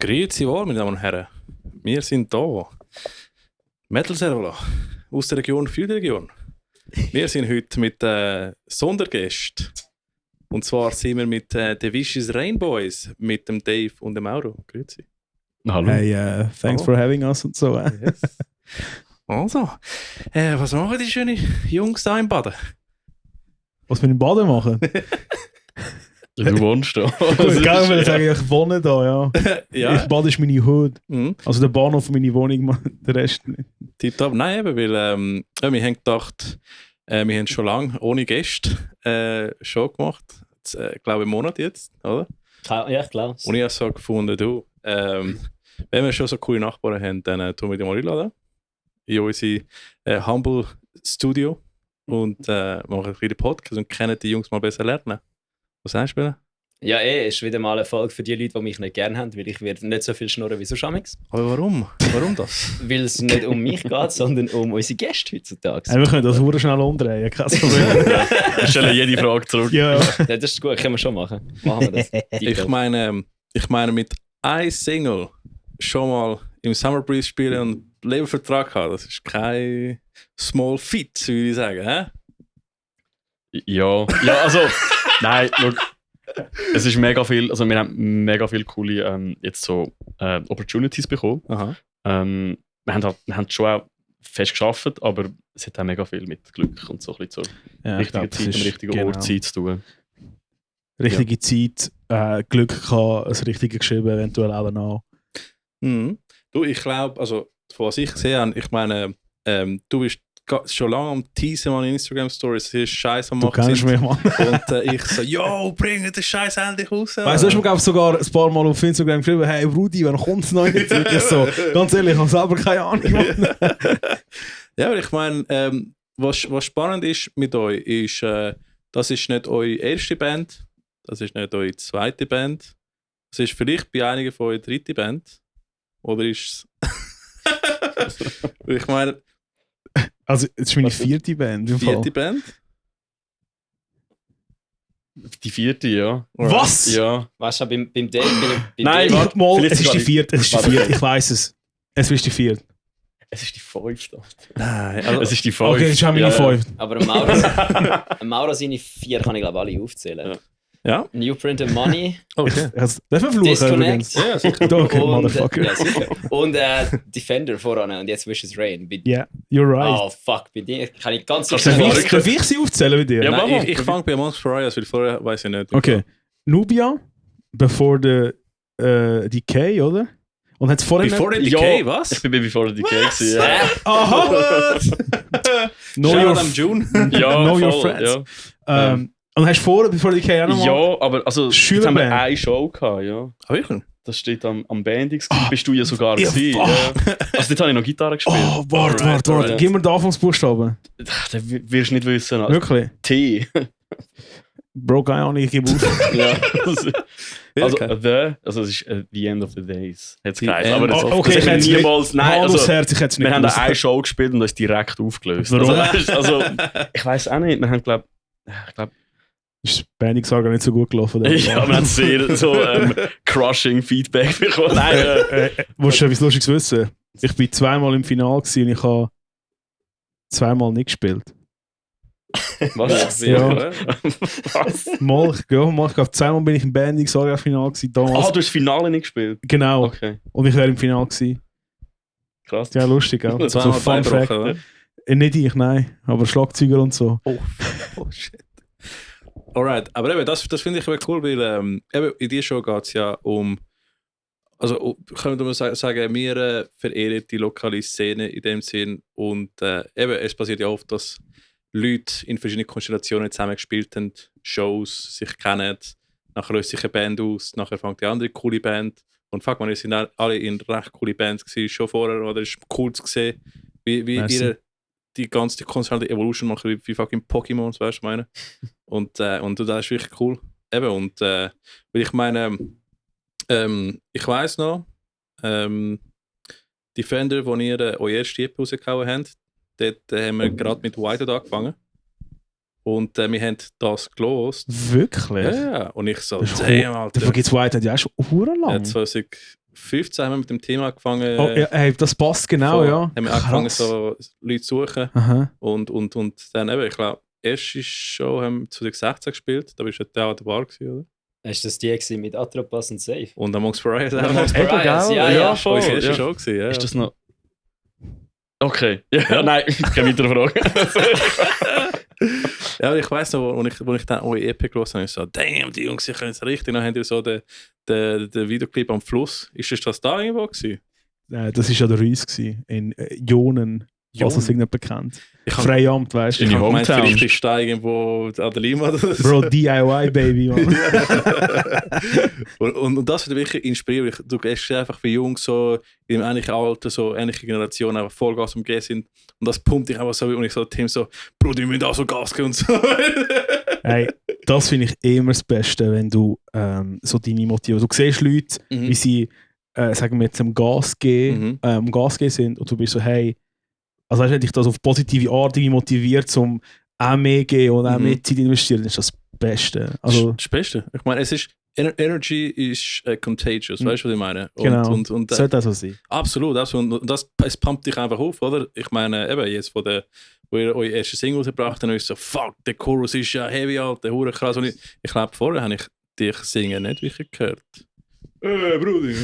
Grüezi wohl, meine Damen und Herren. Wir sind da. Metal Servola aus der Region für die Region. Wir sind heute mit Sondergästen. Und zwar sind wir mit The Vicious Rainbows, mit dem Dave und dem Mauro. Grüezi. Hallo. Hey, thanks for having us und so. Yes. Also, was machen die schönen Jungs da im Baden? Was wir im Baden machen? Du wohnst da. Gut, ich will sagen, ich wohne da, ja. Ja. Ich Bad ist meine Hut. Mhm. Also der Bahnhof meine Wohnung, der Rest nicht. Tipptopp. Nein, eben, weil wir haben gedacht, wir haben schon lange ohne Gäste schon gemacht. Jetzt, glaube einen Monat jetzt, oder? Ja, ich glaube es. Und ich habe so gefunden, du, wenn wir schon so coole Nachbarn haben, dann tun wir die mal einladen in unser Humble Studio und machen ein bisschen Podcast und können die Jungs mal besser lernen. Was sagst du? Ja, ist wieder mal eine Folge für die Leute, die mich nicht gerne haben, weil ich werde nicht so viel schnurren wie sonst amix. Aber warum? Warum das? Weil es nicht um mich geht, sondern um unsere Gäste heutzutage. Wir können das sehr schnell umdrehen, kein Problem. Wir stellen jede Frage zurück. Ja. Ja, das ist gut, können wir schon machen. Machen wir das. Ich meine mit einem Single schon mal im Summer Breeze spielen und Lebenvertrag haben, das ist kein Small Feat, würde ich sagen. Hä? Ja, also, nein, look, es ist mega viel, also wir haben mega viele coole jetzt so Opportunities bekommen. Aha. Wir haben schon auch fest geschafft, aber es hat auch mega viel mit Glück und so ein bisschen zur Ja, richtigen Zeit, am richtigen Ort, Zeit zu tun. Richtige Zeit, Glück kann das Richtige geschrieben, eventuell auch noch. Mhm. Du, ich glaube, also von was ich gesehen habe, ich meine, du bist schon lange am Teasen an Instagram-Stories, das ist Scheiß am Du Machen. kennst mich, Mann. Und ich so, yo, bring den Scheiß endlich raus. Weißt du, ich habe sogar ein paar Mal auf Instagram geschrieben, hey Rudi, wann kommt es noch nicht? Wirklich so, ganz ehrlich, ich habe selber keine Ahnung. Mann. Ja, aber ich meine, was spannend ist mit euch, ist, das ist nicht eure erste Band, das ist nicht eure zweite Band, das ist vielleicht bei einigen von euch dritte Band. Oder ist es... Ich meine... Also, es ist meine vierte Band. Im Fall. Vierte Band? Die vierte, ja. Was? Ja. Weißt du, beim Dave... Nein, Dave, warte. Mal, Vielleicht es ist sogar die vierte, ich weiß es. Es ist die vierte. Es ist die fünfte. Nein, also, Es ist die fünfte. Okay, jetzt haben wir noch fünf. aber Mauro seine 4 kann ich glaube alle aufzählen. Ja. ja? New Print and Money, Okay. Darf ich verfluchen übrigens? Disconnect Ja, sicher. Okay, und, Motherfucker. ja, sicher. Und Defender voran und jetzt Vicious Rain. Yeah, you're right. Oh fuck, bei dir kann ich ganz Kannst du sicher mal sagen. Darf ich sie aufzählen bei dir? Ja, mach Nein, mal. ich fange bei Amongst Pariahs, weil vorher weiß ich nicht. Okay. Nubia, Before the Decay, oder? Und hat es vorher Before the Ja, Decay, was? Ich bin Before the Decay gewesen, ja. Hä? Aha! know Shout your, out am June. Ja, know your voll, friends. ja. Und hast du vor Before the Decay auch nochmal? Ja, aber also, jetzt haben wir Schülerband. eine Show gehabt, ja. Ah, wirklich? Das steht am Bandix. Bist du ja sogar Ja, gewesen. ah. Ja. Also dort habe ich noch Gitarre gespielt. Oh, warte. alright. Gib mir den Anfangsbuchstaben. Das wirst du nicht wissen. Also, Wirklich? T. Bro, keine Ahnung, ich gebe auf. Ja. Also, Okay. also es ist the end of the days. Hat's The geheißen. end Aber das, of- okay, das ich haben hätt's wir niemals. Nein, Hand aufs also, Herz, ich hätte es nicht wir haben da gewusst. eine Show gespielt und das ist direkt aufgelöst. Warum? Also, ich weiß auch nicht. Wir haben, glaube Ist das Banding-Saga nicht so gut gelaufen? ja, wir haben sehr so crushing Feedback bekommen. Nein, Willst du etwas Lustiges wissen? Ich war zweimal im Finale gewesen und ich habe zweimal nicht gespielt. was? Ja. Was? Mal, ich glaube, zweimal bin ich im Banding-Saga-Finale gewesen. Damals. Ah, du hast das Finale nicht gespielt? Genau. Okay, Und ich wäre im Finale gewesen. krass. Ja, lustig, gell? So Zweimal Fun Fact. Beinbrochen, oder? Nicht ich, nein. Aber Schlagzeuger und so. Oh shit. Alright, aber eben, das finde ich eben cool, weil eben in dieser Show geht es ja um, also können wir sagen, wir verehren die lokale Szene in dem Sinn und eben, es passiert ja oft, dass Leute in verschiedenen Konstellationen zusammen gespielt haben, Shows, sich kennen, nachher löst sich eine Band aus, nachher fängt die andere coole Band und fuck man, wir sind alle in recht coole Bands gewesen, schon vorher, oder es ist cool zu sehen, wie Merci. ihr die ganze konstante Evolution machen, wie fucking Pokémons, weißt du, was ich meine? Und das ist wirklich cool. Eben, und weil ich meine, ich weiss noch, Defender, wo ihr eure erste EP rausgehauen habt, dort haben wir gerade mit Whiteout angefangen. Und wir haben das gelost. Wirklich? Ja, und ich so, Das ist damn, Alter. Dafür gibt es Whitehead ja auch schon verdammt Ja, lang. 2000, 15 haben wir mit dem Thema angefangen. Oh, ja, hey, das passt genau, ja. Haben wir angefangen, Krass. so Leute zu suchen. Aha. Und dann eben, ich glaube, erste Show haben wir 2016 gespielt. Da bist du ja an der Bar gewesen, oder? Ist das die gewesen mit Atropas und Safe? Und Amongst Pariahs auch. Amongst Eben, Pariahs, gell? ja, Ja, ja. voll. Das war die erste Ja. Show gewesen, ja. Ist das noch... Okay. Ja, nein, keine weitere Frage. Ja, aber ich weiss noch, wo ich dann eure EP gelesen habe, ich so, damn, die Jungs, die können es richtig. Dann habt ihr so den Videoclip am Fluss. Ist das da irgendwo gewesen? Das war ja der Reus gewesen, in Jonen, falls das irgendjemand bekannt. Freiamt, weißt du. In Ich habe gemeint, Hometown. vielleicht ist da irgendwo an der Lima oder so. Bro, DIY, Baby, man. und das hat wirklich inspiriert. Du gehst einfach wie Jungs so in einem ähnlichen Alter, so ähnliche Generationen, einfach Vollgas am Gehen sind. Und das pumpt dich einfach so, und ich so Team so, Bro, die müssen auch so Gas geben und so. Hey, das finde ich immer das Beste, wenn du so deine Motivation... Du siehst Leute, wie sie, sagen wir jetzt, am Gas gehen sind und du bist so, hey, also weißt du, wenn dich das auf positive Art irgendwie motiviert, um auch mehr gehen und auch mehr Zeit investieren, dann ist das Beste. Also, Das Beste. Ich meine, es ist, Energy ist contagious, weißt du, was ich meine? Und, genau, und, sollte auch so sein. absolut, absolut. Und das, es pumpt dich einfach auf, oder? Ich meine, eben jetzt, wo ihr eure erste Single rausgebracht habt, ist so, fuck, der Chorus ist ja heavy, Alter, hure krass. Und ich glaube, vorher habe ich dich singen nicht wirklich gehört. Bruder.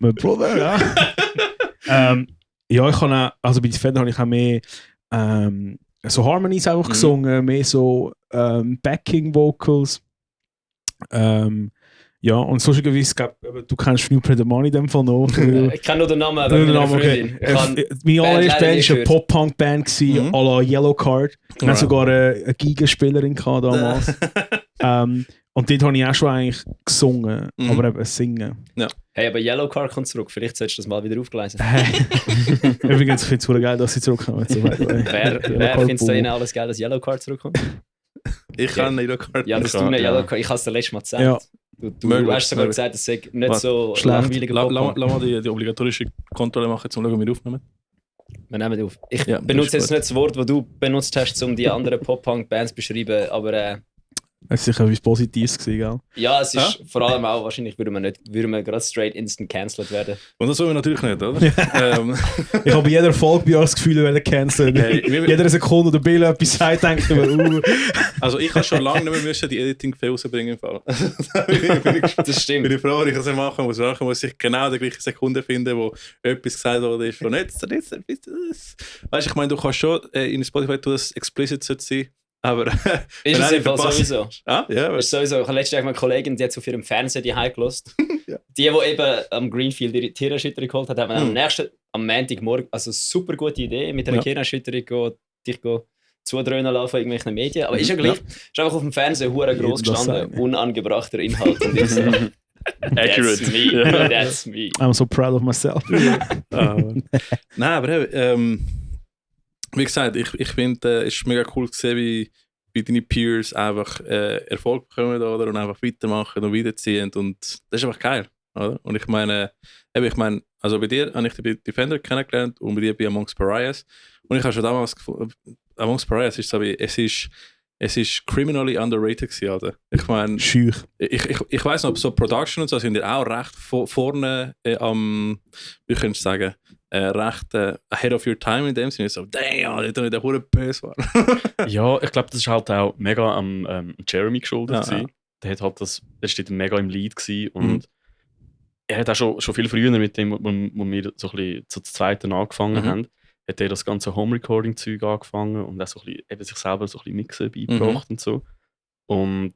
Mein Bruder, ja. Ja, ich kann auch, also bei Defender habe ich auch mehr so Harmonies einfach gesungen, mehr so Backing-Vocals. Ja, und so irgendwie, ich glaube, du kennst New Play the Money in dem Fall noch. Ich kenne nur den Namen, aber mit einer Freundin. Ich kann Meine allererste Band war eine gehört. Pop-Punk-Band, à la Yellow Card. Wir hatten sogar eine Gigaspielerin gehabt damals. Und dort habe ich auch schon eigentlich gesungen, aber eben singen. Hey, aber Yellow Card kommt zurück. Vielleicht solltest du das mal wieder aufgleisen. Hey. Übrigens, ich finde es super geil, dass sie zurückkommen. So, Wer findet es da ihnen alles geil, dass Yellow Card zurückkommt? Ich kann nicht Card. Ja, dass du eine Yellow Card... Ich habe es dir letztes Mal gesagt. Ja. Du Möglich, hast sogar möglich. gesagt, es sei nicht Was? so Schlecht. langweiliger Lass Pop-Punk. mal die obligatorische Kontrolle machen, um zu schauen, wie wir aufnehmen. Wir nehmen auf. Ich Ja, benutze das ist jetzt nicht das Wort, das du benutzt hast, um die anderen Pop-Punk-Bands zu beschreiben, aber Es war sicher etwas Positives gewesen, gell? ja, es ist vor allem auch, wahrscheinlich würden wir gerade straight instant cancelled werden. Und das wollen wir natürlich nicht, oder? Ich habe bei jeder Folge bei euch das Gefühl, wir werden cancelled. Hey, Jeder Sekunde, der Bill etwas sagt, denke ich mir, Also ich habe schon lange nicht mehr müssen die Editing-Fehler rausbringen im Fall. Das stimmt. Bin ich froh, wenn ich das machen muss. Nachher muss ich genau die gleiche Sekunde finden, wo etwas gesagt wurde, von jetzt. Weißt du, ich meine, du kannst schon in Spotify tun, dass es explicit sein, aber Ist es im Fall sowieso. Ah, ja, Ist sowieso. Ich habe letztens eine Kollegin, die hat auf ihrem Fernseher die heimgelost. Ja. Die eben am Greenfield ihre Tiererschütterung geholt hat, hat man am Montagmorgen, also super gute Idee, mit einer Tiererschütterung dich zudröhnen lassen von irgendwelchen Medien. Aber ist ja gleich. Ist einfach auf dem Fernseher hure groß Das gestanden, sagen. unangebrachter Inhalt. Und ich so, Accurate. That's me. That's me. I'm so proud of myself. Nein, aber wie gesagt, ich finde, es ist mega cool zu sehen, wie deine Peers einfach Erfolg bekommen, oder? Und einfach weitermachen und weiterziehen. Und das ist einfach geil, oder? Und ich meine, also bei dir habe ich die Defender kennengelernt und bei dir bei Amongst Pariahs. Und ich habe schon damals gefunden, Amongst Pariahs ist so wie, es ist criminally underrated gewesen, oder? Ich meine, Schüch. ich weiss noch, so Production und so sind ja auch recht vorne wie könnte ich sagen, recht ahead of your time in dem Sinne. So, damn, ich der hure böse war. Ja, ich glaube, das ist halt auch mega am Jeremy geschuldet. Ja, gewesen. Der hat halt der steht mega im Lead gewesen und er hat auch schon viel früher mit dem, wo wir so ein bisschen zu zweiten angefangen haben, hat er das ganze Home-Recording-Zeug angefangen und auch so ein bisschen, eben sich selber so ein bisschen Mixen beigebracht und so. Und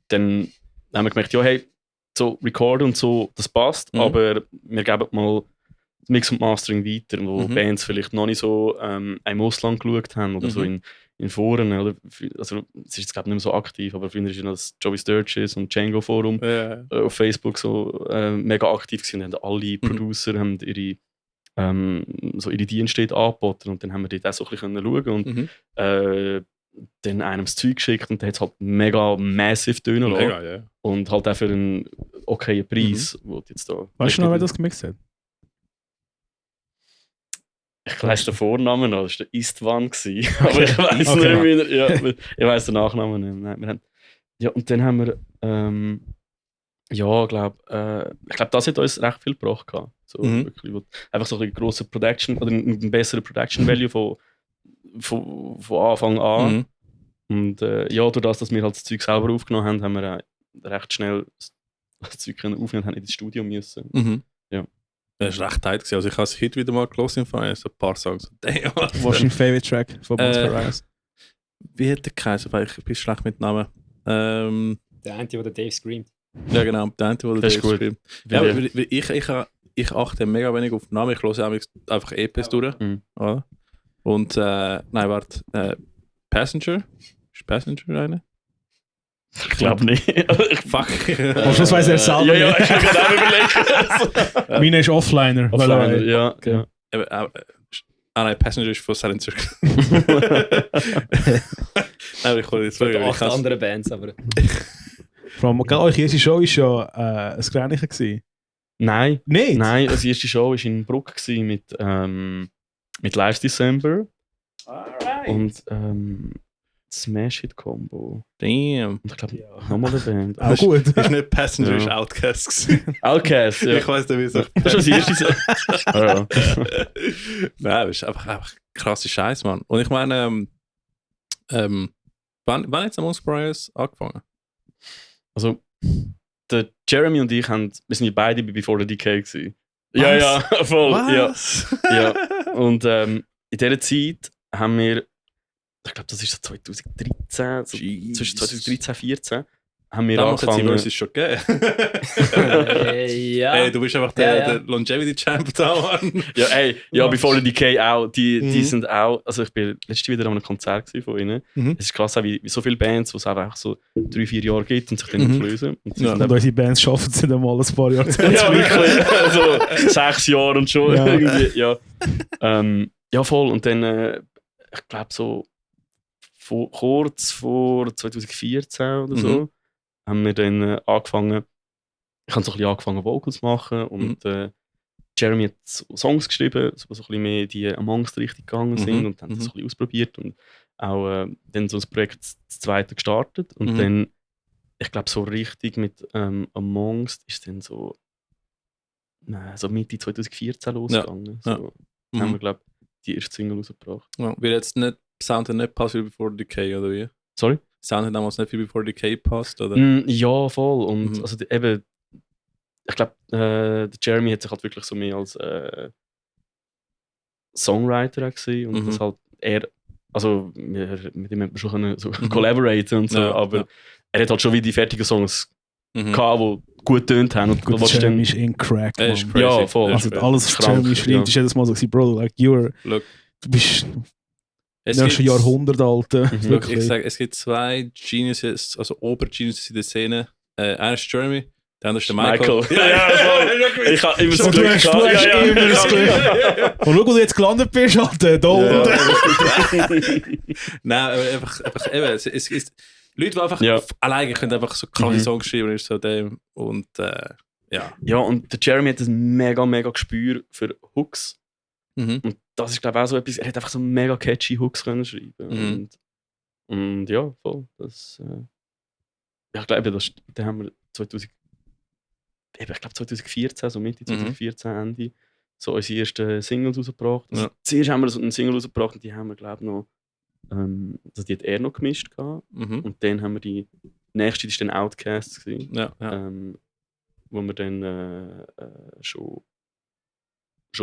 dann haben wir gemerkt, ja, hey, so Record und so, das passt, aber wir geben mal Mix und Mastering weiter, wo Bands vielleicht noch nicht so im Ausland geschaut haben oder so in Foren. Oder, also, es ist jetzt glaube ich nicht mehr so aktiv, aber früher war ja das Joey Sturgis und Django Forum auf Facebook so mega aktiv gewesen. Und haben alle Producer haben ihre Dienste angeboten und dann haben wir dort auch so ein bisschen schauen und dann einem das Zeug geschickt und der hat es halt mega massive tönen lassen. Mega, ja. Und halt auch für einen okayen Preis. Wo jetzt da Weißt du noch, wer das gemixt hat? Ich weiss den Vornamen noch, das war der Istvan. Aber ich weiss nicht mehr. Ja, ich weiss den Nachnamen nicht. Nein, wir haben, ja, und dann haben wir Ja, ich glaube, das hat uns recht viel gebracht. So, wirklich, einfach so ein grosser Production oder einen besseren Production Value von Anfang an. Und ja, durch das, dass wir halt das Zeug selber aufgenommen haben wir recht schnell das Zeug aufnehmen und haben in das Studio müssen. Ja. Das war recht tight. Also ich habe es heute wieder mal gelesen im Fall, so ein paar Songs. Damn. Was ist dein Favorite Track von Masquerade? Wie hat der geheißen? Weil ich bin schlecht mit Namen. Der eine, wo der Dave screamt. Ja genau, der eine, wo der Das ist Dave gut. screamt. Ja, ich achte mega wenig auf Namen. Ich höre einfach EPs durch. Oder? Und, nein, warte. Passenger? Ist Passenger eine? Ich glaube nicht. Fuck. Am Schluss weiss er selber Ja, nicht. ich habe gerade überlegt. Meine ist Offliner. Offliner, ja. Okay. Nein, Passenger ist von Silent Circle. Nein, ich hole jetzt Von 8 anderen Bands, aber... Eure erste Show war ja ein Gränichen gewesen. Nein. Nicht? Nein, also die erste Show war in Bruck mit Lives December und Smash Hit Combo. Damn. Und ich glaube, nochmal eine Band. Auch gut. Ist nicht Passenger, Ja. ist Outcast. Outcast, ja. Ich weiss nicht, wie es Das ist das erste. Ja. Nein, das ist einfach krasse Scheiß, Mann. Und ich meine, wann hat Masquerade angefangen? Also, der Jeremy und ich wir sind ja beide bei Before the Decay gewesen. Ja, voll. Was? Ja. Und in dieser Zeit haben wir, ich glaube, das ist so 2013, so zwischen 2013 und 2014, haben wir Damals hat es angefangen. Versus schon gegeben. ja. Ey, du bist einfach der Longevity Champ da, Mann. Ja, ey, ja, Before the Decay auch. Die sind auch, also ich bin letztes wieder an einem Konzert von ihnen. Es ist krass, wie so viele Bands, wo es einfach so 3-4 Jahre gibt und sich dann auflösen. Und sie Ja. sind Und unsere Bands schaffen es nicht einmal ein paar Jahre zu ja, wirklich. Also 6 Jahre und schon Ja. irgendwie. Ja. Ja, voll. Und dann, ich glaube, so kurz vor 2014 oder so, haben wir dann angefangen, ich habe so ein bisschen angefangen, Vocals zu machen und Jeremy hat Songs geschrieben, die so ein bisschen mehr in die Amongst-Richtung gegangen sind und haben das so ein bisschen ausprobiert und auch dann so ein Projekt das zweite gestartet und dann, ich glaube, so richtig mit Amongst ist dann so Mitte 2014 losgegangen. Ja. So haben wir, glaube ich, die erste Single rausgebracht. Ja, weil jetzt nicht Sound hat nicht passt wie Before the Decay, oder wie? Sorry? Sound hat damals nicht wie Before the Decay passt, oder? Ja, voll. Und also eben, ich glaube, der Jeremy hat sich halt wirklich so mehr als Songwriter auch gesehen und das halt also mit dem hat man schon können so collaboraten und so, aber er hat halt schon wie die fertigen Songs gehabt, die gut getönt haben. Und Gut, Jeremy ist in Crack, Er ist Mann. crazy. Ja, voll. Also alles, was Krank, Jeremy schreibt, ist jedes Mal so, Bro, like, du bist nächsten Jahrhundert alter. Look, ich sage, es gibt 2 Geniuses, also Obergeniuses in der Szene. Einer ist Jeremy, der andere ist der Michael. Ja, voll. Ich habe immer so Du Glück hast gehabt. immer das Glück. Und schau, wo du jetzt gelandet bist, Alter, da unten. Nein, aber einfach eben, es ist Leute, die einfach alleine können einfach so krasse Songs schreiben und ist so dem und ja. Ja, und der Jeremy hat ein mega Gespür für Hooks. Und das ist, glaube ich, auch so etwas, er hat einfach so mega catchy Hooks können schreiben. Und ja, voll. Das, ja, ich glaube, da haben wir 2014, so Mitte 2014, Ende, so unsere ersten Singles rausgebracht. Also zuerst haben wir so einen Single rausgebracht und die haben wir, glaube ich, noch, also die hat er noch gemischt gehabt. Und dann haben wir die nächste, das war dann Outcast gewesen, wo wir dann schon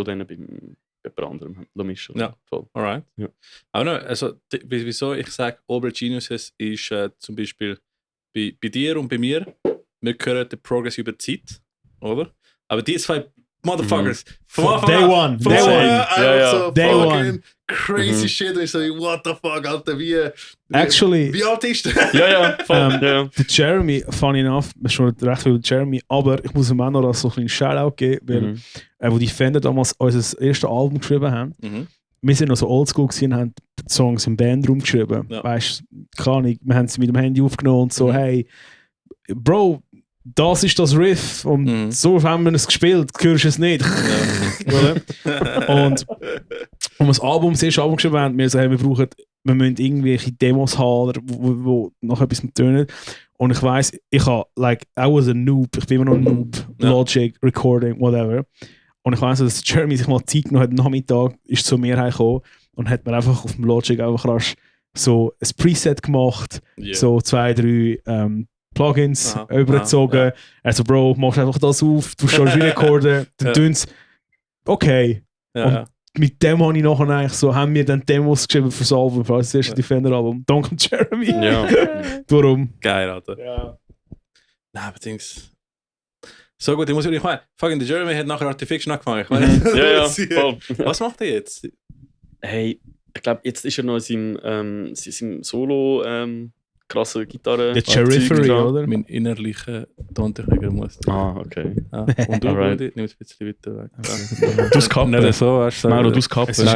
dann beim jemand anderem haben mischen. Ja, voll. Alright. Ja. Aber no, also, wieso ich sage, Obergeniuses ist zum Beispiel bei dir und bei mir, wir hören den Progress über die Zeit, oder? Aber die 2 Motherfuckers, von Day one. so Day fucking one. crazy shit. Und ich so, what the fuck, Alter, wie alt ist der? Ja, voll. Der Jeremy, funny enough, wir schon recht viel mit Jeremy, aber ich muss ihm auch noch so ein kleines Shoutout geben, weil wo die Fender damals unser erstes Album geschrieben haben, wir sind noch so oldschool gewesen und haben die Songs im Bandraum geschrieben. Ja. Weißt du, keine Ahnung, wir haben sie mit dem Handy aufgenommen und so, hey, Bro, das ist das Riff und so haben wir es gespielt, hörst du es nicht. Und das erste Album geschrieben haben, wir so, hey, wir müssen irgendwelche Demos haben, wo noch etwas mit tönen. Und ich weiss, I was a noob, ich bin immer noch ein Noob, Logic, Recording, whatever. Und ich weiss, dass Jeremy sich mal Zeit genommen hat, Nachmittag ist zu mir gekommen und hat mir einfach auf dem Logic einfach rasch so ein Preset gemacht, so 2, 3 Plugins übergezogen. Also, Bro, machst einfach das auf, du schaust wie recorden, dann tun's. Okay. Und mit dem habe ich nachher eigentlich so, haben wir dann Demos geschrieben für das Album, für das erste Defender-Album. Danke, Jeremy. Ja. Darum. Geil, Alter. Ja. Nein, aber Dings. So gut, ich meine, fucking Jeremy hat nachher Artifiction angefangen. Ich meine, voll. Was macht er jetzt? Hey, ich glaube, jetzt ist er noch in seinem Solo krasse Gitarre. Der Cherryfery, oder? Mein innerlicher Tontechniker muss. Okay. Ja. Und du, Alright. nimm es ein bisschen weiter weg. Du hast gehabt. Nicht so, hast du Mauro, du hast gehabt. Es ist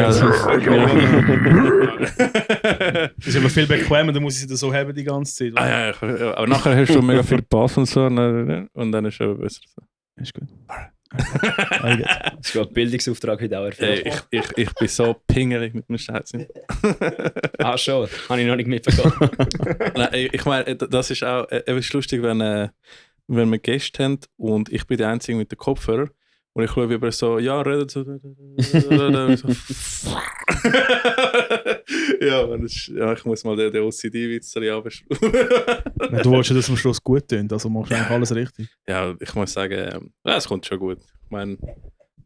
ist aber viel bequemer, dann muss ich sie so haben die ganze Zeit. Ja, aber nachher hast du mega viel Bass und so und dann ist es aber besser so. Ist gut. Das ist gerade ein Bildungsauftrag heute auch erfüllt. Ich bin so pingelig mit dem Scheiß. Ah, schon. Habe ich noch nicht mitbekommen. Nein, ich meine, das ist auch es ist lustig, wenn wir Gäste haben und ich bin der Einzige mit den Kopfhörern und ich schaue über so, ja, redet so. Ja, ich muss mal den OCD-Witz abschreiben. Du wolltest ja, dass es am Schluss gut tönt, also machst du eigentlich alles richtig. Ja, ich muss sagen, es kommt schon gut. Ich meine,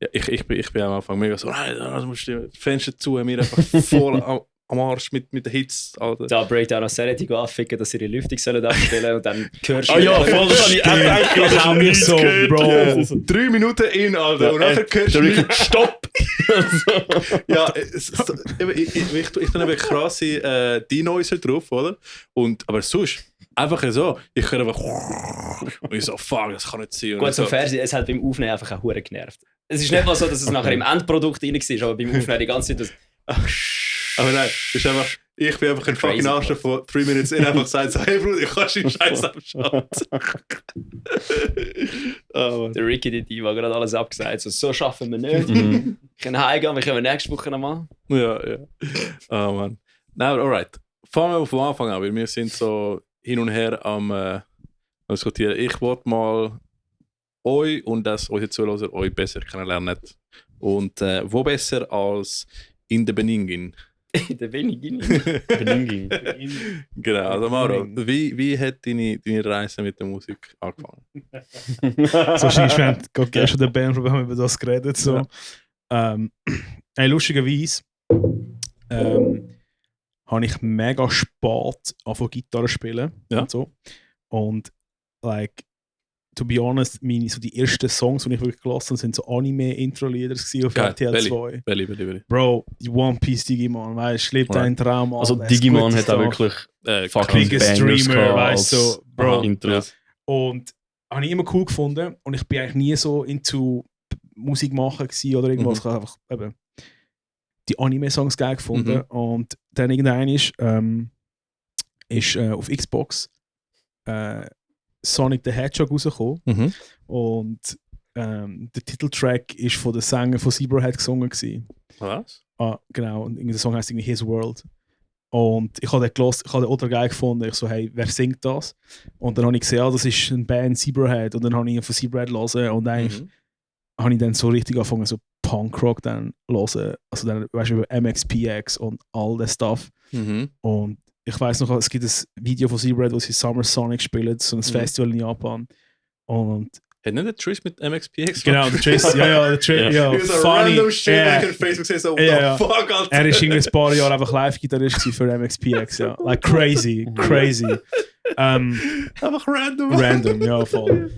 ja, ich bin am Anfang mega so, nein, das musst du die Fenster zu, mir einfach voll am Arsch mit den Hits, Alter. Da Breakdown noch Sanity anficken, dass sie ihre Lüftung sollen abstellen und dann hörst du... Ah ja, voll, das habe ich auch gedacht. Ich habe mich so, Bro. 3 Minuten in, Alter, und nachher hörst du wirklich Stopp! Ja, ich tue eben krasse Denoiser drauf, oder? Aber sonst, einfach so, ich höre einfach und ich so, fuck, das kann nicht sein. Gut, so Fernsehen, es hat beim Aufnehmen einfach auch hure genervt. Es ist nicht mal so, dass es nachher im Endprodukt rein war, aber beim Aufnehmen die ganze Zeit das... Aber nein, ist einfach, ich bin einfach ein fucking Arsch von 3 Minuten in, einfach gesagt, so, hey Bruder, ich kann den Scheiß abschalten. Der Ricky, die Diva, gerade alles abgesagt, so schaffen wir nicht. Wir können heimgehen, wir können nächste Woche noch machen. Ja. Oh Mann. Nein, alright. Fangen wir von Anfang an, weil wir sind so hin und her am diskutieren. Ich wollte mal euch und dass unsere Zuhörer euch besser kennenlernen. Und wo besser als in der Beningin? In der Beningin. Genau, also Mauro, wie hat deine Reise mit der Musik angefangen? So schön, wir haben gerade gestern den Band über das geredet. So. Lustigerweise habe ich mega spät angefangen Gitarre spielen. Ja. Und so. Und to be honest, so die ersten Songs, die ich wirklich gelassen habe, sind so Anime-Intro-Lieder auf RTL 2. Belly. Bro, die One Piece Digimon, weißt du, lebt ein Traum. Also Digimon hat auch wirklich fucking Biggest Streamer, weißt du, so, Bro. Intros. Und habe ich immer cool gefunden und ich bin eigentlich nie so into Musik machen oder irgendwas. Ich habe einfach eben die Anime-Songs geil gefunden. Und dann irgendwann ist auf Xbox Sonic the Hedgehog rausgekommen. Und der Titeltrack ist von der Sänger von Zebrahead gesungen gewesen. Was? Ah, genau. Und der Song heißt irgendwie His World. Und ich habe den gehört, ich habe den ultra geil gefunden. Ich so, hey, wer singt das? Und dann habe ich gesehen, das ist eine Band Zebrahead. Und dann habe ich ihn von Zebrahead gelesen und eigentlich habe ich dann so richtig angefangen, so Punkrock dann hören. Also dann, weißt du, über MXPX und all das Stuff. Und ich weiss noch, es gibt ein Video von Zebrahead, wo sie Summer Sonic spielen, so ein Festival in Japan. Und hat nicht der Trish mit MXPX? Genau, der Trish, der Trish, ja. He was a Funny. random shit, like on Facebook say so, what the fuck, Alter. Er ist irgendwie ein paar Jahre einfach Live-Gitarrist für MXPX, ja. Like crazy. Einfach random. Random, ja, voll.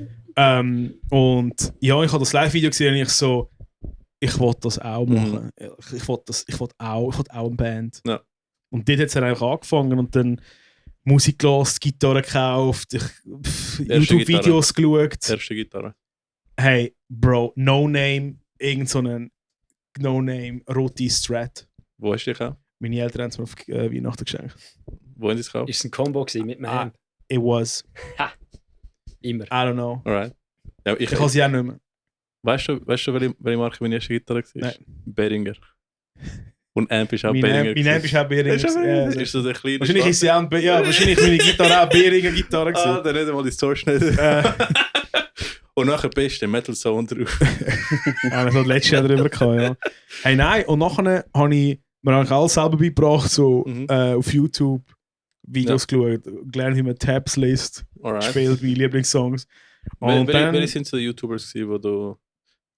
Und ja, ich habe das Live-Video gesehen und ich so, ich wollte das auch machen. Ich wollte auch eine Band. Ja. Und dort hat es dann einfach angefangen und dann Musik gehört, Gitarre gekauft, YouTube-Videos geschaut. Erste Gitarre. Hey, Bro, No Name, irgend so einen No Name rote Strat. Wo hast du die gekauft? Meine Eltern haben es mir auf Weihnachten geschenkt. Wo haben sie es gekauft? Ist es ein Combo gewesen mit meinem Amp? It was. Ha! Immer. I don't know. Alright. Ja, Ich kann sie auch nicht mehr. Weißt du, welche Marke meine erste Gitarre war? Nein. Behringer. Und Amp ist auch Mein Behringer. Amp ist auch Behringer. Ist das ein kleiner Wahrscheinlich ist sie auch wahrscheinlich meine Gitarre auch Behringer Gitarre gewesen. Ah, dann nicht einmal die Source nicht. Und nachher beste Metal Zone drauf. Ich habe letztes Jahr darüber gehabt, ja. Hey, nein, und nachher habe ich mir eigentlich alles selber beigebracht, so auf YouTube Videos geschaut, gelernt, wie man Tabs liest, spielt, wie Lieblingssongs. Und Welche sind so YouTubers, die du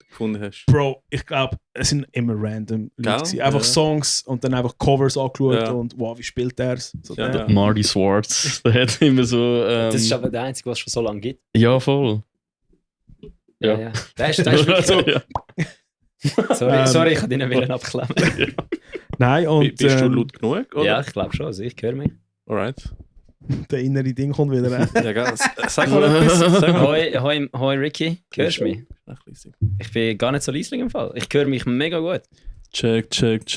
gefunden hast? Bro, ich glaube, es sind immer random Leute. Einfach Songs und dann einfach Covers angeschaut und wow, wie spielt der es? So Marty Swartz, der hat immer so... das ist aber der einzige, was es schon so lange gibt. Ja, voll. Ja. Das ist wirklich so. Sorry, ich kann dich nicht abklemmen. Nein, und... Bist du laut genug? Oder? Ja, ich glaube schon. Also ich höre mich. Alright. Der innere Ding kommt wieder rein. Ja, sag mal etwas. Hoi Ricky, hörst du mich? Ich bin gar nicht so leislich im Fall. Ich höre mich mega gut. Check. Ich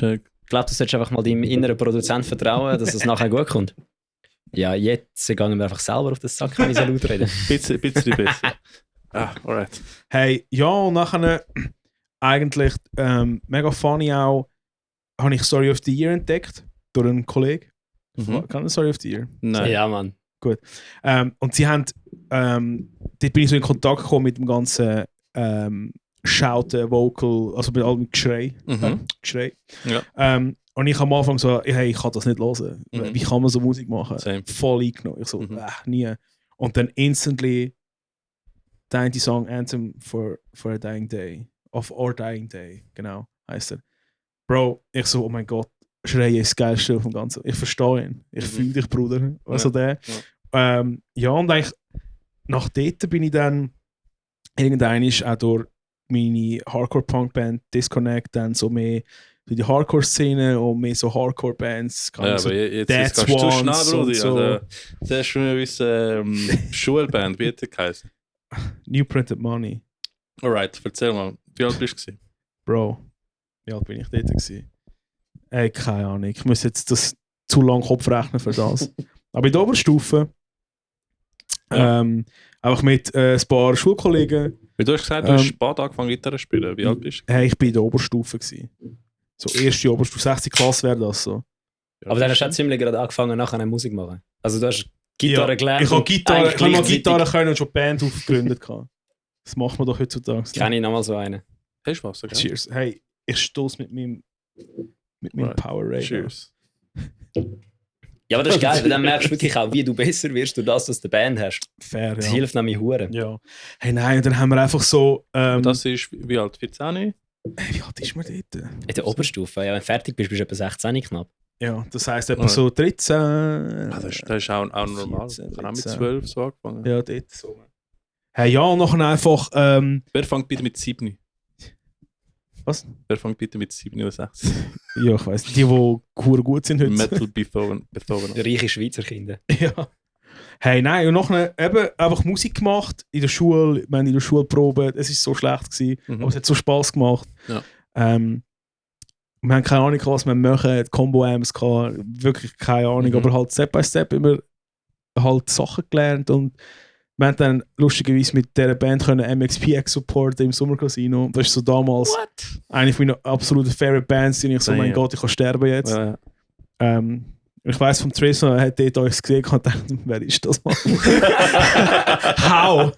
glaube, du solltest einfach mal deinem inneren Produzent vertrauen, dass es nachher gut kommt. Ja, jetzt gehen wir einfach selber auf den Sack, wenn ich so laut rede. Bisschen besser. Alright. Hey, ja, und nachher eigentlich mega funny auch, habe ich Story of the Year entdeckt durch einen Kollegen. Kann Story of the Year? Nein. Ja, Mann. Gut. Und sie haben, dort bin ich so in Kontakt gekommen mit dem ganzen Shouten, Vocal, also mit allem Geschrei. Geschrei. Ja. Und ich am Anfang so, hey, ich kann das nicht hören. Wie kann man so Musik machen? Same. Voll eingenommen. Ich so, nie. Und dann instantly der Song Anthem for a Dying Day. Or Dying Day, genau, heißt er. Bro, ich so, oh mein Gott, Schreien ist das Geilste vom Ganzen. Ich verstehe ihn. Ich fühle dich, Bruder. Also der. Ja, und eigentlich nach dort bin ich dann irgendwann auch durch meine Hardcore-Punk-Band Disconnect dann so mehr für die Hardcore-Szene und mehr so Hardcore-Bands. Ja, so aber jetzt kannst du zu schnell, Bruder. So. Also, das ist schon eine gewisse Schulband, wie hat die geheißen? New Printed Money. Alright, erzähl mal, wie alt bist du? Bro, wie alt bin ich dort gewesen? Ey, keine Ahnung. Ich muss jetzt das zu lang Kopf rechnen für das. Aber in der Oberstufe einfach mit ein paar Schulkollegen. Wie du hast gesagt, du hast spät angefangen Gitarre zu spielen. Wie alt bist du? Hey, ich bin in der Oberstufe gewesen. So erste Oberstufe, 60 Klasse wäre das so. Aber dann hast du ziemlich gerade angefangen, nachher Musik zu machen. Also du hast Gitarre gelernt. Ich habe Gitarre können und schon Band aufgegründet. Das macht man doch heutzutage. Kenne ich nochmal so einen. Hast du was? Okay? Cheers. Hey, ich stoße mit meinem Power Ray. Cheers. Ja, aber das ist geil, weil dann merkst du wirklich auch, wie du besser wirst durch das, was du in der Band hast. Fair, das ja. hilft nämlich hure. Ja. Hey, nein, und dann haben wir einfach so... das ist, wie alt? 14? Hey, wie alt ist man dort? In der Oberstufe, ja, wenn du fertig bist, bist du etwa 16 knapp. Ja, das heisst etwa so 13... das ist auch normal. Ich habe auch mit 12 so angefangen. Ja, dort so. Hey, ja, und nachher einfach... Wer fängt bitte mit 7? Was? Wer fängt bitte mit 7 oder 6? Ja, ich weiss. Die gut sind heute. Metal Beethoven. Reiche Schweizer Kinder. Ja. Hey, nein, und nachher eben einfach Musik gemacht in der Schule. Wir haben in der Schule probiert. Es war so schlecht gewesen, aber es hat so Spass gemacht. Ja. Wir haben keine Ahnung, was wir machen. Combo-Amps gehabt, wirklich keine Ahnung. Aber halt Step by Step immer halt Sachen gelernt und wir haben dann lustigerweise mit dieser Band MXPX supporten im Sommercasino. Das ist so damals eine meiner absoluten favorite Bands, die ich so, mein Gott, ich kann sterben jetzt. Ja. Ich weiss, vom Tristan hat dort uns gesehen und dachte, wer ist das, Mann? How?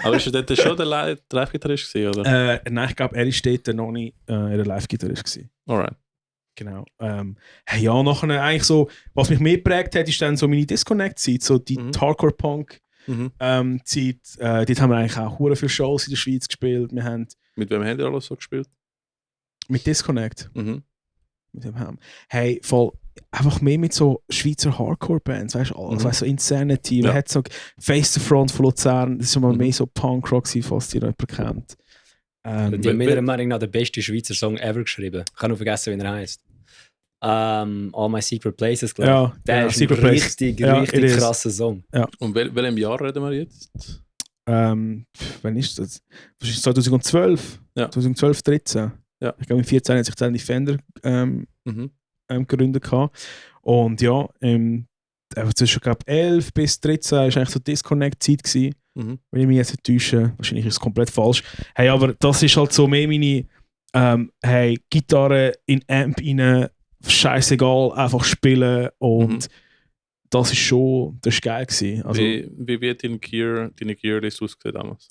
Aber ist er dort schon der Live-Gitarrist gewesen, oder? Nein, ich glaube, er war dort noch nicht der Live-Gitarrist gewesen. Alright. Genau. Hey, ja, nachher eigentlich so, was mich mehr geprägt hat, ist dann so meine Disconnect-Zeit, so die Hardcore-Punk- Zeit, dort haben wir eigentlich auch hure viele Shows in der Schweiz gespielt. Wir haben mit wem habt ihr alles so gespielt? Mit Disconnect. Mit dem haben. Hey, voll einfach mehr mit so Schweizer Hardcore-Bands, weißt du, alles. Weißt, so Insanity, man hat so Face the Front von Luzern, das ist immer mehr so Punk-Rock, falls die noch jemand kennt. Die haben meiner Meinung nach den besten Schweizer Song ever geschrieben. Ich kann nur vergessen, wie er heißt. All My Secret Places, glaube ich. Ja, der ist ein richtig krasser Song. Ja. Und welchem Jahr reden wir jetzt? Wann ist das? Das ist 2012. Ja. 2012, 13. Ja. Ich glaube, im 14 hat sich dann Defender gegründet. Und ja, zwischen 11 bis 13 war eigentlich so Disconnect-Zeit gewesen. Wenn ich mich jetzt nicht täusche, wahrscheinlich ist es komplett falsch. Hey, aber das ist halt so mehr meine Gitarre in Amp rein, scheißegal, einfach spielen und das ist geil gewesen. Also, wie wird deine Gear-List ausgesehen damals?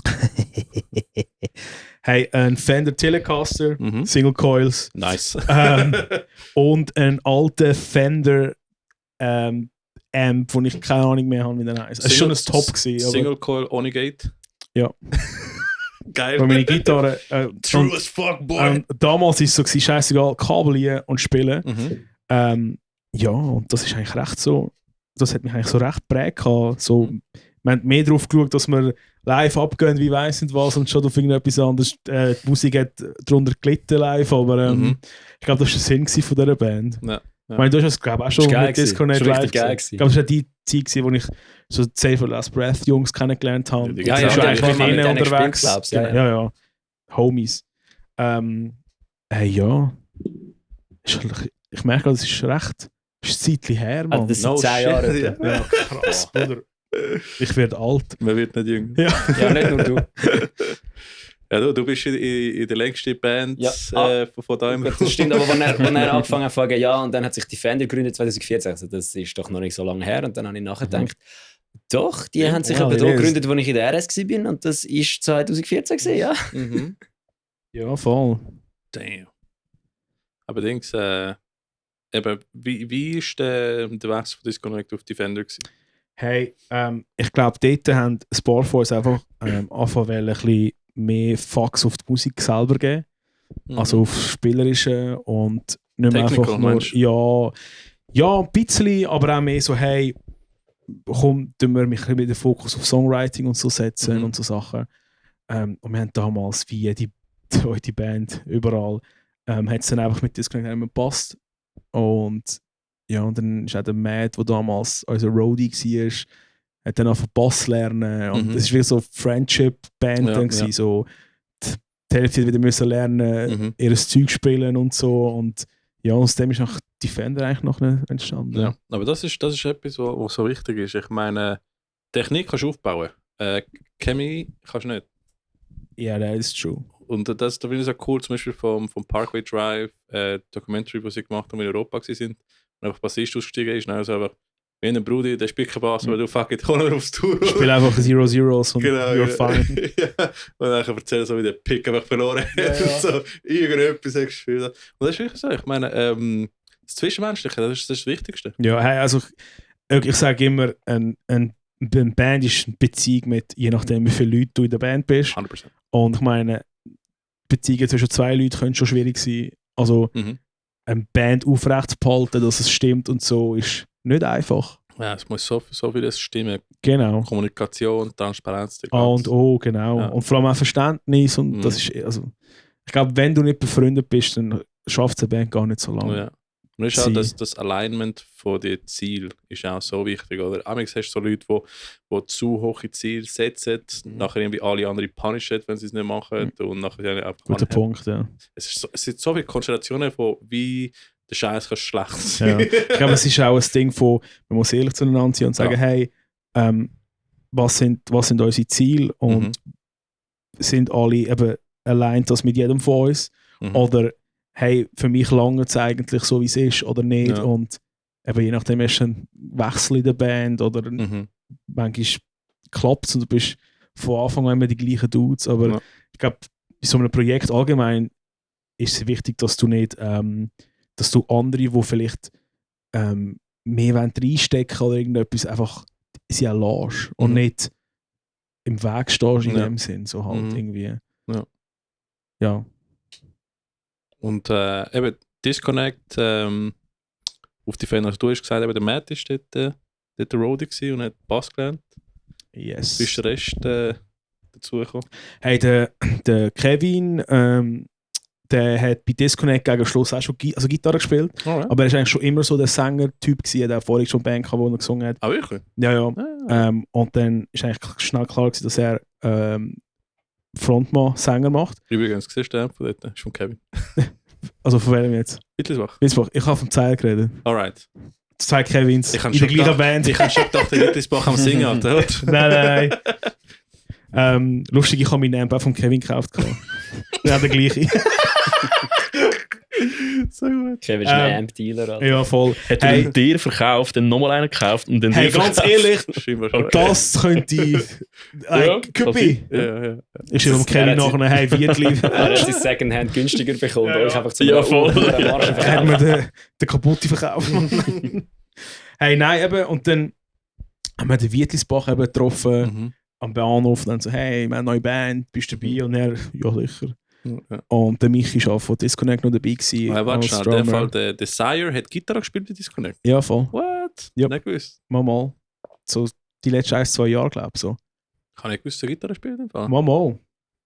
hey, ein Fender Telecaster, Single Coils. Nice. Und ein alter Fender Amp, wo ich keine Ahnung mehr habe, wie der heißt. Es war schon ein Top gewesen. Single Coil ohne Gate? Ja. Geil. Weil meine Gitarre... True as fuck, boy. Damals war es so, scheißegal, Kabel hier und spielen. Ja, und das ist eigentlich recht so... Das hat mich eigentlich so recht geprägt. So, wir haben mehr darauf geschaut, dass wir live abgehen, wie weiss nicht was, und schon auf irgendetwas anderes. Die Musik hat darunter gelitten live, aber ich glaube, das war der Sinn von dieser Band. Ja. Ich meine, du hast es, glaube ich, auch schon mit Disconnect live gesehen. Ich glaube, das war die Zeit, wo ich so Save for Last Breath Jungs kennengelernt habe. Ja, ich war eigentlich mit ihnen unterwegs. Ja. Homies. Ja. Ich merke, das ist recht... Das ist ein Zeitchen her, Mann. Das sind 10 Jahre. Ja, krass, Bruder. Ich werde alt. Man wird nicht jünger. Ja, nicht nur du. Ja, du bist in der längsten Band von Daimler. Das stimmt, aber wenn er angefangen hat zu fragen, ja, und dann hat sich die Fender gegründet 2014, also das ist doch noch nicht so lange her, und dann habe ich nachgedacht, doch, die haben sich aber da gegründet, als ich in der RS war, und das war 2014 gewesen, ja. Ja, voll. Damn. Aber Dings, eben, wie ist der Wechsel von Disconnect auf Defender gewesen? Hey, ich glaube, dort haben Sportforce einfach angefangen, ein bisschen mehr Fax auf die Musik selber geben. Also auf Spielerische und nicht mehr Technical, einfach nur... Ja, ein bisschen, aber auch mehr so, hey, komm, tun wir mich mit dem Fokus auf Songwriting und so setzen und so Sachen. Und wir haben damals, wie jede zweite Band, überall, hat es dann einfach mit Disconnect nicht mehr gepasst. Und ja, und dann ist auch der Matt, der damals unser Roadie war, hat dann auf Bass lernen. Und es war wie so eine Friendship-Band dann gewesen, so die Hälfte wieder müssen lernen, ihr Zeug spielen und so. Und ja, aus dem ist nach Defender eigentlich noch nicht entstanden. Ja, aber das ist etwas, was so wichtig ist. Ich meine, Technik kannst du aufbauen, Chemie kannst du nicht. Ja, das ist true. Und da finde ich es auch cool, zum Beispiel vom Parkway Drive, Documentary, was sie gemacht haben, in Europa waren. Und einfach Bassist ausgestiegen ist, also einfach, wie ein Brudi, der spielt kein Bass, weil du fuck it, komm nur aufs Tour. Ich spiele einfach 0-0s und genau, you're fine. Ja. Und dann erzählen so, wie der Pick einfach verloren hat und so irgendetwas hat gespielt. Und das ist wirklich so, ich meine, das Zwischenmenschliche, das ist das Wichtigste. Ja, hey, also ich sage immer, eine Band ist eine Beziehung mit, je nachdem wie viele Leute du in der Band bist. 100%. Und ich meine, Beziehungen zwischen zwei Leuten können schon schwierig sein. Also eine Band aufrecht zu behalten, dass es stimmt und so, ist nicht einfach. Ja, es muss so vieles stimmen. Genau. Kommunikation, Transparenz. Genau. Ja. Und vor allem auch Verständnis. Und das ist, also, ich glaube, wenn du nicht befreundet bist, dann schafft es eine Band gar nicht so lange. Ja. Und ist auch das Alignment von den Zielen ist auch so wichtig, oder? Amigs hast du so Leute, die zu hohe Ziele setzen, nachher irgendwie alle anderen punishen, wenn sie es nicht machen. Und nachher einfach guter Punkt, ja. Es sind so viele Konstellationen von wie der Scheiß kann schlecht sein. Ja. Ich glaube, es ist auch ein Ding von, man muss ehrlich zueinander sein und sagen, hey, was sind unsere Ziele und sind alle eben allein das mit jedem von uns? Oder hey, für mich lange es eigentlich so, wie es ist oder nicht. Ja. Und eben je nachdem hast du einen Wechsel in der Band oder manchmal klappt es und du bist von Anfang an immer die gleichen Dudes. Aber ich glaube, bei so einem Projekt allgemein ist es wichtig, dass du nicht, dass du andere, die vielleicht mehr reinstecken oder irgendetwas, einfach sie auch lässt und nicht im Weg stehst in dem Sinn. So halt irgendwie. Ja. Und eben Disconnect auf die Fans, also du hast gesagt, eben, der Matt war dort der Roadie und hat Bass gelernt. Yes. Bist der Rest dazugekommen? Hey, der Kevin, der hat bei Disconnect gegen Schluss auch schon Gitarre gespielt. Alright. Aber er war eigentlich schon immer so der Sänger-Typ gewesen, der vorher schon eine Band hatte, wo er gesungen hat. Ah, wirklich? Ja. Und dann ist eigentlich schnell klar gewesen, dass er Frontmann, Sänger macht. Übrigens, siehst du den von dort? Ist von Kevin. Also von welchem jetzt? Wittlisbach. Ich habe vom Zeil geredet. Alright. Zwei Kevins in der gleichen Band. Ich habe schon gedacht, der Wittlisbach am Singen, Alter. Nein. Lustig, ich habe meinen Amp auch von Kevin gekauft. Ja, der gleiche. So gut. Kevin ist ein Amp-Dealer. Also. Ja, voll. Hat er dir verkauft, dann nochmal einen gekauft und dann Hey, dir ganz verkauft? ehrlich, Scheinbar schon. das könnte Köppi. Ja. Ist ja um Kevin nachher hey, Vietli. Er hat sein Secondhand günstiger bekommen. Ja, euch einfach zum Ja, voll. Marge Er hat mir verkauft. den kaputten verkauft. Hey, nein, eben. Und dann haben wir den Vietlisbach eben getroffen Mhm. am Bahnhof. Und dann so, hey, wir haben eine neue Band, bist du dabei? Und er, ja sicher. Ja. Und der Michi war auch von Disconnect noch dabei. Gewesen, Warte als schnell, in dem Drummer. Fall, der Desire hat Gitarre gespielt bei Disconnect. Ja, voll. What? Ja. Nicht gewusst. Mal. So die letzten 1-2 Jahre, glaube ich. So. Ich habe nicht gewusst, dass er Gitarre spielt. Im Fall. Mal.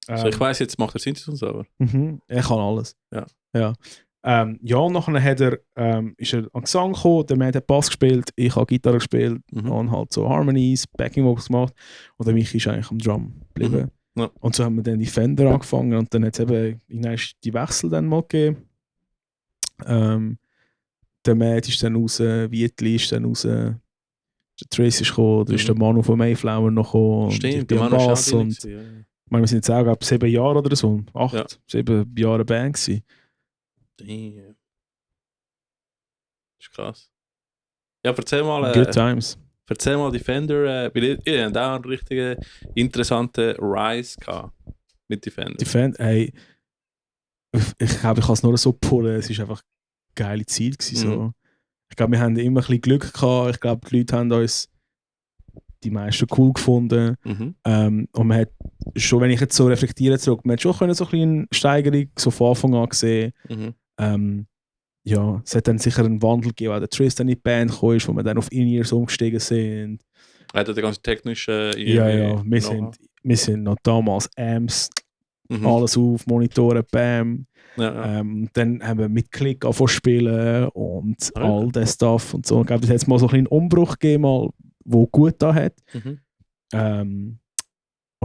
Also ich weiss, jetzt macht er Synthesizer und so, aber... Er kann alles. Ja. Ja, und nachher hat ist er an Gesang gekommen, der Matt hat Bass gespielt, ich habe Gitarre gespielt und halt so Harmonies, Backing Vocals gemacht und der Michi ist eigentlich am Drum geblieben. Ja. Und so haben wir dann die Fender angefangen und dann hat es eben die Wechsel dann mal gegeben. Der Matt ist dann raus, Vietli ist dann raus, der Trace ist gekommen, da ist der Manu von Mayflower noch gekommen. Stimmt, der der Mann Bass war und ich meine, wir sind jetzt auch, glaube ich, 7 Jahre oder so, 7 Jahre Band gewesen. Damn. Das ist krass. Ja, erzähl mal... Good times. Erzähl mal die Fender, weil ihr habt auch einen richtigen interessanten Rise gehabt mit Defender. Die Fans, hey, ich glaube, ich kann es nur so pullen, es war einfach eine geile Zeit gewesen, so. Ich glaube, wir haben immer ein bisschen Glück gehabt, ich glaube, die Leute haben uns die meisten cool gefunden und man hat schon, wenn ich jetzt so reflektiere zurück, man hat schon können so ein bisschen eine Steigerung so von Anfang an gesehen. Ja, es hat dann sicher einen Wandel gegeben, weil der Tristan in die Band gekommen ist, wo wir dann auf In-Ears umgestiegen sind. Hat er den ganzen technischen... Ja, wir sind noch damals Amps, alles auf, Monitoren, bam. Ja. Dann haben wir mit Klick angefangen zu spielen und all das Stuff und so. Ich glaube, das hat mal so ein bisschen einen Umbruch gegeben, mal, wo gut da hat. Und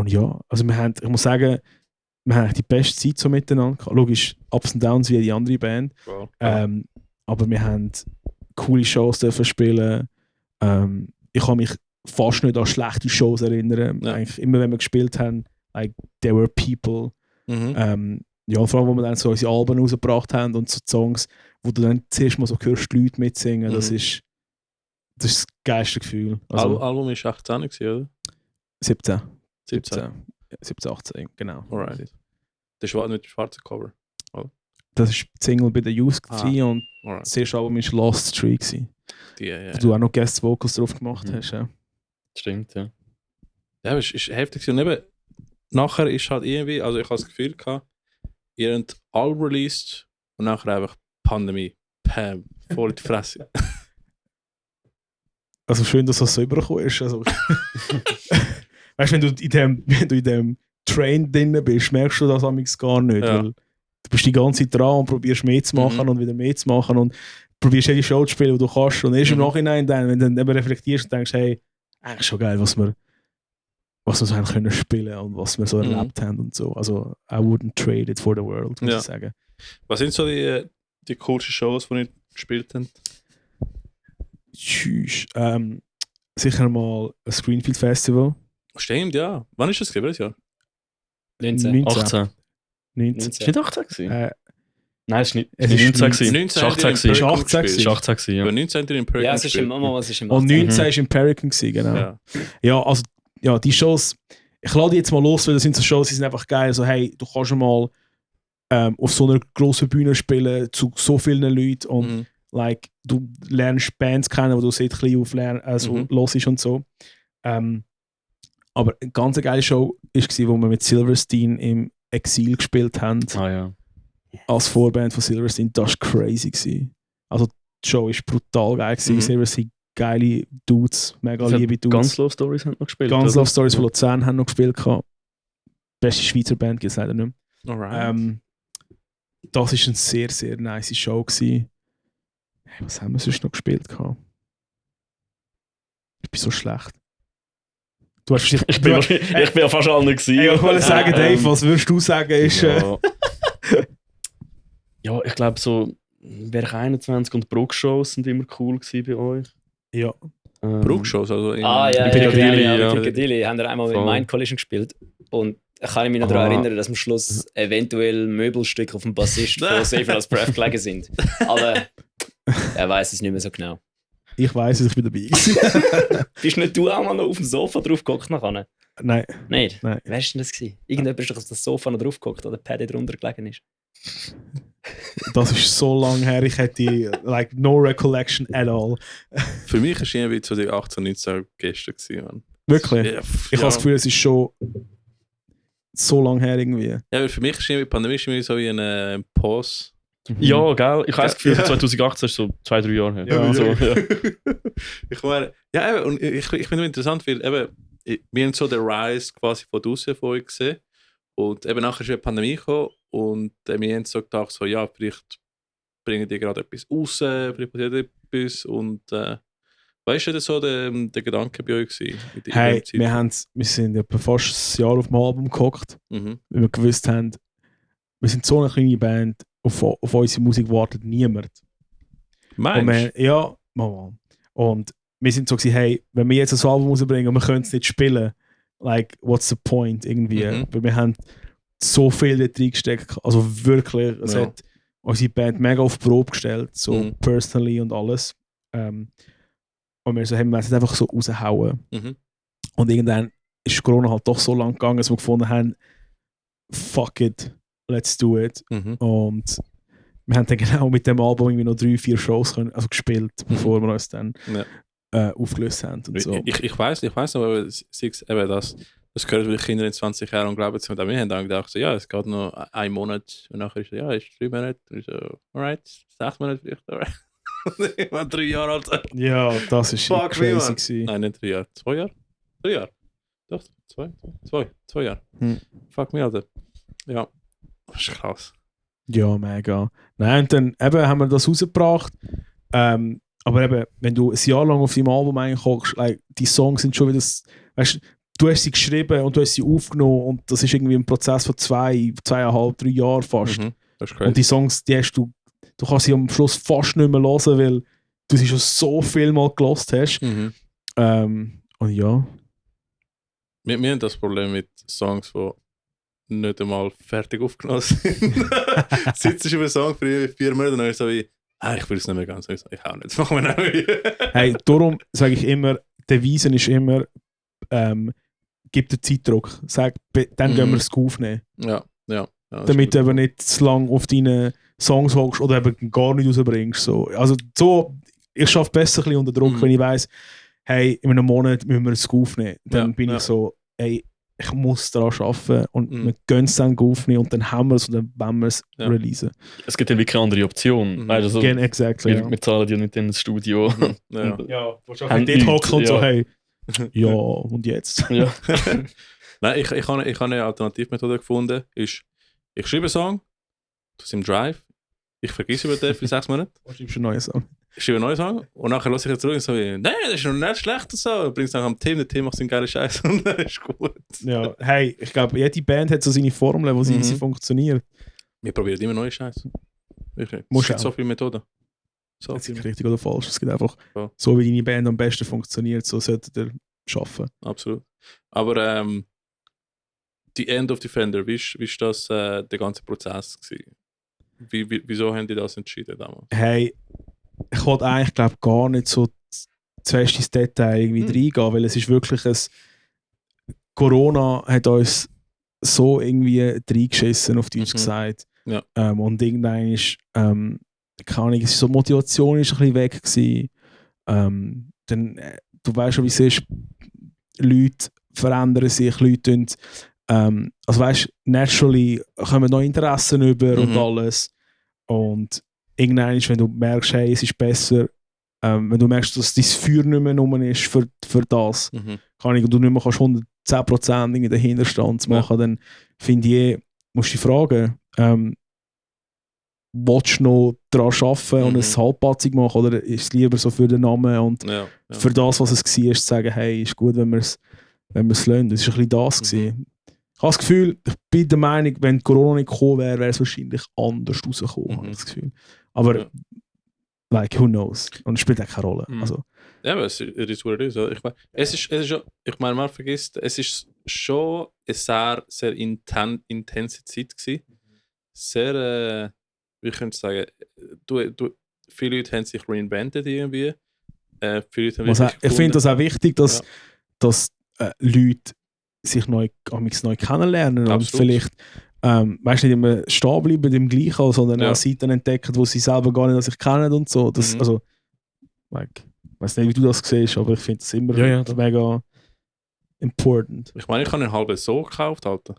ja, also ich muss sagen, wir haben die beste Zeit so miteinander gehabt. Logisch, Ups und Downs wie die andere Band. Wow. Aber wir haben coole Shows dürfen spielen. Ich kann mich fast nicht an schlechte Shows erinnern. Ja. Eigentlich immer, wenn wir gespielt haben, like, there were people. Ja, vor allem, wo wir dann so unsere Alben rausgebracht haben und so Songs, wo du dann zuerst mal so hörst, die Leute mitsingen, das ist das geilste Gefühl. Also, Album war 18, oder? 17. 17. 17, 18, genau. Alright. Das war mit dem schwarzen Cover. Das war die Single bei der Youth und Alright. das erste Album war Lost Street gewesen, Ja. wo du auch noch Guest Vocals drauf gemacht hast. Ja. Stimmt, ja. Ja, es ist heftig. Und eben, nachher ist halt irgendwie, also ich habe das Gefühl gehabt, ihr habt Album released und nachher einfach Pandemie. Pam, voll in die Fresse. Also schön, dass das so übergekommen ist. Also, weißt du, wenn du in dem Train drin bist, merkst du das amigs gar nicht. Ja. Weil du bist die ganze Zeit dran und probierst mehr zu machen und wieder mehr zu machen und probierst jede Show zu spielen, die du kannst. Und erst im Nachhinein, dann, wenn du dann eben reflektierst und denkst, hey, eigentlich schon geil, was wir so haben können spielen und was wir so erlebt haben und so. Also, I wouldn't trade it for the world, muss ich sagen. Was sind so die coolsten Shows, die ihr gespielt habt? Tschüss. Sicher mal ein Screenfield Festival. Stimmt, ja. Wann ist das gewesen? Ja. 19. 18. 19. Ist nicht 18 gewesen? Nein, es ist nicht Es ist 19 gewesen. 19 Es ist 18 gewesen. Ist 18 Es ist 18 gewesen, ja. Aber 19 in Perkins Ja, es ist im gespielt. es ist im Und 18. 19 war im Perican, genau. Ja. Ja, also ja, die Shows, ich lade die jetzt mal los, weil das sind so Shows, die sind einfach geil. Also hey, du kannst mal auf so einer grossen Bühne spielen, zu so vielen Leuten und like, du lernst Bands kennen, die du seit klein auf hörst und so. Aber eine ganz geile Show war, wo wir mit Silverstein im Exil gespielt haben. Ah ja. Als Vorband von Silverstein. Das war crazy gewesen. Also die Show war brutal geil gewesen. Silverstein, geile Dudes, mega liebe Dudes. Ganz Love Stories haben noch gespielt. Ganz oder? Love Stories von Luzern haben noch gespielt. Beste Schweizer Band gibt es leider nicht mehr. Alright. Das war eine sehr, sehr nice Show gewesen. Hey, was haben wir sonst noch gespielt? Ich bin so schlecht. Du hast Ich bin ja fast alle nicht gewesen. Hey, ich wollte sagen, Dave, was würdest du sagen? Ist, ja, ich glaube so Werk 21 und Bruck-Shows sind immer cool gewesen bei euch. ja. Bruck-Shows, also in Ja, in Piccadilly, ja. Piccadilly haben wir einmal mit Voll. Mind Collision gespielt. Und kann ich mich noch daran erinnern, dass am Schluss eventuell Möbelstücke auf dem Bassist von Save Last Breath gelegen sind. Aber er weiß es nicht mehr so genau. Ich weiss es, ich bin dabei gewesen. Bist nicht du auch mal noch auf dem Sofa drauf gehockt nachher? Nein. Nicht? Nein. Wer war denn das gewesen? Irgendjemand ist doch auf das Sofa noch drauf gehockt, oder der Paddy drunter gelegen ist. Das ist so lange her, ich hätte like no recollection at all. Für mich war es irgendwie so die 18, 19 gestern gewesen, Mann. Wirklich? Ja, Ich habe das Gefühl, es ist schon so lange her irgendwie. Ja, weil für mich ist die Pandemie irgendwie so wie eine Pause. Ja, gell? Ich habe das Gefühl, Ja. 2018 ist so 2-3 Jahre her. Ja. So, ja. Ich meine, ja, eben, und ich finde es interessant, weil eben, wir haben so den Rise quasi von draußen von euch gesehen. Und eben nachher ist die Pandemie gekommen und wir haben so gedacht, so, ja, vielleicht bringen die gerade etwas raus, vielleicht passiert etwas. Und weißt du, das so der Gedanke bei euch gewesen? Hey, wir sind etwa fast ein Jahr auf dem Album gehockt, weil wir gewusst haben, wir sind so eine kleine Band, auf unsere Musik wartet niemand. Und Meinst du? ja, Mama. Und wir sind so gewesen, hey, wenn wir jetzt ein Album rausbringen und wir können es nicht spielen, like, what's the point irgendwie? Weil wir haben so viel da reingesteckt, also wirklich, es Ja. hat unsere Band mega auf die Probe gestellt, so Mhm. personally und alles. Und wir so, haben wir es einfach so raushauen. Mhm. Und irgendwann ist Corona halt doch so lang gegangen, dass wir gefunden haben, fuck it, let's do it. Mhm. Und wir haben dann genau mit dem Album irgendwie noch 3-4 Shows gespielt, bevor wir uns dann aufgelöst haben. Und so. Ich weiß noch, aber eben das gehört, weil die Kinder in 20 Jahren und glauben es. Und wir haben dann gedacht, so, ja, es geht noch einen Monat. Und nachher ist es, ja, es ist 3 Monate. Und ich so, alright, 6 Monate vielleicht, alright. Ich war 3 Jahre alt. Ja, das ist Fuck me, crazy man. gewesen. Nein, nicht 3 Jahre. 2 Jahre? 3 Jahre? Doch, 2 Jahre. Fuck me, Alter. Ja, das ist krass. Ja, mega. Nein, und dann eben haben wir das rausgebracht. Aber eben, wenn du ein Jahr lang auf deinem Album einkommst, like, die Songs sind schon wieder, weißt du, hast sie geschrieben und du hast sie aufgenommen und das ist irgendwie ein Prozess von 2,5, 3 Jahren fast. Mhm. Das ist Und crazy. die Songs, die hast du kannst sie am Schluss fast nicht mehr hören, weil du sie schon so viel mal gelost hast. Mhm. Und ja. Wir haben das Problem mit Songs, die nicht einmal fertig aufgenommen sind. Sitzt du über einen Song für 4 Monate und dann ist so wie, ich will es nicht mehr ganz. Ich auch nicht. Das machen wir nicht. Hey, darum sage ich immer, die Devise ist immer, gib den Zeitdruck. Sag, dann gehen wir es aufnehmen. Ja. Damit du eben nicht zu lange auf deine Songs hockst oder eben gar nicht rausbringst. So. Also so, ich schaffe besser ein bisschen unter Druck, wenn ich weiss, hey, in einem Monat müssen wir es aufnehmen. Dann bin ich so, hey, ich muss daran arbeiten und wir können es dann aufnehmen und dann haben wir es und dann wollen wir es releasen. Es gibt dann wirklich eine andere Option. Weißt du, also, Exactly, wir zahlen ja nicht ins Studio. Ja. Ja, wo schon Haben dort hocken und so, ja. hey, ja, und jetzt? Ja. Nein, ich habe eine Alternativmethode gefunden. Ich schreibe einen Song, das im Drive, ich vergesse über den für 6 Monate, Du schreibst einen neuen Song. ich schreibe einen neuen Song und nachher lasse ich jetzt zurück und so wie, nein, das ist noch nicht schlecht und so. Bringst dann am Team, der Team macht so einen geilen Scheiß und dann ist gut. Ja, hey, ich glaube, jede Band hat so seine Formeln, wo sie easy funktioniert. Wir probieren immer neue Scheiß. Wirklich. Muss Es gibt auch. so viele Methoden. So Das ist viele. nicht richtig oder falsch. Es gibt einfach, Ja. so wie deine Band am besten funktioniert, so solltet ihr arbeiten. Absolut. Aber die End of Defender, wie ist das der ganze Prozess gewesen? Wieso haben die das entschieden damals? Hey, ich wollte eigentlich, glaube gar nicht so zu fest ins Detail irgendwie reingehen, weil es ist wirklich ein... Corona hat uns so irgendwie reingeschissen, auf Deutsch gesagt. Ja. Und irgendwann ist, keine Ahnung, so die Motivation ist ein bisschen weg gewesen. Dann, du weißt schon, wie es ist, Leute verändern sich, Leute tun, also weißt, naturally kommen noch Interessen über und alles. Und irgendwann ist, wenn du merkst, hey, es ist besser, wenn du merkst, dass dein Feuer nicht mehr rum ist für das, kann ich, und du nicht mehr kannst 110% in den Hinterstand machen, dann finde ich, musst du dich fragen, willst du noch daran arbeiten und es halbpatzig machen oder ist es lieber so für den Namen und für das, was es war, zu sagen, hey, ist gut, wenn wir es lassen. Das war ein bisschen das gewesen. Ich habe das Gefühl, ich bin der Meinung, wenn Corona nicht gekommen wäre, wäre es wahrscheinlich anders rausgekommen, habe ich das Gefühl. Aber, like, who knows? Und es spielt auch keine Rolle. Also, Ja, aber es ist what it is. Ich meine, man vergisst, es ist schon eine sehr, sehr intense Zeit gewesen. Sehr, wie könnte ich sagen, viele Leute haben sich reinvented irgendwie. Viele Leute haben ich finde das auch wichtig, dass Leute sich neu kennenlernen. Absolut. Und vielleicht nicht immer stehen bleiben im Gleichen, sondern auch Seiten entdecken, wo sie selber gar nicht sich kennen und so. Das, also, ich weiß nicht, wie du das siehst, aber ich finde das immer mega important. Ich meine, ich habe einen halben so gekauft, Alter.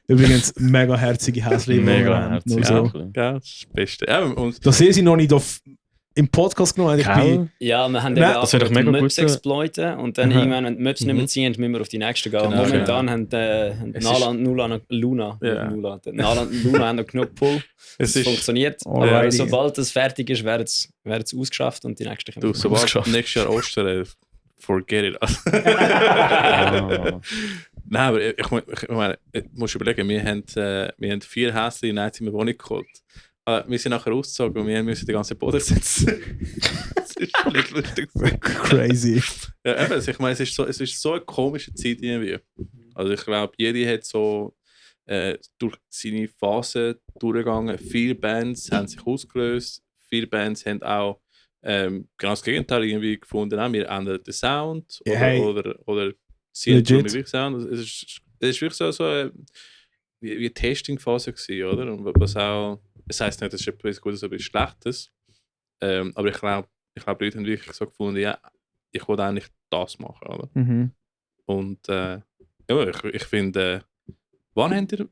Übrigens, mega herzige Häschen. Mega herzige so. Ja, das ist das Beste. Ja, und das sehe ich noch nicht im Podcast genommen. Ja, wir haben das wäre doch mega Maps gut. exploiten und dann irgendwann, wenn die Maps nicht mehr ziehen, müssen wir auf die nächste gehen. Genau, Momentan haben Luna haben noch genug Pull. Es funktioniert. Sobald es fertig ist, wird es ausgeschafft und die nächste kommt. Sobald nächstes Jahr Ostern, forget it. Nein, aber ich meine, ich muss überlegen, wir haben 4 Häschen in eine Wohnung geholt. Wir sind nachher ausgezogen und wir müssen den ganzen Boden setzen. Das ist völlig lustig. Crazy. Ja, eben, ich meine, es ist so eine komische Zeit irgendwie. Also ich glaube, jeder hat so durch seine Phasen durchgegangen. Viele Bands haben sich ausgelöst. Viele Bands haben auch genau das Gegenteil irgendwie gefunden. Wir ändern den Sound oder sie ändern den Sound. Es ist wirklich so wie eine Testing-Phase gewesen, oder? Und was auch, das heisst nicht, das ist etwas Gutes oder etwas Schlechtes. Aber ich glaube, die Leute haben wirklich so gefunden, ja, ich will eigentlich das machen, oder? Und ich finde, wann habt ihr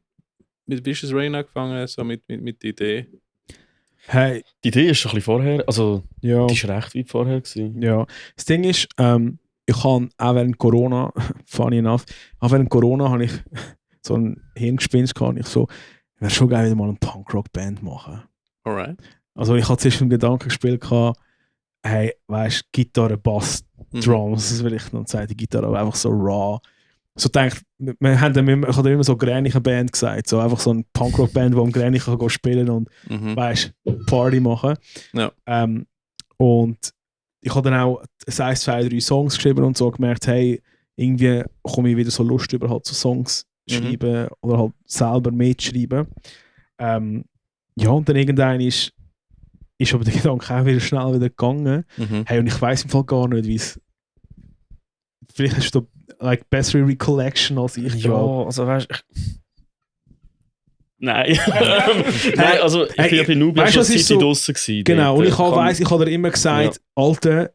mit Vicious Rain angefangen, so mit der Idee? Hey. Die Idee ist schon ein bisschen vorher, also die war recht weit vorher gewesen. Ja, das Ding ist, ich habe auch während Corona, funny enough, habe ich so ein Hirngespinst gehabt. Ich so, ich wäre schon geil, wieder mal eine Punkrock-Band machen. Alright. Also ich hatte zuerst mit dem Gedanken gespielt, hey, weißt du, Gitarre, Bass, Drums, das will ich noch sagen, die Gitarre aber einfach so raw. So denkt, ich habe immer so gränige Band gesagt, so einfach so eine Punkrock-Band, die am Gränig kann spielen und weißt, Party machen. Ja. Und ich habe dann auch 1, 2, 3 Songs geschrieben und so gemerkt, hey, irgendwie komme ich wieder so Lust über halt so Songs schreiben oder halt selber mitschreiben. Ja, und dann irgendwann ist aber der Gedanke auch wieder schnell wieder gegangen. Hey, und ich weiss im Fall gar nicht, wie es. Vielleicht hast du like bessere Recollection als ich. Ja, also weißt du. Nein. Nein, also ich bin bei Nubia schon seit so, draussen gewesen. Genau, und ich habe dir immer gesagt, Alter,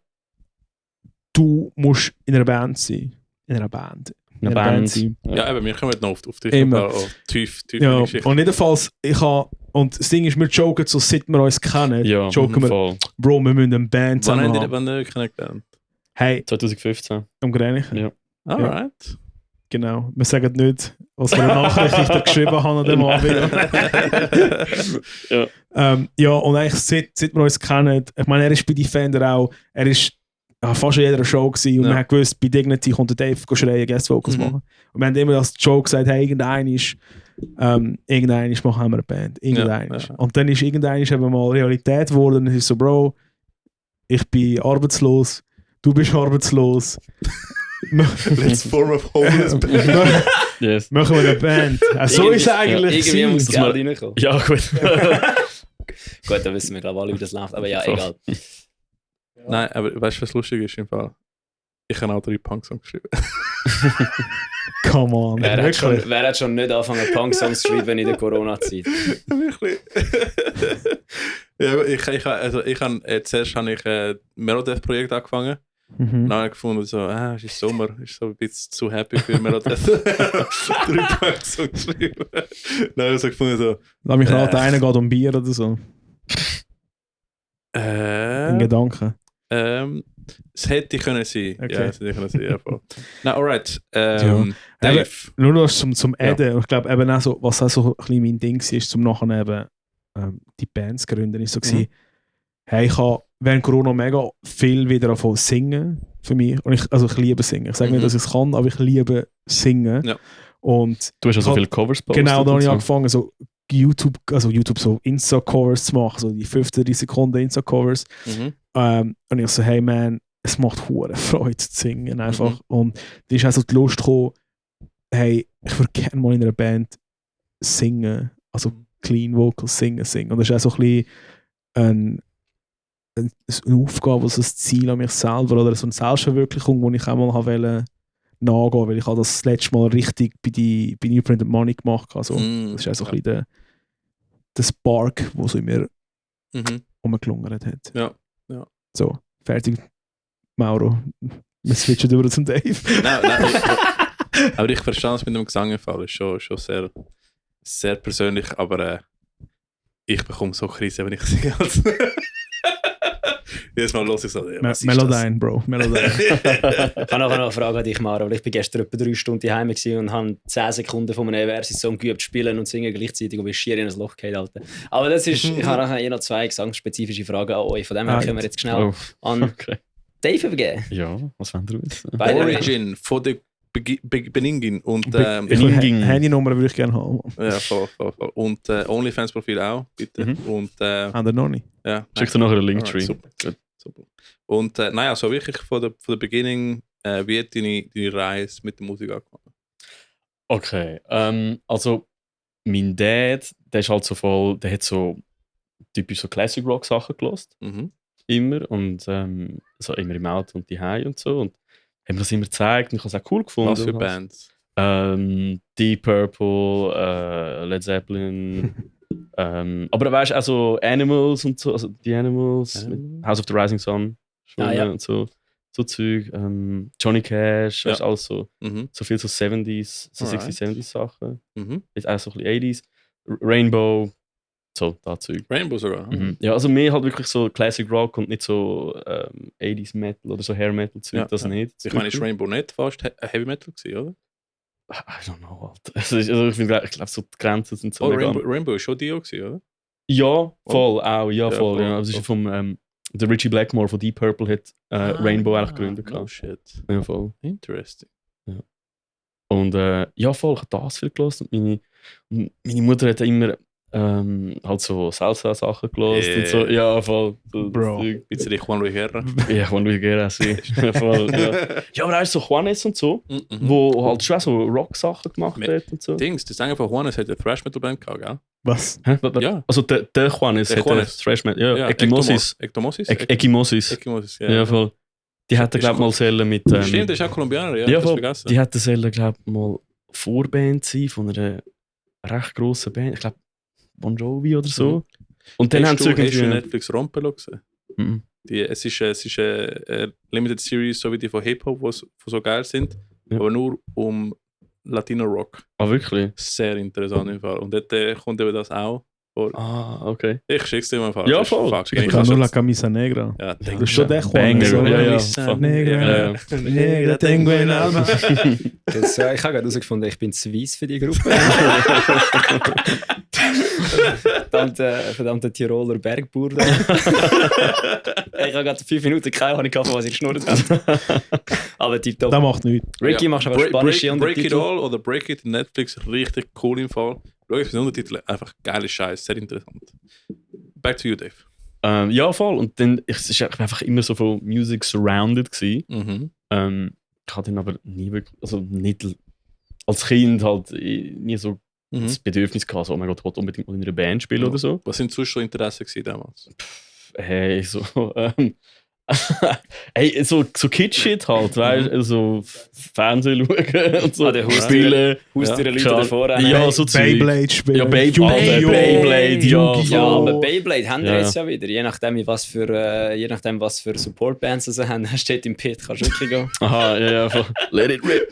du musst in einer Band sein. In einer Band sein. Ja, aber wir kommen noch auf dich immer. Tief ja, und jedenfalls, und das Ding ist, wir joken so, seit wir uns kennen, joken wir, Bro, wir müssen eine Band zusammen haben. Wann habt ihr kennengelernt? Hey. 2015. Am Gränig? Ja. Alright. Ja. Genau. Wir sagen nicht, was für eine Nachricht ich da geschrieben habe an dem Abend. Ja, und eigentlich seit wir uns kennen, ich meine, er ist bei Defender auch, er ist fast in jeder Show gewesen und man hat gewusst, bei Dignity kommt der Dave schreien, Guest Vocals machen. Und wir haben immer als Joke gesagt, hey, irgendein ist machen wir eine Band. Und dann ist irgendein eben mal Realität geworden und es ist so, Bro, ich bin arbeitslos, du bist arbeitslos. Let's form a homeless band. Yes. Machen wir eine Band. So ist es eigentlich. Irgendwie muss das Geld reinkommen. Ja, gut. Gut, dann wissen wir glaube alle, wie das läuft. Aber ja, egal. Nein, aber weißt du, was lustig ist im Fall? Ich habe auch 3 Punk-Songs geschrieben. Come on. Wer hat schon nicht angefangen, Punk-Songs zu schreiben in der Corona-Zeit? Wirklich? Ja, zuerst habe ich ein Melodeath-Projekt angefangen. Dann habe ich gefunden, so, es ist Sommer, ist so ein bisschen zu happy für Melodeath. 3 Punk-Songs schreiben. Dann habe ich so gefunden, so. Lass mich raten, einer geht um Bier oder so. In Gedanken. Es hätte können sein. Okay. Ja, es hätte können sein. Ja, voll. Na, alright. Dave. Nur noch zum Adden. Ja. Ich glaube, eben auch so, was auch so ein bisschen mein Ding war, ist, zum nachher eben die Bands gründen, ist so gewesen, hey, ich habe während Corona mega viel wieder davon singen für mich. Und ich liebe singen. Ich sage nicht, dass ich es kann, aber ich liebe singen. Ja. Und du hast ja so viele Covers postet. Genau, da habe ich angefangen, so YouTube so Insta-Covers zu machen, so die 35 Sekunden Insta-Covers. Und ich so, hey man, es macht hure Freude zu singen einfach. Und da ist auch so die Lust gekommen, hey, ich würde gerne mal in einer Band singen, also Clean Vocals singen. Und das ist auch so ein bisschen eine Aufgabe, also ein Ziel an mich selber oder so eine Selbstverwirklichung, die ich auch mal wollte nachgehen, weil ich habe das letzte Mal richtig bei New Printed Money gemacht habe. Also, das ist auch so ein bisschen der Spark, der so in mir rumgelungert hat. Ja. So, fertig. Mauro, wir switchen über zum Dave. Nein, aber ich verstehe es mit dem Gesangfall, ist schon sehr, sehr persönlich, aber ich bekomme so Krise, wenn ich singe. Jedes Mal los ich so, Melodyne, Bro, Melodyne. Ich habe nachher noch eine Frage an dich, Maro. Ich war gestern etwa 3 Stunden daheim und habe 10 Sekunden von einem Versus-Song geübt, spielen und singen gleichzeitig und bin schier in ein Loch gefallen, Alter. Aber das ist, ich habe nachher noch 2 gesangsspezifische Fragen an euch. Von dem her können wir jetzt schnell an Dave übergeben. Ja, was wollen wir wissen? Origin von der Beningin und Handynummer würde ich gerne haben. ja, voll. Und OnlyFans-Profil auch, bitte. Und Haben wir noch nicht? ja. Schickst du nachher einen Linktree? Super. Und naja, so wirklich von der Beginning, wie hat deine Reise mit der Musik angefangen? Okay, also mein Dad, der ist halt so voll, der hat so typisch so Classic Rock Sachen gelost, immer und so immer im Auto und daheim und so und haben mir das immer gezeigt und ich habe es auch cool gefunden. Was für Bands? Deep Purple, Led Zeppelin, aber weißt du, also Animals und so, also die Animals, House of the Rising Sun und so Zeug, Johnny Cash, weißt, alles so, so viel so 70s, so 60s, 70s Sachen, jetzt auch so ein bisschen 80s, Rainbow, so da Zeug. Rainbow sogar? Ja, also mehr halt wirklich so Classic Rock und nicht so 80s Metal oder so Hair Metal Zeug, das nicht. Ich meine, ist Rainbow nicht fast Heavy Metal gewesen, oder? I don't know, Alter. Also ich glaube, so die Grenzen sind so. Oh, Rainbow ist schon Dio gewesen, oder? Ja, voll, auch, ja, voll. Ja. Das ist vom der Richie Blackmore von Deep Purple hat Rainbow eigentlich gegründet. Oh shit. Ja, voll. Interesting. Ja. Und ja, voll, ich habe das viel gehört. Und meine Mutter hat immer halt so Salsa-Sachen gehört und so. Ja, voll. So, Bro. Bisschen Juan Luis Guerra. Ja, Juan Luis Guerra, voll. Ja, aber auch so Juanes und so, wo halt schon so Rock-Sachen gemacht hat und so. Dings, das Sänger von Juanes hat eine Thrash-Metal-Band gehabt, gell? Was? Ja. Also der Juanes hat eine Thrash-Metal. Ja, Ekimosis. Ekimosis, ja, voll. Die hätten, glaube ich, mal sollen mit... Stimmt, das ist auch Kolumbianer, ja, ja, das vergessen. Die hätten sollen, glaube ich, mal Vorband sein von einer recht grossen Band. Ich glaube, Bon Jovi oder so. Und dann haben sie irgendwie... Hast du Netflix Rompelo gesehen? Es ist eine Limited Series, so wie die von Hip-Hop, die so geil sind, aber nur um Latino Rock. Ah, wirklich? Sehr interessant im Fall. Und dort kommt eben das auch vor. Ah, okay. Ich schick's dir mal Fall. Ja, voll. Ich kann nur La Camisa Negra. Ja, das ist schon der Banger. Juan. Ja. Negra. Negra tengo en alma. Ich habe gerade herausgefunden, ich bin zu weiss für die Gruppe. Verdammte Tiroler Bergbauer. Ich habe gerade 5 Minuten keine Ahnung, was ich geschnurrt habe. Aber tipptopp. Das macht nichts. Ricky, machst du aber spanische Break It Untertitel? All oder Break It Netflix, richtig cool im Fall. Schau auf den Untertitel, einfach geile Scheiß, sehr interessant. Back to you, Dave. Ja, voll. Und dann, ich war einfach immer so von Music surrounded gewesen. Ich hatte dann aber nie wirklich, also nicht als Kind halt nie so das Bedürfnis gehabt, so, oh mein Gott, ich wollte unbedingt mal in einer Band spielen oder so. Was sind sonst schon Interesse gewesen damals? Hey, so hey, so Kid-Shit halt, weißt du, so Fernsehen schauen und so, spielen. Haustüren Leute davor. Ja, so Beyblade spielen. Ja, Beyblade, ja. Ja, aber Beyblade haben wir jetzt ja wieder. Je nachdem, was für Supportbands sie haben, steht im Pit, kannst du wirklich gehen. Aha, ja, let it rip.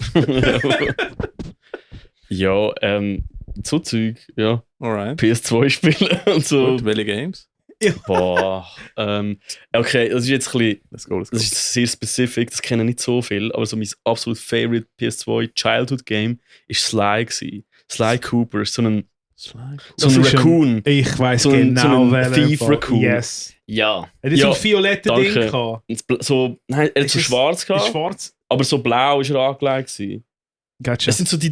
Ja, so Zeug, ja. Alright. PS2 spielen und so. Gut, welche Games? Boah. Okay, das ist jetzt ein bisschen, Let's go. das ist sehr spezifisch, das kennen nicht so viel, aber so mein absolut favorite PS2 Childhood Game ist Sly gewesen. Sly Cooper ist so ein Raccoon. Ich weiss so genau, ein Thief Raccoon. Yes. Ja. Er hat so ein violettes Ding danke. gehabt. Nein, er hat so schwarz gehabt, Schwarz? aber so blau ist er angelegt gewesen. Gotcha. Es sind so 3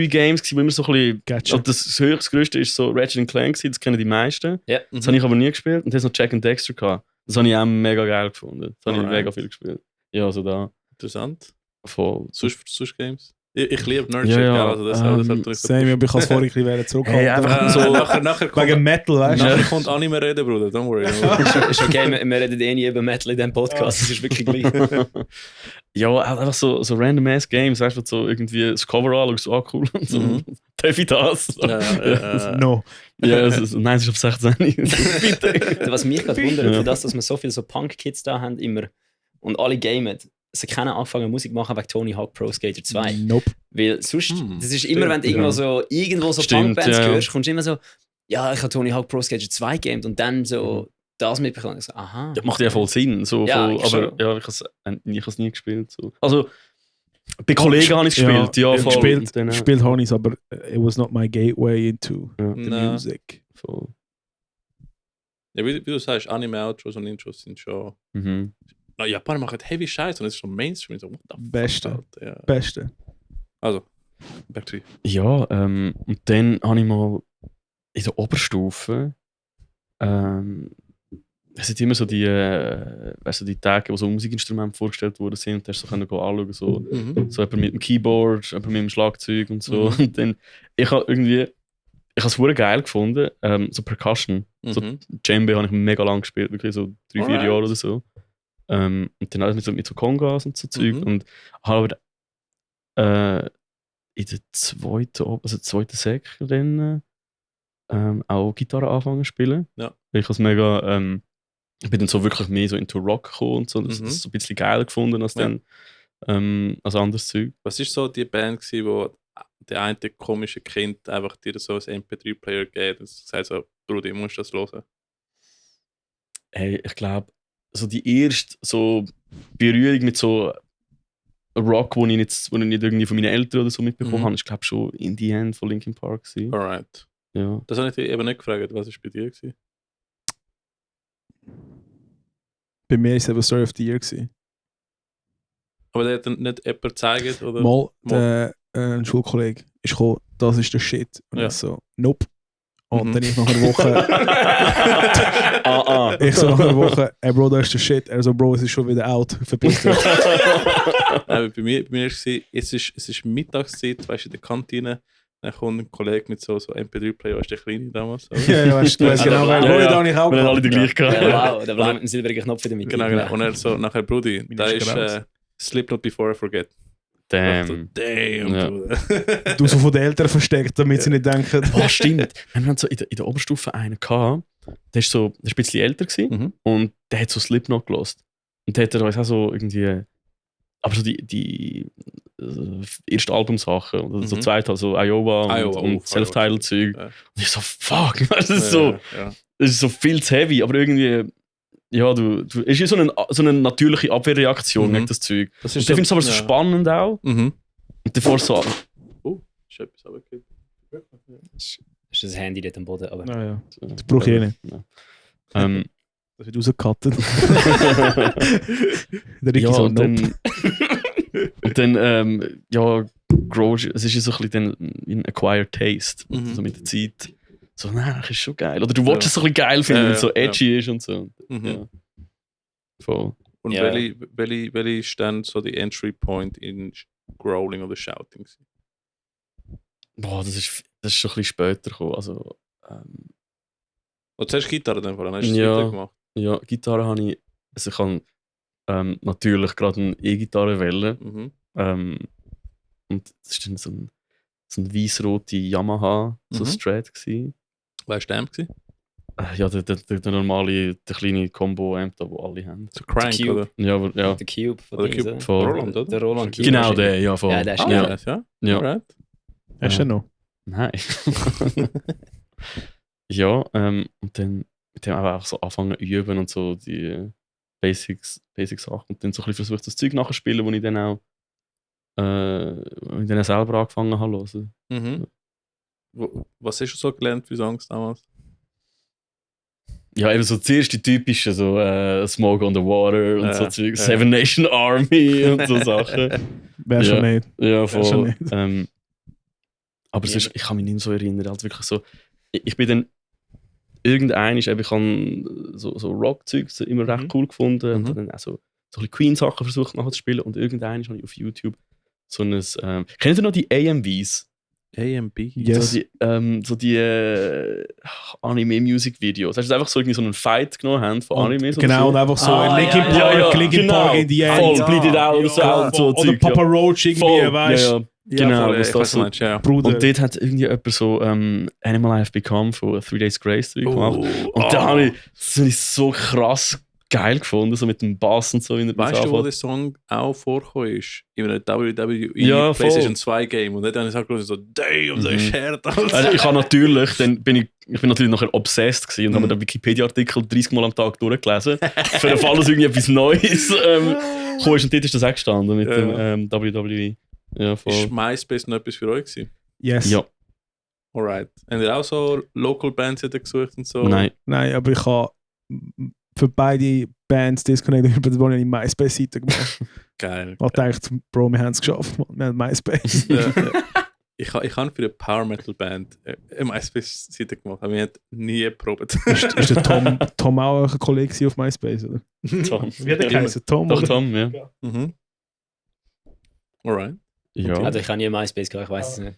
Games gewesen, wo immer so ein bisschen... Gotcha. Also das größte ist so Ratchet & Clank gewesen, das kennen die meisten. Ja. Das habe ich aber nie gespielt. Und dann noch Jack and Dexter gehabt. Das habe ich auch mega geil gefunden. Das habe ich Alright. mega viel gespielt. Ja, also da. Interessant. Voll. Sonst Games? Ich liebe Nerdshit, Ja, ja, gell? Also das tue ich so Same, aber ich kann es vorhin ein bisschen zurückhalten. Hey, einfach so. nachher Wegen Metal, weißt du? Nachher kommt Anime reden, Bruder, don't worry. Ist okay, wir reden eh nie über Metal in diesem Podcast, das ist wirklich gleich. Ja, einfach so random ass Games, weißt du, so irgendwie das Cover an, so cool und so. Mhm. Darf ich das? No. Ja, nein, es ist auf 16. Bitte. Was mich gerade wundert, Ja. für das, dass wir so viele so Punk-Kids da haben, immer und alle gamen, sie können anfangen Musik machen wegen Tony Hawk Pro Skater 2. Nope. Weil sonst, das ist stimmt, immer, wenn du irgendwo so Stimmt, Punk-Bands ja. hörst, kommst du immer so, ja, ich habe Tony Hawk Pro Skater 2 gamed und dann so das mitbekommen. Ich so, aha. Ja, macht ja voll Sinn. So, Ja, voll, eigentlich aber schon. ja, ich habe es nie gespielt. So. Also, bei Kollegen habe ich es gespielt. Ja, voll. Gespielt, Und dann, gespielt habe ich es, aber it was not my gateway into Ja. the Nein. music. Voll. Ja, wie du sagst, Anime-Outros und Intros sind schon... Mhm. Na, Japaner machen heavy Scheiß und es ist schon Mainstream. So, what the fuck, Beste. Alter, ja. Beste. Also, back to you. Ja, und dann habe ich mal in der Oberstufe es sind immer so die, weißt du, die Tage, wo so Musikinstrumente vorgestellt worden sind und da hast du so können anschauen, so, so jemand mit dem Keyboard, jemand mit dem Schlagzeug und so. Und dann, ich habe es verdammt geil gefunden, so Percussion. So Djembe habe ich mega lang gespielt, wirklich so 3-4 Alright. Jahre oder so. Und dann alles mit so Congas und so Zeug. Und habe aber in der zweiten Sek dann auch Gitarre angefangen zu spielen. Ja. Weil ich has mega, ich bin dann so wirklich mehr so into Rock gekommen und so. Das so ein bisschen geil gefunden als dann als anderes Zeug. Was ist so die Band gewesen, wo der eine komische Kind einfach dir so ein MP3-Player geht und sagt so, Bruder, ich muss das hören? Hey, ich glaube, so die erste so Berührung mit so Rock, wo ich nicht irgendwie von meinen Eltern oder so mitbekommen habe, ist glaube schon In the End von Linkin Park gewesen. Alright. Ja. Das habe ich dich eben nicht gefragt, was ist bei dir gewesen? Bei mir war es eben Story of the Year gewesen. Aber der hat dann nicht jemand gezeigt, oder? Mal ein Schulkollege ist gekommen, das ist der Shit. Und Ja. ich so, nope. Und Mhm. dann ich nach einer Woche, ich so nach einer Woche, ey Bro, das ist der Shit. Er so, Bro, es ist schon wieder out. Verpiss dich. Nein, bei mir war es, es ist Mittagszeit, weißt du, in der Kantine. Dann kommt ein Kollege mit so MP3-Player, weißt du, der Kleine damals. Oder? Ja, weißt du, weißt genau, weil Ja, Roy ja. da nicht auch Wir haben alle die gehabt. gleiche Ja, gehabt. wow, da bleibt mit dem silbrigen Knopf wieder mit. Genau. Und er so, nachher, Brudi, Meine da ist ist raus. Slipknot Before I Forget. Damn. Damn, Ja. Bruder. Du so von den Eltern versteckt, damit sie nicht denken. Oh, stimmt. Wir haben so in der Oberstufe einen gehabt, der ist ein bisschen älter gewesen Mhm. und der hat so Slipknot gelost. Und der hat er auch so irgendwie, aber so die erste Albumsachen, oder so Mhm. zweite, also Iowa Iowa, und Self-Titled-Zeug. Ja. Und ich so, fuck, das ist so, Ja. das ist so viel zu heavy, aber irgendwie, ja, es ist ja so eine natürliche Abwehrreaktion Mhm. gegen das Zeug. Das Und ich finde es aber so spannend auch. Mhm. Und davor so, Oh, ist etwas runtergekippt. Ist das Handy dort am Boden, aber... Naja, das brauche ich nicht. Ja. Das wird rausgekattet. Der Ricky Ja, so, und nope. dann ja, es ist ja so ein bisschen ein Acquired Taste, Mhm. so mit der Zeit. So, nein, das ist schon geil. Oder du willst es so ein bisschen geil finden, Ja, wenn es so ja, edgy ist und so. Mhm. Ja. Voll. Und Ja. welche ist dann so die Entry Point in Growling oder Shouting? Boah, das ist schon ein bisschen später gekommen. Also, Oder zuerst Gitarre dann vor allem, hast du es Ja. weitergemacht? ja, Gitarre habe ich, also ich habe natürlich gerade eine E-Gitarre wählen. Mhm. Und das war dann so ein weiss-rote Yamaha, so Mhm. Strat gewesen. Weißt du, der gewesen? Ja, der normale, der kleine Combo-Amp, da, wo alle haben. So Crank, Cube. oder? Ja, aber, ja. Der Cube von Oder Dings, Cube oder? Voll. Roland, oder? Der Roland Cube. Genau der, ja, voll. Ja, der ist Ah, ja. nice, ja. Ja. Alright. Hast du noch? Nein. Ja, und dann mit dem auch so anfangen zu üben und so die Basic-Sachen. Und dann so ein bisschen versucht, das Zeug nachzuspielen, wo ich dann auch selber angefangen habe zu hören. Mhm. Was hast du so gelernt für Songs damals? Ja, eben so zuerst die typischen, so Smoke on the Water und so Zeug, ja. Seven Nation Army und so Sachen. Wer schon nicht. Ja, schon voll. nicht. Aber sonst, ich kann mich nicht mehr so erinnern. Halt wirklich so, ich bin dann irgendein ist, ich habe so Rock-Zeug immer recht cool gefunden und dann auch so ein bisschen Queen-Sachen versucht nachzuspielen und irgendein habe ich auf YouTube so ein, kennt ihr noch die AMVs? AMB? Yes. So die Anime-Music-Videos. Hast du einfach so irgendwie so einen Fight genommen haben von Animes? Genau, und oder einfach so Linkin genau. Park in die Voll, End. Bleed It Out so Oder Zeug, Papa Roach irgendwie, Voll, weißt du? Genau, voll, was ich das weiß, so. was du meinst, Bruder. Und dort hat irgendwie jemand so Animal I've Become von 3 Days Grace gemacht. Und da habe ich so krass geil gefunden, so mit dem Bass und so. Weißt du, wo der Song auch vorgekommen ist? In einem WWE Ja, PlayStation 2 Game. Und dann habe ich gesagt, so, damn, das ist hart. Also ich habe natürlich, dann bin ich bin natürlich nachher obsessed gewesen und habe mir den Wikipedia-Artikel 30 Mal am Tag durchgelesen. Für den Fall, dass irgendwie etwas Neues kam. Und dort ist das auch gestanden mit dem WWE. Ja, voll. Ist MySpace noch etwas für euch gewesen? Yes. Ja. Alright. Habt ihr auch so Local Bands gesucht und so? Nein. Nein, aber ich habe für beide Bands Disconnected über die eine MySpace-Seite gemacht. Geil. Ich dachte, Bro, wir haben es geschafft. Wir haben MySpace. Ich habe für eine Power Metal Band eine MySpace-Seite gemacht, aber wir haben nie geprobt. ist der Tom auch ein Kollege auf MySpace, oder? Tom. Wie hat der geheißen? Tom? Doch, oder? Tom, ja. Mhm. Alright. Ja. Also ich habe nie MySpace gehabt, ich weiß es nicht.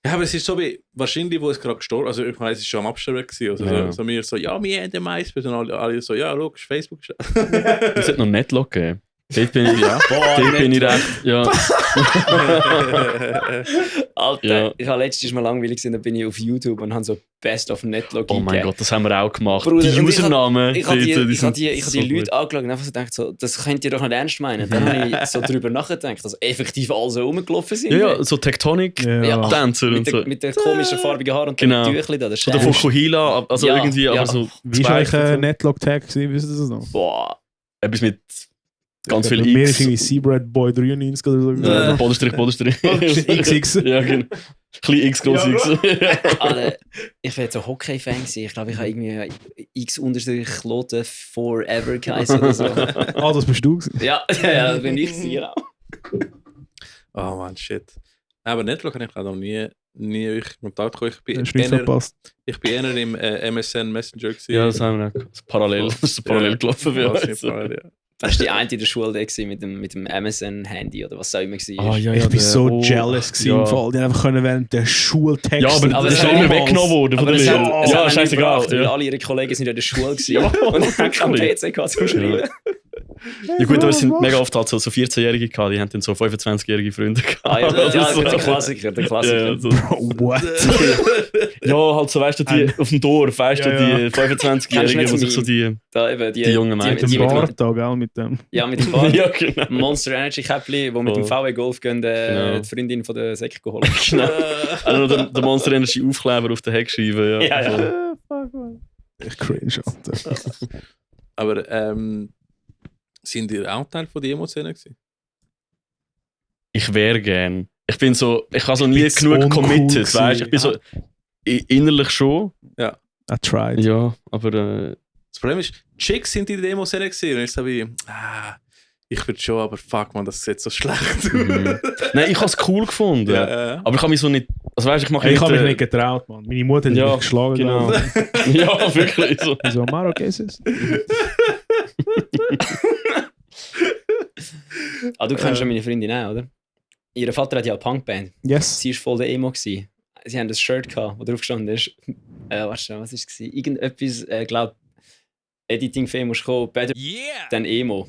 Ja, aber es ist so wie, wahrscheinlich, wo es gerade gestorben ist, also ich weiß, es war schon am Absterben gewesen, also Ja. so mir so, ja, wir haben den MySpace und alle so, ja, logisch, Facebook. Es hat noch Netlog gegeben. Dort bin ich, dort bin ich recht, ja. Alter, Ja. ich habe letztes Mal langweilig gewesen, da bin ich auf YouTube und habe so Best of Netlog Oh mein Gott, das haben wir auch gemacht. Bruder, die und ich Usernamen. Ich habe die sind Leute gut. angeschaut und einfach so gedacht, so, das könnt ihr doch nicht ernst meinen. Dann habe ich so drüber nachgedacht, dass effektiv alle so rumgelaufen sind. Ja, so Tectonic-Tänzer und so. Mit den komischen farbigen Haaren und Genau. den Tüchlein da. Das ist Oder von Fukuhila, also Ja, irgendwie, aber ja. so. Wie war eigentlich ein Netlog-Tag gewesen? Wisst ihr das noch? Boah. Etwas mit ganz viel Mir ist X. irgendwie Seabread Boy 93 oder so. Bodenstrich. XX. Ja, genau. Klein X, groß X. Alter, ich war so Hockey-Fan gewesen. Ich glaube, ich habe irgendwie X-Kloten Forever geheißen oder so. Ah, das bist du gewesen. Ja, das bin ich sicher auch. Oh man, shit. Aber Netlog habe ich leider noch nie wirklich Kontakt gekommen. Hast du nicht verpasst. Ich bin eher im MSN Messenger gewesen. Ja, das haben wir auch. Parallel. Das ist parallel gelaufen für Ja, uns. parallel, ja. Das war die eine in der Schule der gewesen, mit dem MSN-Handy oder was auch immer war. Ah, ja, Ich war so der- jealous gewesen, ja. im Fall. Die haben einfach können während der Schultext. Ja, aber das ist ja immer weggenommen worden von Aber der es hat, Lehrer. es Ja, hat mich scheißegal. gebracht, weil Ja. alle ihre Kollegen sind in der Schule gewesen Ja, und haben keinen wirklich. PC gehabt zum Schreiben. Ja gut, aber es sind mega oft halt so 14-Jährige gehabt, die haben dann so 25-jährige Freunde gehabt. Ah, ja, Also ja, so. der Klassiker, der Klassiker. Ja, so. What? Ja, halt so, weißt du, die auf dem Dorf, weißt du, Ja, ja. die 25-Jährigen, Kennst die du sich nicht so die... Da eben Die jungen Mädchen. Mit dem mit, Bart da, gell? Mit dem. ja, mit dem Bart. Ja, genau. Monster Energy Käppli, wo mit dem VW Golf gehen, Genau. die Freundin von der Säcke geholt. Genau. Also der Monster Energy Aufkleber auf der Heckscheibe. Ja, Ja, ja. So. Ich cringe, Alter. Aber sind ihr auch Teil von der Emo-Szene gewesen? Ich wäre gern. Ich bin so, ich habe so nie Bisschen genug uncool committed, gewesen. weißt du? Ich bin so innerlich schon. I tried. Ja, aber Das Problem ist, Chicks sind in der Demo-Szene gewesen und ich so wie, ich würde schon, aber fuck man, das sieht so schlecht aus. nein, ich habe es cool gefunden. Ja. Aber ich habe mich so nicht, also weißt du, ich mache Ich habe mich nicht nicht getraut, Mann. Meine Mutter hat Ja, mich geschlagen. genau. glaub ich. Ja, wirklich so. Ich so, Maro, ¿qué es eso? Ah, du kennst schon meine Freundin auch, oder? Ihr Vater hat ja eine Punkband. Yes. Sie war voll der Emo gewesen. Sie haben ein Shirt gehabt, wo drauf gestanden ist. Warte schon, was war es? Irgendetwas, glaube Editing-Fee musst kommen, better than Emo.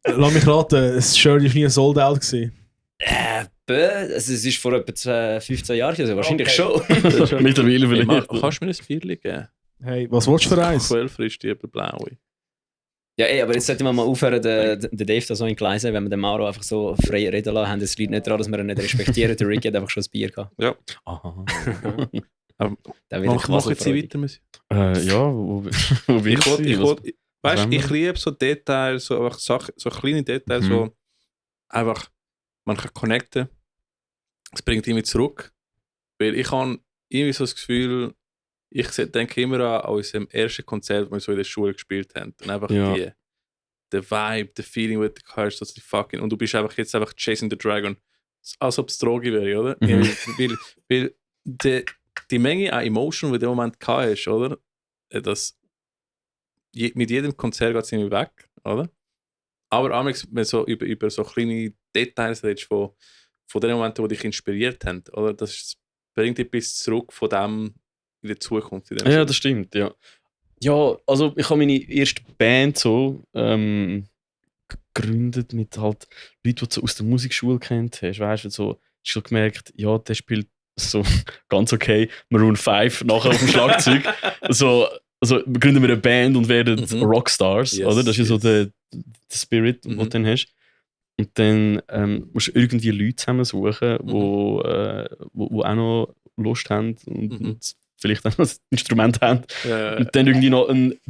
Lass mich raten, das Shirt war nie sold out gewesen. Also es ist vor etwa 15 Jahren, also wahrscheinlich schon. Mittlerweile Hey, Mann, vielleicht. kannst du mir ein Bierchen geben? Hey, was willst du für eins? Quellfrisch, die blaue. Ja, aber jetzt sollte man mal aufhören, den Dave da so in Gleisen, wenn wir den Mauro einfach so frei reden lassen haben. Es liegt nicht daran, dass wir ihn nicht respektieren. Der Rick hat einfach schon ein Bier gehabt. Aha. Der wird Machen quasi Sie weiter, Monsieur? Ja, wo willst du? Weißt wollen du, wir? ich liebe so Details, so, einfach so kleine Details, so einfach, man kann connecten. Es bringt irgendwie zurück. Weil ich habe irgendwie so das Gefühl, ich denke immer an unserem ersten Konzert, das wir so in der Schule gespielt haben. Und einfach Ja. der Vibe, der Feeling, das du hast, so die fucking, und du bist einfach jetzt einfach Chasing the Dragon. Als ob es Droge wäre, oder? Mhm. Weil die Menge an Emotion, die du im Moment gehabt hast, oder? Das, mit jedem Konzert geht es irgendwie weg, oder? Aber amigs, wenn so über so kleine Details redest von den Momenten, die dich inspiriert haben, oder? Das bringt dich bis zurück von dem in die Zukunft. In dem Ja, Sinne. das stimmt, ja. Ja, also ich habe meine erste Band so gegründet mit halt Leuten, die du aus der Musikschule kennt hast. Weißt du, so, hast schon gemerkt, ja, der spielt so ganz okay Maroon 5 nachher auf dem Schlagzeug. So, also gründen wir eine Band und werden Rockstars, Yes, oder? Das ist so der Spirit, den du dann hast. Und dann musst du irgendwie Leute zusammensuchen, die auch noch Lust haben und vielleicht auch noch ein Instrument haben. Und dann irgendwie noch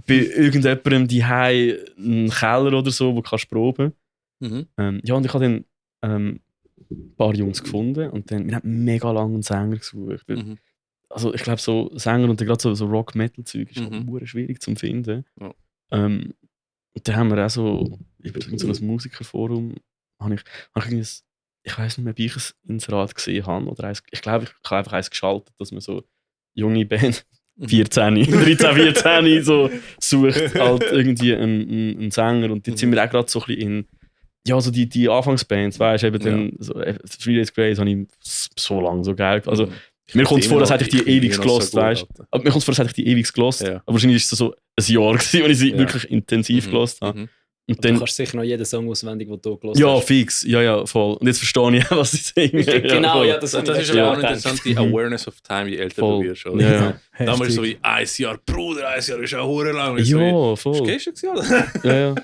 bei irgendjemandem daheim einen Keller oder so, wo du kannst proben. Ja, und ich habe dann ein paar Jungs gefunden und dann, wir haben mega lange einen Sänger gesucht. Also ich glaube, so Sänger und gerade so Rock-Metal-Zeug ist halt schwierig zu finden. Ja. Und dann haben wir auch so, über so ein Musikerforum, ich weiß nicht mehr, ob ich es ins Rad gesehen habe. Oder ich glaube, ich habe einfach eins geschaltet, dass man so junge Band, 13, so sucht halt irgendwie einen Sänger. Und jetzt sind wir auch gerade so ein bisschen in, ja, so die Anfangsbands, weißt du, eben dann, so, 3 Days Grace habe ich so lange so geil. Also, mir kommt es vor, als hätte ich die ewig gelost, weißt du. Aber mir kommt es vor, als hätte ich die ewig gelost. Ja. Aber wahrscheinlich ist es so ein Jahr gewesen, wo ich sie wirklich intensiv gelost habe. Und dann, du kannst sicher noch jeden Song auswendig, den du gelost hast. Ja, fix. Ja, voll. Und jetzt verstehe ich auch, was sie singen. Genau, ja, ja, das ist aber auch interessant, die Awareness of Time, je älter du wirst. Oder? Ja. Damals ist so wie 1 Jahr, Bruder, 1 Jahr ist ja hure lang. Ja, so voll. Ist gestern gewesen, oder? Ja.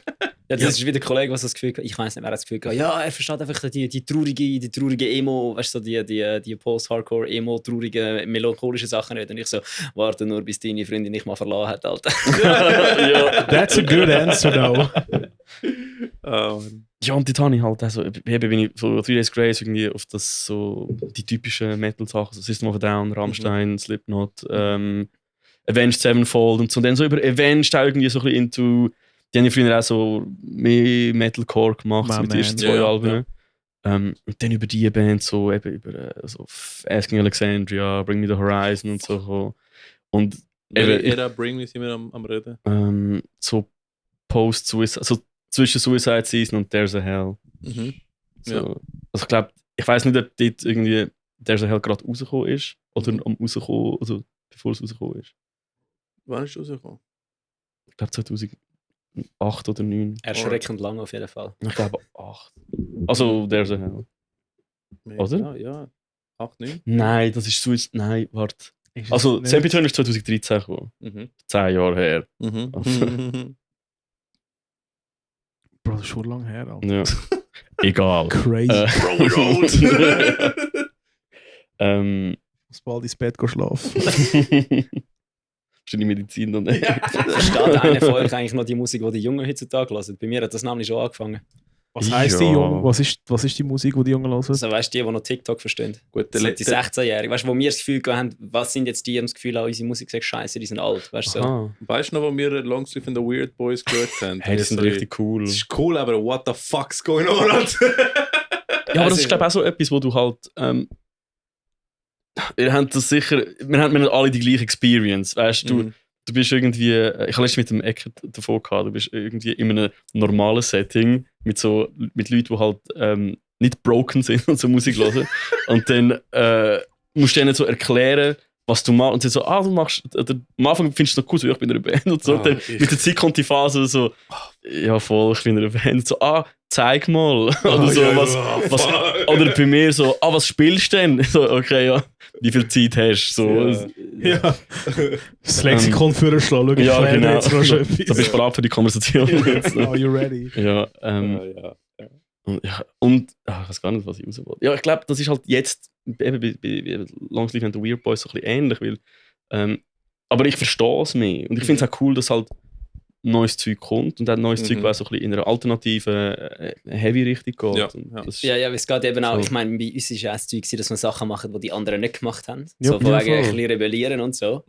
Ja, das ist wieder ein Kollege, was das Gefühl hat. Ich weiß nicht, wer das Gefühl hat. Ja, er versteht einfach die traurige Emo, weißt du, so die Post-Hardcore-Emo, traurige, melancholische Sachen nicht. Und ich so, warte nur, bis deine Freundin nicht mal verlassen hat, Alter. Ja. That's a good answer, though. Ja, und dort habe ich halt also, bin ich so 3 Days Grace irgendwie auf das so die typischen Metal-Sachen, so System of a Down, Rammstein, Slipknot, Avenged Sevenfold und so. Und dann so über Avenged auch irgendwie so ein bisschen into. Die haben ja früher auch so mehr Metalcore gemacht mit den ersten 2 Alben. Und dann über die Band so eben über so Asking Alexandria, Bring Me the Horizon und so. Und Era Bring Me sind wir am Reden. So Post-Suicide, also zwischen Suicide Season und There's a Hell. So. Ja. Also ich glaube, ich weiß nicht, ob dort irgendwie There's a Hell gerade rausgekommen ist oder am rausgekommen, also bevor es rausgekommen ist. Wann ist es rausgekommen? Ich glaube 2008 oder 2009. Erschreckend lang auf jeden Fall. Ich glaube 8. Also There's a Hell. Oder? Ja. 8, 9? Nein, das ist Suicide. Nein, warte. Also Sempitern ist 2013 gekommen. 10 Jahre her. Bro, das ist schon lange her. Alter. Ja. Egal. Crazy. Muss bald ins Bett schlafen. Ist die Medizin dann nicht. Versteht einer von euch eigentlich noch die Musik, die die Jungen heutzutage hören? Bei mir hat das nämlich schon angefangen. Was heisst die Jungen? Was ist die Musik, die Jungen hören? Also weißt du, die noch TikTok verstehen? Gut, die 16-Jährigen. Weißt du, wo wir das Gefühl haben, was sind jetzt die, die das Gefühl haben, unsere Musik ist scheiße, die sind alt. Weißt du, so. Weißt du noch, wo wir Longsleeve and the Weird Boys gehört haben? Hey, die sind richtig cool. Das ist cool, aber what the fuck's going on? Ja, aber das ist glaube ich auch so etwas, wo du halt. Wir haben alle die gleiche Experience. Weißt du, du bist irgendwie. Ich habe letztens mit dem Ecker davon gehabt, du bist irgendwie in einem normalen Setting mit Leuten, die halt nicht broken sind und so Musik hören. Und dann musst du denen so erklären, was du machst. Und sie so, du machst. Oder, am Anfang findest du es noch cool, so, ich bin in einer Band und so. Und dann mit der Zeit kommt die Phase so, ja voll, ich bin in einer Band. Und so, zeig mal. Oder so, was, oder bei mir so, was spielst du denn? So, okay, ja, wie viel Zeit hast du? So, ja. Das Lexikon für einen Schlag. Ja, genau. Da bist du bereit für die Konversation. Are you ready? Ja, und ich weiß gar nicht, was ich raus wollte. Ja, ich glaube, das ist halt jetzt eben bei Longsleeve and the Weird Boys so ein bisschen ähnlich, weil, aber ich verstehe es mehr. Und ich finde es auch cool, dass halt neues Zeug kommt und auch neues Zeug, was so ein bisschen in einer alternativen Heavy-Richtung geht. Ja, es geht eben auch, ich meine, bei uns ist ja auch das Zeug, dass wir Sachen machen, die die anderen nicht gemacht haben. Ja, so von wegen ein bisschen rebellieren und so.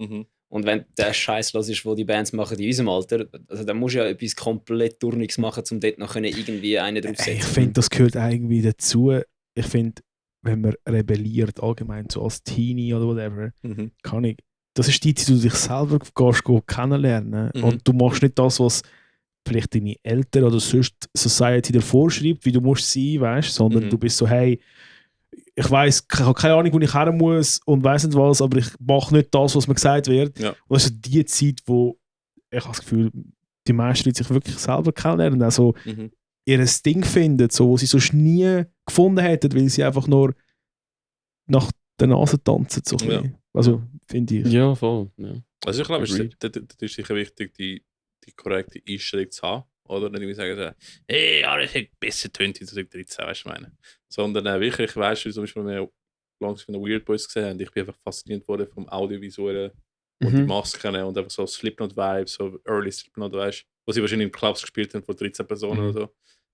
Und wenn der Scheiß los ist, wo die Bands machen in unserem Alter, also dann musst du ja etwas komplett Durchnichts machen, um dort noch irgendwie einen draufsetzen. Ich finde, das gehört irgendwie dazu. Ich finde, wenn man rebelliert, allgemein so als Teenie oder whatever, Mhm. kann ich. Das ist die Zeit, wo du dich selber gehst kennenlernen. Und du machst nicht das, was vielleicht deine Eltern oder sonst Society dir vorschreibt, wie du musst sein, weißt, sondern du bist so, hey, ich weiss, ich habe keine Ahnung, wo ich her muss und weiss nicht was, aber ich mache nicht das, was mir gesagt wird. Ja. Und das ist die Zeit, wo ich habe das Gefühl, die meisten Leute sich wirklich selber kennenlernen, also ihr Ding finden, so, wo sie sonst nie gefunden hätten, weil sie einfach nur nach der Nase tanzen. So Ja. Also, finde ich. Ja, voll. Ja. Also ich glaube, es Agreed. ist sicher wichtig, die korrekte Einstellung zu haben. Oder nicht irgendwie sagen, so, hey, ja, ich hätte besser 20, 13, weißt du, ich meine. Sondern wirklich, weißt du, zum Beispiel, wenn wir langsam von den Weird Boys gesehen haben, ich bin einfach fasziniert worden vom Audiovisuellen und die Masken und einfach so Slipknot-Vibes, so Early Slipknot, weißt du, wo sie wahrscheinlich in Clubs gespielt haben von 13 Personen oder so.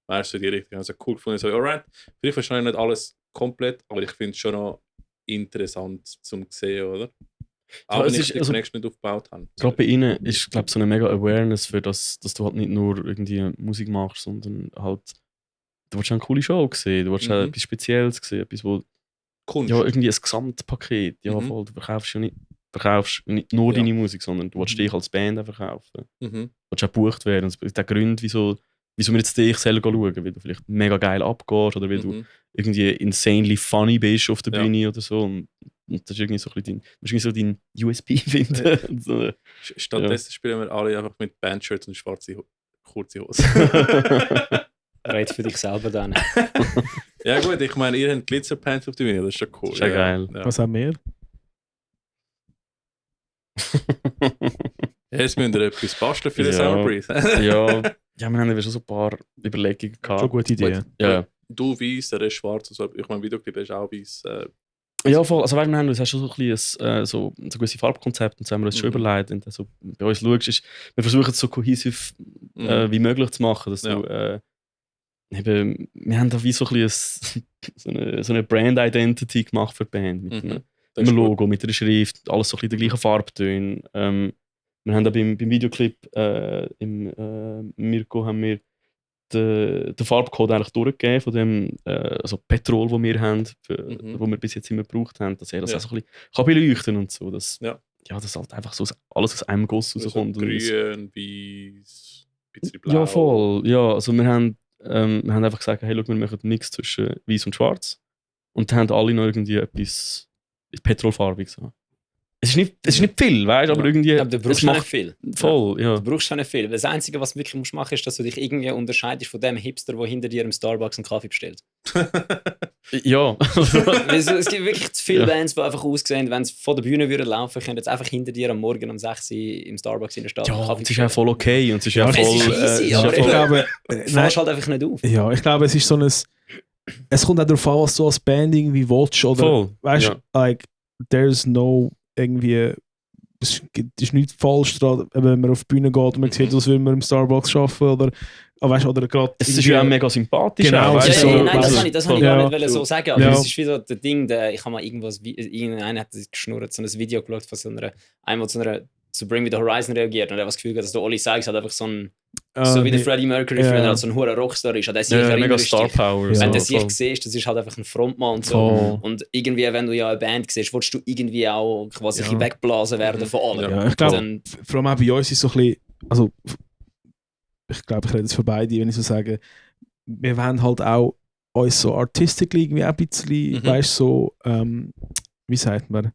Weißt du, so die Richtung. Also cool gefunden. So, alright, vielleicht verstehe ich nicht alles komplett, aber ich finde es schon noch interessant zum sehen, oder? Auch wenn ich die Connection nicht aufgebaut habe. Gerade bei ihnen ist, glaube ich, so eine mega Awareness für das, dass du halt nicht nur irgendwie Musik machst, sondern halt, du willst auch eine coole Show sehen, du willst auch etwas Spezielles sehen, etwas, wo, Kunst. ja, irgendwie ein Gesamtpaket, ja voll, du verkaufst nicht nur deine Musik, sondern du willst dich als Band auch verkaufen. Du willst auch gebucht werden. Und es gibt auch Gründe, wieso wir jetzt dich selber schauen, weil du vielleicht mega geil abgehst oder weil du irgendwie insanely funny bist auf der Bühne oder so. Und das ist irgendwie so ein bisschen dein USP finden. So. Stattdessen spielen wir alle einfach mit Bandshirts und schwarze kurze Hosen. Red für dich selber dann. Ja gut, ich meine, ihr habt Glitzerpants auf der Bühne, das ist schon cool. Das ist ja geil. Ja. Was haben wir? Jetzt müsst ihr etwas basteln für den Summer Breeze. Ja, wir haben schon so ein paar Überlegungen gehabt. Schon gute Idee. Ja. Du weiss, er ist schwarz. Also, ich meine, Videoclip ist auch weiss. Ja, voll. Also, weißt du, wir haben uns schon so ein bisschen so gewisse Farbkonzepte und so haben wir uns schon überlegt. Und also, bei uns schaust, wir versuchen es so kohäsiv wie möglich zu machen. Dass du, eben, wir haben da wie so ein bisschen so eine Brand-Identity gemacht für die Band. Mit einem Logo, mit einer Schrift, alles so ein bisschen der gleichen Farbtöne. Wir haben da beim Videoclip im Mirko haben wir den Farbcode eigentlich durchgegeben von dem also Petrol, das wir haben, wo wir bis jetzt immer gebraucht haben, dass er das auch so ein bisschen kann beleuchten und so. Dass, das halt einfach so alles aus einem Guss rauskommt. Grün, weiß, ein bisschen blau. Ja, voll. Ja, also wir haben einfach gesagt, hey, schau, wir machen nichts zwischen weiß und schwarz. Und haben alle noch irgendwie etwas petrolfarbig so. Es ist nicht viel, weißt du, aber irgendwie. Aber du brauchst nicht viel. Voll, ja. Du brauchst nicht viel. Das Einzige, was du wirklich machen musst, ist, dass du dich irgendwie unterscheidest von dem Hipster, der hinter dir im Starbucks einen Kaffee bestellt. Ja. Es gibt wirklich zu viele Bands, die einfach aussehen, wenn sie von der Bühne würden laufen, können jetzt einfach hinter dir am Morgen um 6 Uhr im Starbucks in der Stadt einen Kaffee bestellen. Ja, es ist ja voll okay und es ist ja voll. Es ist easy, aber ich glaube, fällst halt einfach nicht auf. Ja, ich glaube, es ist so ein. Es kommt auch darauf an, was du als Band irgendwie willst. Oder, voll. Weißt du, like, there's no irgendwie. Es ist nichts falsch daran, wenn man auf die Bühne geht und man sieht, als würde man im Starbucks arbeiten oder. Oder gerade es ist ja auch mega sympathisch. Genau, auch, weißt du, nein, das habe ich gar nicht so sagen. Aber es ist wie so der Ding, ich habe mal irgendeiner hat geschnurrt, so ein Video geschaut von so einmal zu Bring Me the Horizon reagiert und er hat das Gefühl gehabt, dass der Oli Sykes hat einfach so ein so wie der Freddie Mercury früher halt so ein hoher Rockstar ist. Mega Star Power. Wenn du sich siehst, das ist halt einfach ein Frontmann und so. Und irgendwie, wenn du ja eine Band siehst, willst du irgendwie auch quasi wegblasen werden von allem. Ja, ich glaube, vor allem auch bei uns ist so ein bisschen, also ich glaube, ich rede jetzt für beide, wenn ich so sage, wir wollen halt auch uns so artistically irgendwie ein bisschen, weißt du, so, wie sagt man?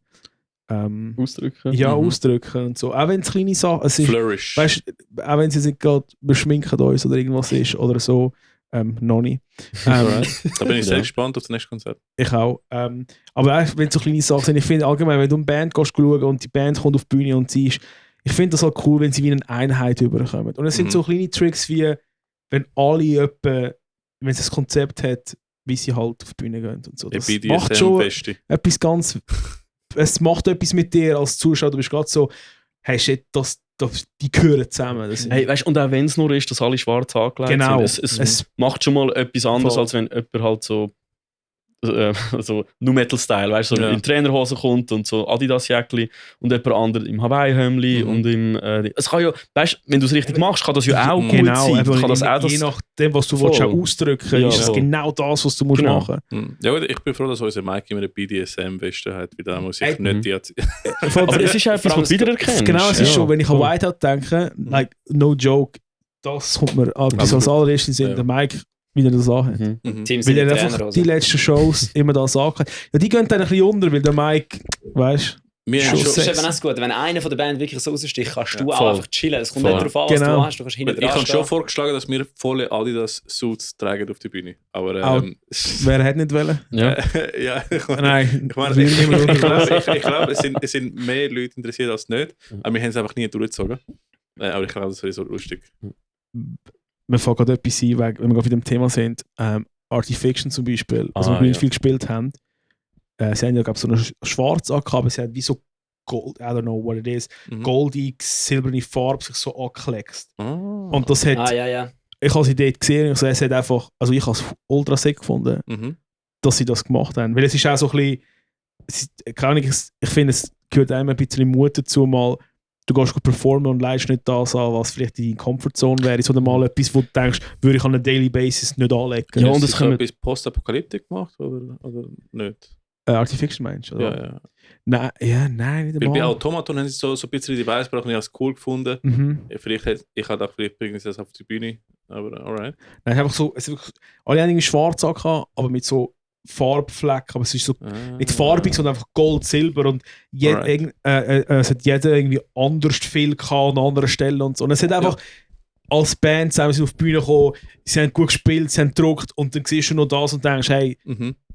Ausdrücken. Ja, ausdrücken und so. Auch wenn es kleine Sachen sind. Flourish. Weißt du, auch wenn es jetzt nicht gerade beschminken uns oder irgendwas ist oder so, noch nicht. Da bin ich sehr gespannt auf das nächste Konzert. Ich auch. Aber auch wenn es so kleine Sachen sind, ich finde allgemein, wenn du eine Band gehst schauen und die Band kommt auf die Bühne und sie ist, ich finde das halt cool, wenn sie wie eine Einheit überkommen. Und es sind so kleine Tricks wie, wenn alle wenn es ein Konzept hat, wie sie halt auf die Bühne gehen und so. Das macht schon etwas ganz. Es macht etwas mit dir als Zuschauer. Du bist gerade so, hey shit, die gehören zusammen. Hey, weißt, und auch wenn es nur ist, dass alle schwarz angelegt sind. Es macht schon mal etwas anderes, als wenn jemand halt so so Nu Metal Style, weißt du, so in Trainerhosen kommt und so Adidas-Jäckli und jemand anderes im Hawaii-Hömmli und im. Es kann ja, weißt du, wenn du es richtig machst, kann das ja auch gut sein. Kann das auch je nachdem, was du willst, auch ausdrücken, ist es genau das, was du musst machen. Ja gut, ich bin froh, dass unser Mike immer eine BDSM-Weste hat, weil da muss ich nicht die. Aber es ist ja etwas, was du wiedererkennst. Genau, es ist schon, wenn ich an Whiteout denke, like, no joke, das kommt mir bis als allererstes in der Mike wieder das an. Weil er einfach die letzten Shows immer das sagt. Ja, die gehen dann ein bisschen unter, weil der Mike, weißt du, das ist eben auch gut. Wenn einer von der Band wirklich so raussticht, kannst du auch einfach chillen. Es kommt nicht darauf an, was du hast. Du kannst hinten dran ich habe schon vorgeschlagen, dass wir volle Adidas-Suits tragen auf die Bühne. Aber wer hätte nicht wollen? Ja. Ja, Nein, ich glaube, es sind mehr Leute interessiert als nicht. Aber wir haben es einfach nie durchgezogen. Aber ich glaube, das wäre so lustig. Mir fällt gerade etwas ein, wenn wir gerade bei dem Thema sind. Artifiction zum Beispiel, also wir viel gespielt haben. Sie haben ja, glaube ich, so eine schwarz angehabt, aber sie hat wie so Gold, I don't know what it is, goldig, silberne Farbe sich so angekleckst. Und das hat, ich habe sie dort gesehen und es hat einfach, also ich habe es ultra sick gefunden, dass sie das gemacht haben. Weil es ist auch so ein bisschen, ich finde, es gehört einem ein bisschen Mut dazu, mal du gehst gut performen und leistest nicht das an, was vielleicht in deiner Comfortzone wäre, sondern mal etwas, wo du denkst, würde ich an einer Daily Basis nicht anlegen. Ja, und das haben etwas Postapokalyptik gemacht oder nicht? Artifiction meinst du? Ja. Nein, nicht einmal. Bei Automaton haben sie so ein bisschen die Weißbrache und ich habe es cool gefunden. Ich hatte auch vielleicht bringen sie das auf die Bühne, aber alright. Nein, einfach so, alle haben irgendwie schwarz angehabt, aber mit so Farbflecken, aber es ist so nicht farbig, sondern einfach Gold, Silber und es hat jeder irgendwie anders viel gehabt an anderen Stellen und so. Und es hat einfach als Band zusammen auf die Bühne gekommen, sie haben gut gespielt, sie haben gedruckt und dann siehst du noch das und denkst, hey,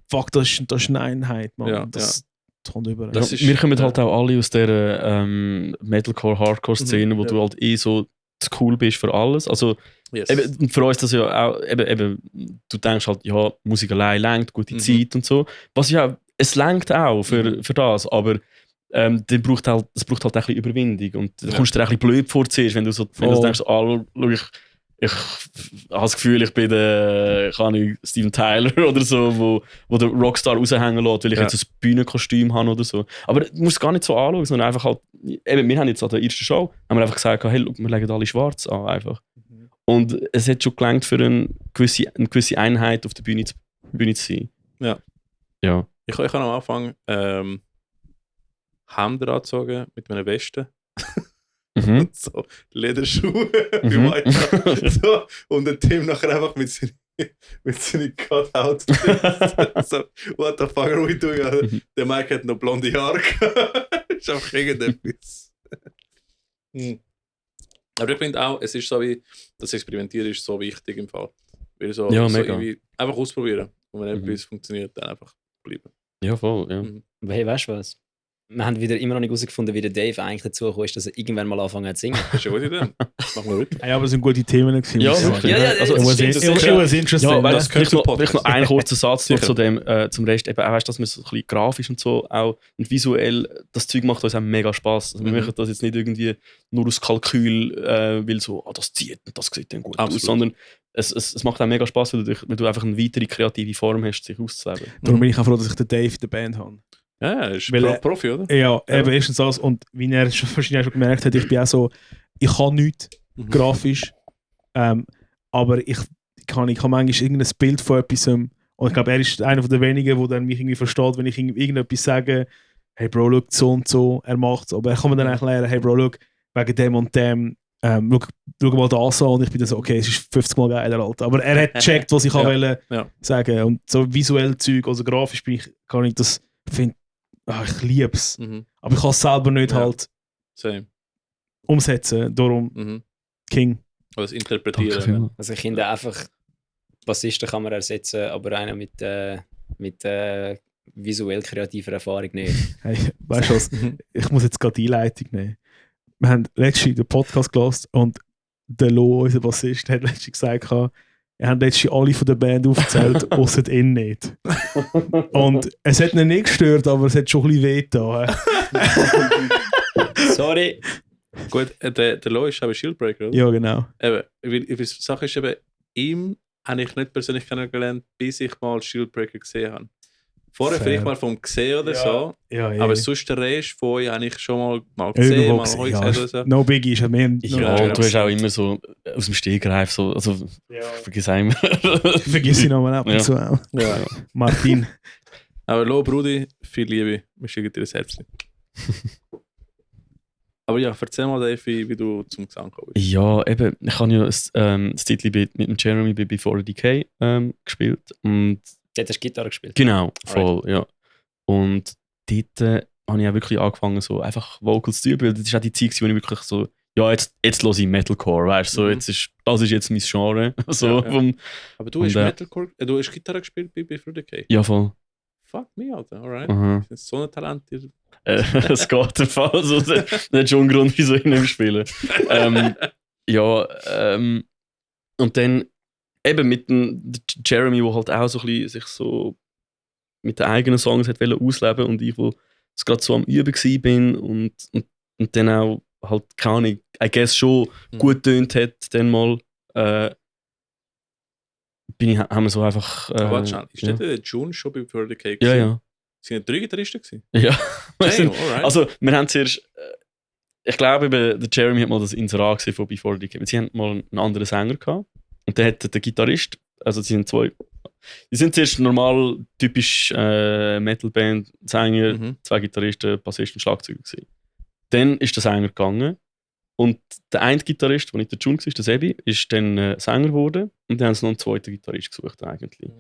fuck, das ist eine Einheit, man. Das kommt über. Wir kommen halt auch alle aus dieser Metalcore-Hardcore-Szene, wo du halt so zu cool bist für alles. Also eben, für uns das ja auch, eben, du denkst halt, ja, Musik allein lenkt, gute Zeit und so. Was ja, es lenkt auch für das, aber es braucht halt ein bisschen Überwindung und du kommst dir ein bisschen blöd vor zuerst, wenn du denkst, ich habe das Gefühl, ich bin der Steven Tyler oder so, wo der Rockstar raushängen lässt, weil ich jetzt ein Bühnenkostüm habe oder so. Aber du musst es gar nicht so anschauen, sondern einfach halt, eben, wir haben jetzt an der ersten Show haben wir einfach gesagt, hey, look, wir legen alle schwarz an, einfach. Und es hat schon gelangt für eine gewisse Einheit auf der Bühne zu sein. Ja. Ich habe am Anfang Hemden angezogen mit meiner Weste. Und so Lederschuhe so, und der Tim nachher einfach mit seinen Cutouts so, what the fuck are we doing? Also, der Mike hat noch blonde Haare gehabt. Ist einfach irgendetwas. Aber ich finde auch, es ist so wie, das Experimentieren ist so wichtig im Fall. Weil so irgendwie einfach ausprobieren. Und wenn etwas funktioniert, dann einfach bleiben. Ja, voll, ja. Aber hey, weißt du was? Wir haben wieder immer noch nicht herausgefunden, wie der Dave eigentlich dazu gekommen ist, dass er irgendwann mal anfangen hat zu singen. Das ist eine gute Idee. Machen wir weiter. Ja, aber es sind gute Themen gewesen. Ja, wirklich. Also, it was interesting. Ja, das vielleicht noch ein kurzer Satz noch zu dem, zum Rest. Eben, auch weißt, dass man so ein bisschen grafisch und so auch und visuell, das Zeug macht uns auch mega Spaß. Also, wir machen das jetzt nicht irgendwie nur aus Kalkül, weil so, das zieht und das sieht dann gut aus, sondern es macht auch mega Spaß, weil du einfach eine weitere kreative Form hast, sich auszuleben. Darum bin ich auch froh, dass ich den Dave in der Band habe. Ja, er ist Profi, oder? Ja, eben erstens das. Und wie er wahrscheinlich schon gemerkt hat, ich bin auch so, ich kann nichts grafisch, aber ich kann manchmal irgendein Bild von etwas und ich glaube, er ist einer der wenigen, der dann mich irgendwie versteht, wenn ich irgendetwas sage, hey Bro, look, so und so, er macht es. Aber er kann mir dann eigentlich lernen, hey Bro, look, wegen dem und dem, schau mal das an und ich bin dann so, okay, es ist 50 Mal geiler, Alter. Aber er hat gecheckt, was ich sagen und so visuell Zeug, also grafisch kann ich das, ich liebe es. Aber ich kann es selber nicht umsetzen. Darum King. Oder das Interpretieren. Also ich finde einfach, Bassisten kann man ersetzen, aber einer mit visuell kreativer Erfahrung nicht. Hey, weißt du was? Ich muss jetzt gerade die Einleitung nehmen. Wir haben letztens den Podcast gehört und der Lo, unser Bassist, hat letztens gesagt, wir haben letztens alle von der Band aufgezählt, ausser ihn nicht. Und es hat ihn nicht gestört, aber es hat schon ein bisschen wehgetan. Sorry. Gut, der Lo ist aber Shieldbreaker, oder? Ja, genau. Eben, die Sache ist eben, ihm habe ich nicht persönlich kennengelernt, bis ich mal Shieldbreaker gesehen habe. Vorher vielleicht mal vom gesehen oder so. Ja, Aber sonst der Rest von euch habe ich schon mal gesehen, irgendwo mal gesehen. heute Ja, gesehen oder so. No Biggie ist ja mehr... Ja, Ja, und du hast auch immer so aus dem Stegreif so, also vergiss einmal. Vergiss ihn nochmal ab und Ja. zu auch. Ja. Martin. Aber lo, Brudi, viel Liebe. Wir schicken dir ein Herzchen. Aber ja, erzähl mal, Dave, wie du zum Gesang gekommen bist. Ja, eben, ich habe ja das Titellied mit dem Jeremy bei Before the Decay gespielt. Und Dort hast du Gitarre gespielt. genau, voll, ja. Und dort habe ich auch wirklich angefangen, so einfach Vocals zu üben. Das ist auch die Zeit, wo ich wirklich so, ja, jetzt höre ich Metalcore, weißt du, so, das ist jetzt mein Genre. So, Ja. vom, Aber du hast Und, Metalcore, du hast Gitarre gespielt bei Before the Decay? ja, voll. Fuck me, Alter, alright. Aha. Das ist so ein Talent. Es geht im Fall. Also, das ist schon ein Grund, wieso ich nicht spiele. Und dann eben mit dem Jeremy, der halt auch so ein bisschen sich so mit den eigenen Songs hat ausleben und ich, wo es gerade so am Üben war und dann auch halt, keine Ahnung, I guess schon gut tönt hat, dann mal haben wir so einfach... Warte schnell, ist ja. nicht der June schon bei Before the Decay? Ja, ja. Sind 3 Gitarristen gewesen? Ja. Damn, alright. Also, wir haben zuerst, ich glaube, der Jeremy hat mal das Inserat gesehen von Before the Decay. Sie haben mal einen anderen Sänger gehabt. Und der hat der Gitarrist, also sie sind zwei. Die sind zuerst normal, typisch Metalband, Sänger, 2 Gitarristen, Bassist und Schlagzeuger gewesen. Dann ist der Sänger gegangen. Und der eine Gitarrist, der nicht der June war, der Sebi, ist dann Sänger geworden. Und dann haben sie noch einen zweiten Gitarrist gesucht eigentlich.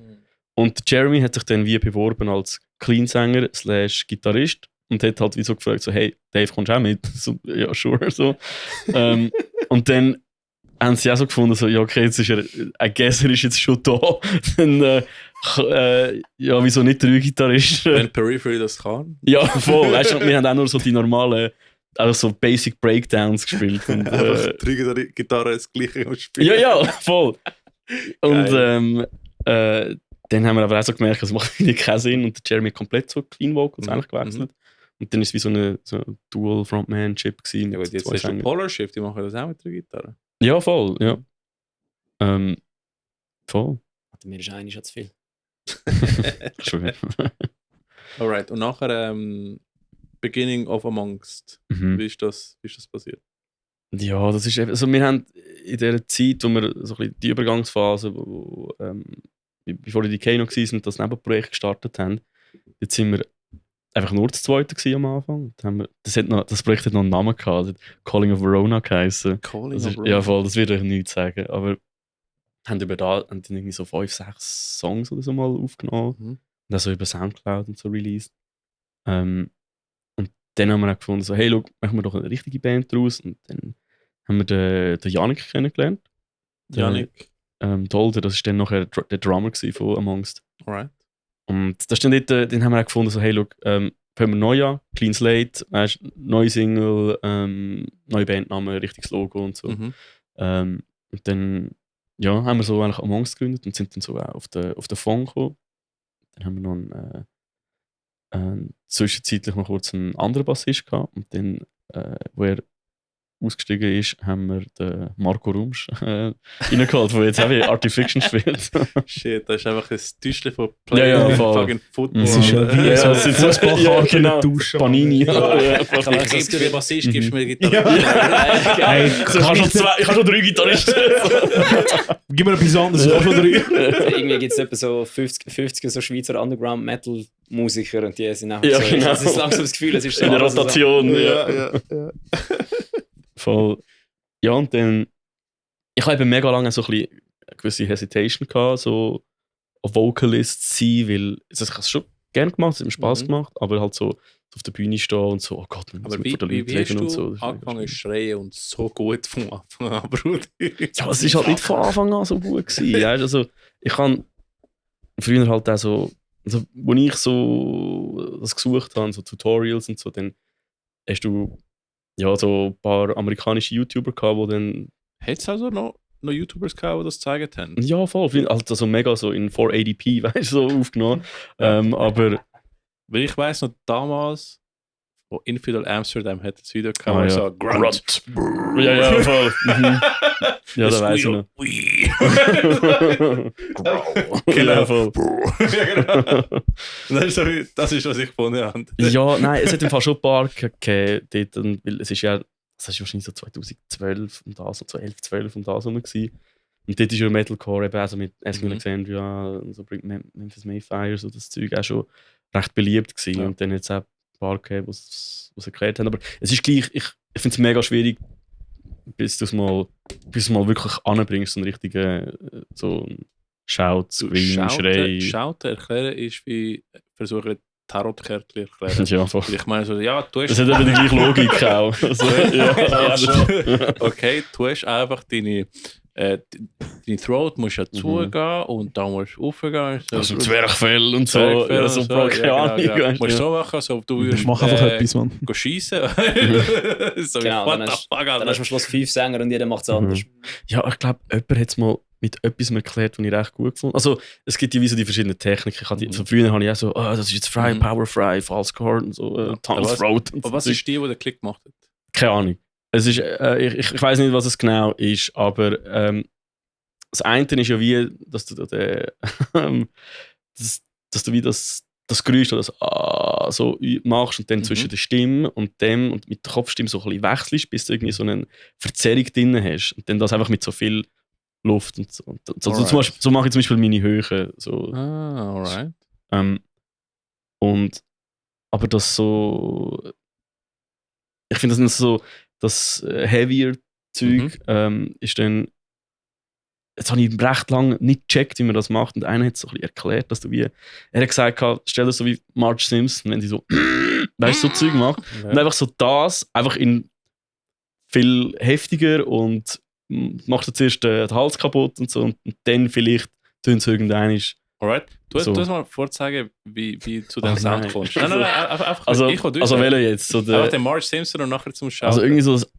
Und Jeremy hat sich dann wie beworben als Clean-Sänger / Gitarrist und hat halt wie so gefragt, so, hey, Dave, kommst du auch mit? So, ja, sure. So. Und dann haben sie auch so gefunden, so, ja, okay, jetzt ist er, I guess, er ist jetzt schon da. Dann, ja, wieso nicht 3 Gitarristen? Wenn Periphery das kann. Ja, voll. Weißt du, wir haben auch nur so die normalen, also so Basic Breakdowns gespielt. Und, Einfach 3 Gitarren das gleiche am Spielen. ja, ja, voll. Und dann haben wir aber auch so gemerkt, es macht irgendwie keinen Sinn und der Jeremy hat komplett so Clean Vocals eigentlich gewechselt. Und dann ist es wie so eine Dual-Frontman-Chip gewesen. Ja, aber jetzt hast du Polar Shift, die machen das auch mit 3 Gitarren. Ja, voll, ja. Voll. Mir ist eigentlich schon zu viel. Schön. Alright, und nachher Beginning of Amongst. Mhm. Wie ist das passiert? Ja, das ist eben, also wir haben in dieser Zeit, wo wir so ein bisschen die Übergangsphase, wo bevor die Decay noch war und das Nebenprojekt gestartet haben, jetzt sind wir einfach nur das Zweite gewesen am Anfang. Das Projekt hat noch einen Namen gehabt, das hat Calling of Verona geheißen. Ja, voll, das würde ich nicht sagen, aber haben dann irgendwie so 5, 6 Songs oder so mal aufgenommen und dann so über Soundcloud und so released. Und dann haben wir auch gefunden, so, hey, schau, machen wir doch eine richtige Band draus. Und dann haben wir den Yannick kennengelernt. Yannick. Dolder, das war dann nachher der Drummer von Amongst. Alright. Und das dann dort, dann haben wir auch gefunden, so, hey, schau, fangen wir neu an, Clean Slate, neue Single, neue Bandname, richtiges Logo und so. Und dann ja, haben wir so eigentlich Amongst gegründet und sind dann so auch auf den Fond gekommen. Dann haben wir noch zwischenzeitlich noch kurz einen anderen Bassist gehabt und dann, wo er ausgestiegen ist, haben wir den Marco Rumsch reingeholt, der jetzt auch wie Artifiction spielt. Shit, das ist einfach ein Täuschchen von Ja, voll. fucking Football. Das ist ja wie so ein Fußballkarte genau. Duschen. Panini. Ich gebe dir den Bassist, gibst mir eine Gitarre. Hey, Ich habe schon 3 Gitarristen. gib mir etwas anderes, ich habe schon 3. Irgendwie gibt es etwa so 50 so Schweizer Underground-Metal-Musiker und die sind auch Ja, so. genau. Es ist langsam das Gefühl, es ist so In der alles so- Rotation. Ja. Voll. Ja, und dann. Ich habe eben mega lange so ein bisschen eine gewisse Hesitation gehabt, so ein Vocalist zu sein, weil ich habe es schon gerne gemacht, es hat mir Spaß gemacht, aber halt so auf der Bühne stehen und so, oh Gott, wir Aber müssen vor den wie Leuten hast reden du und so. Das ist mega angefangen zu schwierig. schreien und so gut von Anfang an, Bruder? Ja, es ist halt nicht von Anfang an so gut gewesen. Weißt? Also, ich kann früher halt auch so, also, wo ich so das gesucht habe, so Tutorials und so, dann hast du ja so ein paar amerikanische YouTuber gehabt, die dann Hat es also noch YouTubers gehabt, die das gezeigt haben? ja voll, also mega so in 480p, weißt du, so aufgenommen. Aber Weil ich weiss noch damals, wo Infidel Amsterdam hat das Video gehabt, wo er so Grunt. Ja, voll. Ja, da weiß ich noch. Genau. Voll. Das ist, was ich gefunden habe. Ja, nein, es hat im Fall schon ein paar gegeben, dort, weil es ist ja, das ist wahrscheinlich so 2012 und das, so 11, 12 und das rum gewesen. Und dort ist ja Metalcore eben, also mit Alexandria, so Memphis Mayfire, so das Zeug auch schon recht beliebt gewesen. Ja. Und dann hat es auch ein paar gegeben, die es erklärt haben. Aber es ist gleich, ich finde es mega schwierig, bis du es mal wirklich anbringst, so einen richtigen so Shout, Scream, Schrei. Schauten erklären ist wie versuchen, Tarotkärtchen erklären. Ja, voll. Ich meine so, ja, du hast... Das hat eben die gleiche Logik auch. Also, okay, du hast einfach deine Throat musst ja zugehen und dann musst du raufgehen. So also Zwerchfell und so. Ja, so keine Ahnung. Musst du so machen, so du würdest mach einfach etwas, Mann. schiessen. So genau, dann hast du am Schluss 5 Sänger und jeder macht es anders. Ja, ich glaube, jemand hat es mal mit etwas erklärt, was ich recht gut gefunden habe. Also, es gibt ja wie so die verschiedenen Techniken. Von früher habe ich auch so, das ist jetzt Fry, Power Fry, False Chord und so, Tunnel Throat. Aber was ist die den Klick gemacht hat? Keine Ahnung. Es ist, ich weiß nicht, was es genau ist, aber das eine ist ja wie, dass du dass du wie das Geräusch oder das so machst und dann zwischen der Stimme und dem und mit der Kopfstimme so ein bisschen wechselst, bis du irgendwie so eine Verzerrung drin hast und dann das einfach mit so viel Luft und so. So mache ich zum Beispiel meine Höhe. So. Alright. Aber das so, ich finde das so, das heavier Zeug ist dann, jetzt habe ich recht lange nicht gecheckt, wie man das macht und einer hat es so ein bisschen erklärt, dass du wie, er hat gesagt, stell dir so wie Marge Simpson, wenn sie so weißt du, so Zeug macht und einfach so das, einfach in viel heftiger und macht zuerst den Hals kaputt und so und dann vielleicht tun sie irgendwann. Alright. Du hast mal vorzeigen, wie zu dem Sound kommst. Nein, einfach also, ich oder also welcher jetzt? So einfach den Marge Simpson und nachher zum Schauen. Also irgendwie so das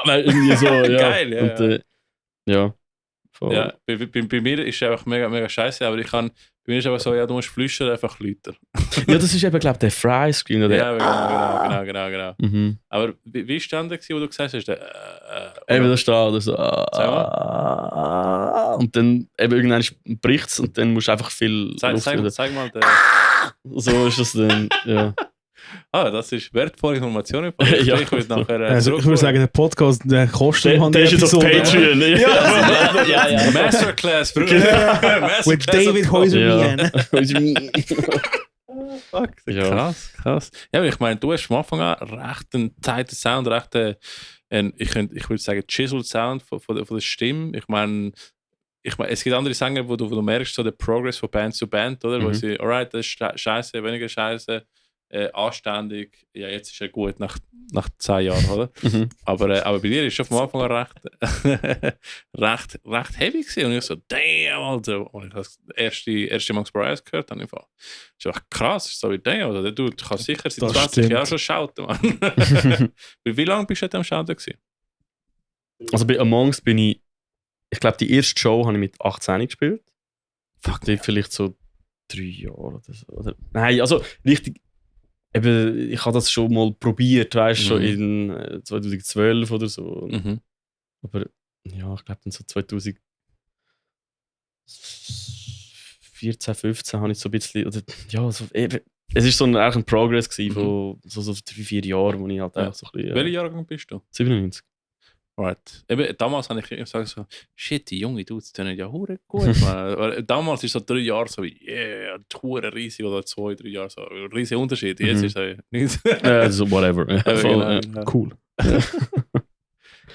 irgendwie so, ja. Geil, ja. Und, ja. Voll. Ja, bei mir ist es einfach mega, mega scheiße, aber bei mir ist es einfach so, ja, du musst flüstern, einfach Lüter. Ja, das ist eben, glaube ich, der Fry-Screen. Ja, genau. Mhm. Aber wie stand der, wo du gesagt hast? Eben, da steht oder so. Und dann eben irgendwann bricht es und dann musst du einfach viel Luft Zeig mal. So ist das dann, ja. Das ist wertvolle Information. Ja. Ich würde sagen, der Podcast der kostet der ist jetzt auf Patreon. Ja. Masterclass, Bruder. With David Hoiser. Fuck, krass. Ja, aber ich meine, du hast am Anfang an recht einen tighten Sound, ich würde sagen, chiseled Sound von der Stimme. Ich meine, es gibt andere Sänger, wo du merkst, so der Progress von Band zu Band, oder? Wo sie, alright, das ist scheiße, weniger scheiße. Anständig, ja, jetzt ist er gut nach 10 Jahren, oder? Aber bei dir ist schon von Anfang an recht heavy gewesen. Und ich so, damn, Alter. Und ich habe das erste Max Bryce gehört, dann einfach, das ist einfach krass, so wie damn, oder? Du kannst sicher seit 20 Jahren schon schauten, Mann. Wie lange bist du am Schauten gewesen? Also bei Amongst bin ich glaube, die erste Show habe ich mit 18 gespielt. Fuck, vielleicht so 3 Jahre oder so. Oder, nein, also richtig. Eben, ich habe das schon mal probiert, weißt du, schon in 2012 oder so. Aber ja, ich glaube dann so 2014, 15 habe ich so ein bisschen, oder, ja, so, eben, es ist so eigentlich ein Progress gewesen, von so 3-4 Jahren, wo ich halt einfach so ein bisschen... Welcher Jahrgang bist du? 97. Right. Eben, damals habe ich gesagt so, shit, die junge Dudes tun ja hure gut. Damals ist so 3 Jahre so wie, yeah, hure riesig, oder 2-3 Jahre so, riesiger Unterschied. Jetzt ist es nichts. So whatever. Genau. Cool.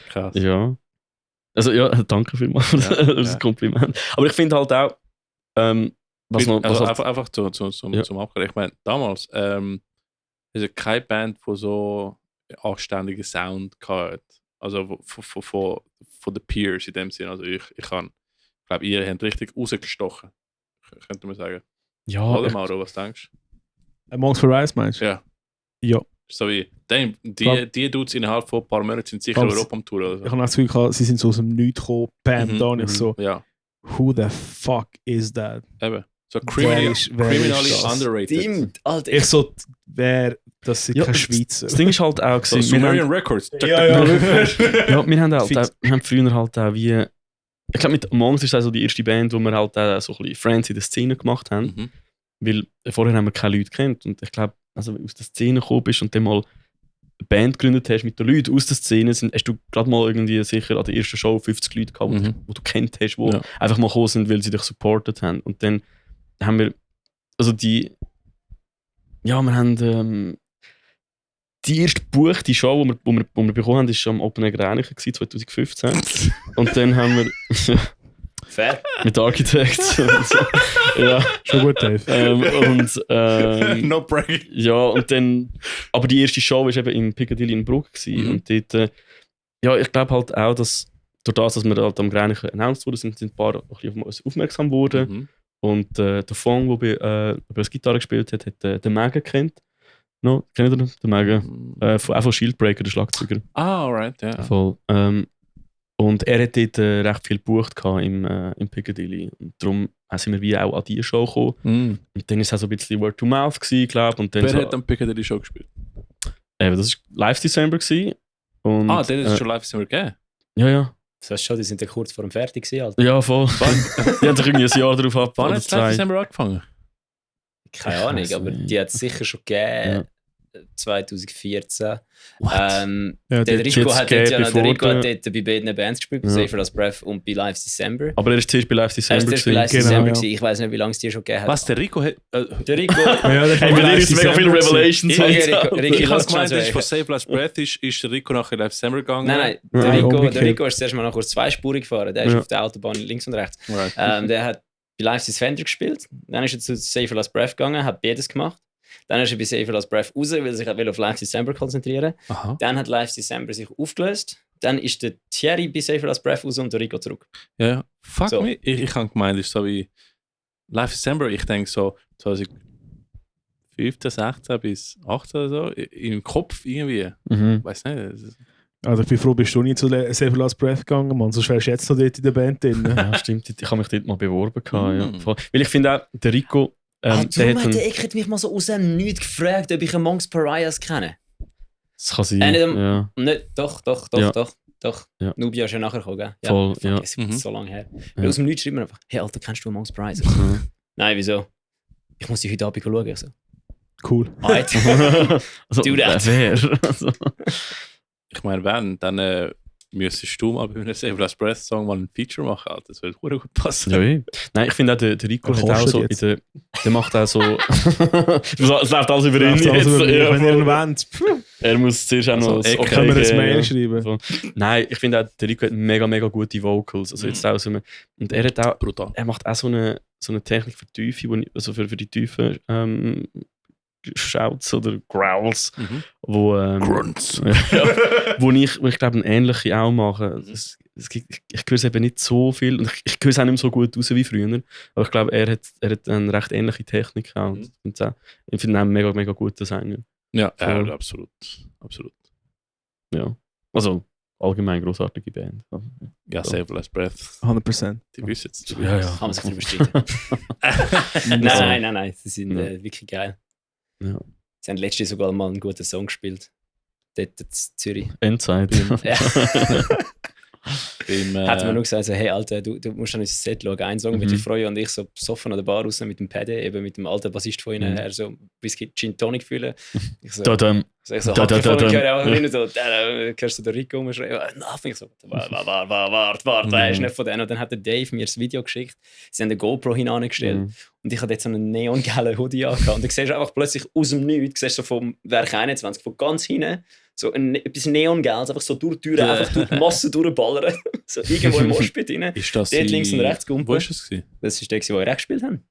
Krass. Ja. Also ja, danke vielmals für das Kompliment. Aber ich finde halt auch, einfach zum Abklären. Ich meine, damals ist keine Band, die so anständigen Sound hatte. Also von den Peers in dem Sinne. Also ich glaube, ihr habt richtig rausgestochen. Könnte man sagen. Ja. Oder Mauro, was denkst du? Amongst the Rise meinst du? Ja. Ja. So wie, die Dudes innerhalb von ein paar Monaten sind sicher Europa am Tour. Oder so. Ich habe das Gefühl gehabt, sie sind so aus dem Nichts gekommen, Bam, da und ich so, ja. who the fuck is that? Eben. So criminally das? underrated. Stimmt, Alter. Ich so, das sind Ja, keine das Schweizer. Ding ist halt auch, So wir Sumerian Records. Ja, wirklich. ja, wir haben halt Fix. wir haben früher halt auch wie, ich glaube mit Among Us ist das so die erste Band, wo wir halt auch so ein bisschen Friends in der Szene gemacht haben, Mhm. weil vorher haben wir keine Leute kennt und ich glaube, also wenn du aus der Szene gekommen bist und dann mal eine Band gegründet hast mit den Leuten aus der Szene, hast du gerade mal irgendwie sicher an der ersten Show 50 Leute gehabt, wo du kennt hast, die einfach mal gekommen sind, weil sie dich supportet haben. Und dann haben wir, also wir haben die erste Buch, die Show, die wir bekommen haben, war am Open Air Gränichen 2015. Und dann haben wir Fair. mit Architects und so. Ja. Schon gut, Dave. No bragging. Ja, und dann, aber die erste Show war eben in Piccadilly in Brugg gewesen. Und dort, ich glaube halt auch, dass durch das, dass wir halt am Gränichen announced wurden, sind ein paar ein bisschen auf uns aufmerksam geworden. Und der Fong, der das Gitarre gespielt hat, hat den Megan kennt. No, kennt ihr den? Den Megan? Auch von Shieldbreaker, der Schlagzeuger. Ah, alright, ja. Voll. Und er hat dort recht viel gebucht im Piccadilly. Und darum sind wir wie auch an diese Show gekommen. Und dann war es auch so ein bisschen Word to Mouth, glaube ich. Wer hat am Piccadilly Show gespielt? Das war Live December. Und, das ist schon Live December gegeben? Ja. Das heißt schon, die sind ja kurz vor dem fertig gewesen, Alter. Ja, voll. Die haben sich irgendwie ein Jahr darauf ab. Wann oder hat es Live zwei. December angefangen? Keine Ahnung, aber die hat es sicher schon gegeben. 2014. Ja, Der Rico hat dort bei beiden Bands gespielt, bei Ja. Safer As Breath und bei Live December. Aber er ist zuerst bei Live Er December. ist zuerst bei Live Genau, December ja. gewesen. Ich weiß nicht, wie lange es die schon gegeben hat. Was, der Rico hat... Der Rico... Ja, der Hey, bei dir ist mega viele Revelations. Ich- Okay, heute. Rico, Ich habe lass gemeint, mal dass so. von Save Last Breath ist der Rico nachher Live December gegangen. Nein, Nein, der umgekehrt. Rico ist zuerst mal noch kurz zweispurig gefahren. Der ist Ja. auf der Autobahn links und rechts. Right. Der hat bei Live Defender gespielt. Dann ist er zu Safer Last Breath gegangen, hat beides gemacht. Dann ist er bei Safer Last Breath raus, weil er sich auf Live December konzentrieren wollte. Aha. Dann hat Live December sich aufgelöst. Dann ist der Thierry bei Safer Last Breath raus und der Rico zurück. Ja. Fuck So. me. Ich habe gemeint, es ist so wie Live December. Ich denke so 2015, 16 bis 18 oder so. Im Kopf irgendwie. Mhm. Weiß nicht. es ist- Also ich bin froh, bist du nicht zu Save Last Breath gegangen, Mann. Sonst wärst du jetzt noch dort in der Band drin. Ja, stimmt. Ich habe mich dort mal beworben. Ja. Mhm. Voll. Weil ich finde auch, der Rico. Der Darum hat hat einen, der Eck mich mal so aus dem Nichts gefragt, ob ich einen Monks Pariahs kenne. das kann sein. Nicht, Ja. Nicht, doch. Ja. Nubia ist ja nachher gekommen, gell? Voll, fuck, ja. Es ist so lange her. Ja. Aus dem Nichts schreibt man einfach, hey Alter, kennst du Monks Pariahs? Ja. Nein, wieso? Ich muss die heute Abend schauen. Ich so, Cool. Alright. Also, Do that. wer? Also, Ich meine, wenn, dann müsstest du mal bei einem Save Last Breath Song mal ein Feature machen. Alter. Das würde verdammt gut passen. ja, eh. Nein, ich finde auch, der Rico Was hat auch kostet so. jetzt? Der macht auch so. Es läuft alles über ihn. Also, jetzt. Ja, wenn ihr voll. ihn wollt, Er muss zuerst auch noch Also, das können wir ein geben, Mail ja. schreiben. So. Nein, ich finde auch, der Rico hat mega, mega gute Vocals. Also jetzt auch so eine, und er hat auch, Brutal. er macht auch so eine Technik für Tiefe, also für die tiefen Shouts oder Growls, wo, Grunts. ja, wo ich glaube, eine ähnliche auch mache. Ich höre es eben nicht so viel und ich höre es auch nicht mehr so gut raus wie früher. Aber ich glaube, er hat eine recht ähnliche Technik auch. Und ich finde ihn auch mega, mega guter Sänger. Ja, Voll. absolut. Absolut. Ja. Also allgemein großartige Band. Ja, So. Save Last Breath. 100%. Die wissen es. Ja, ja. Kann man sich nicht bestreiten. Nein. Sie sind wirklich geil. Ja. Sie haben letztens sogar mal einen guten Song gespielt. Dort in Zürich. Endzeit. Ja. Hat man Beim, nur gesagt, so, hey Alter, du musst an unser Set schauen. Ein Song wird dich freuen. Und ich so besoffen an der Bar raus mit dem Paddy, eben mit dem alten Bassist von ihnen her, so Whisky Gin Tonic fühlen. Ich so, Da. ich so Da, halb voll, ich höre auch ja. hinten so, hörst du den Rico rumschreien, nothing. Ich so, warte, er ist nicht von denen. Und dann hat der Dave mir das Video geschickt. Sie haben eine GoPro hinangestellt. Und ich hatte jetzt so einen neongelben Hoodie angehabt. Und dann siehst du einfach plötzlich aus dem Nichts, siehst du so vom Werk 21, von ganz hinten, so etwas Neongelbes, einfach so durch die Türen, einfach durch die Masse durchballern. So irgendwo im Moshpit rein. ist das Dort links und rechts Wo gumpeln. ist das gewesen? Das ist der, den wir recht gespielt haben.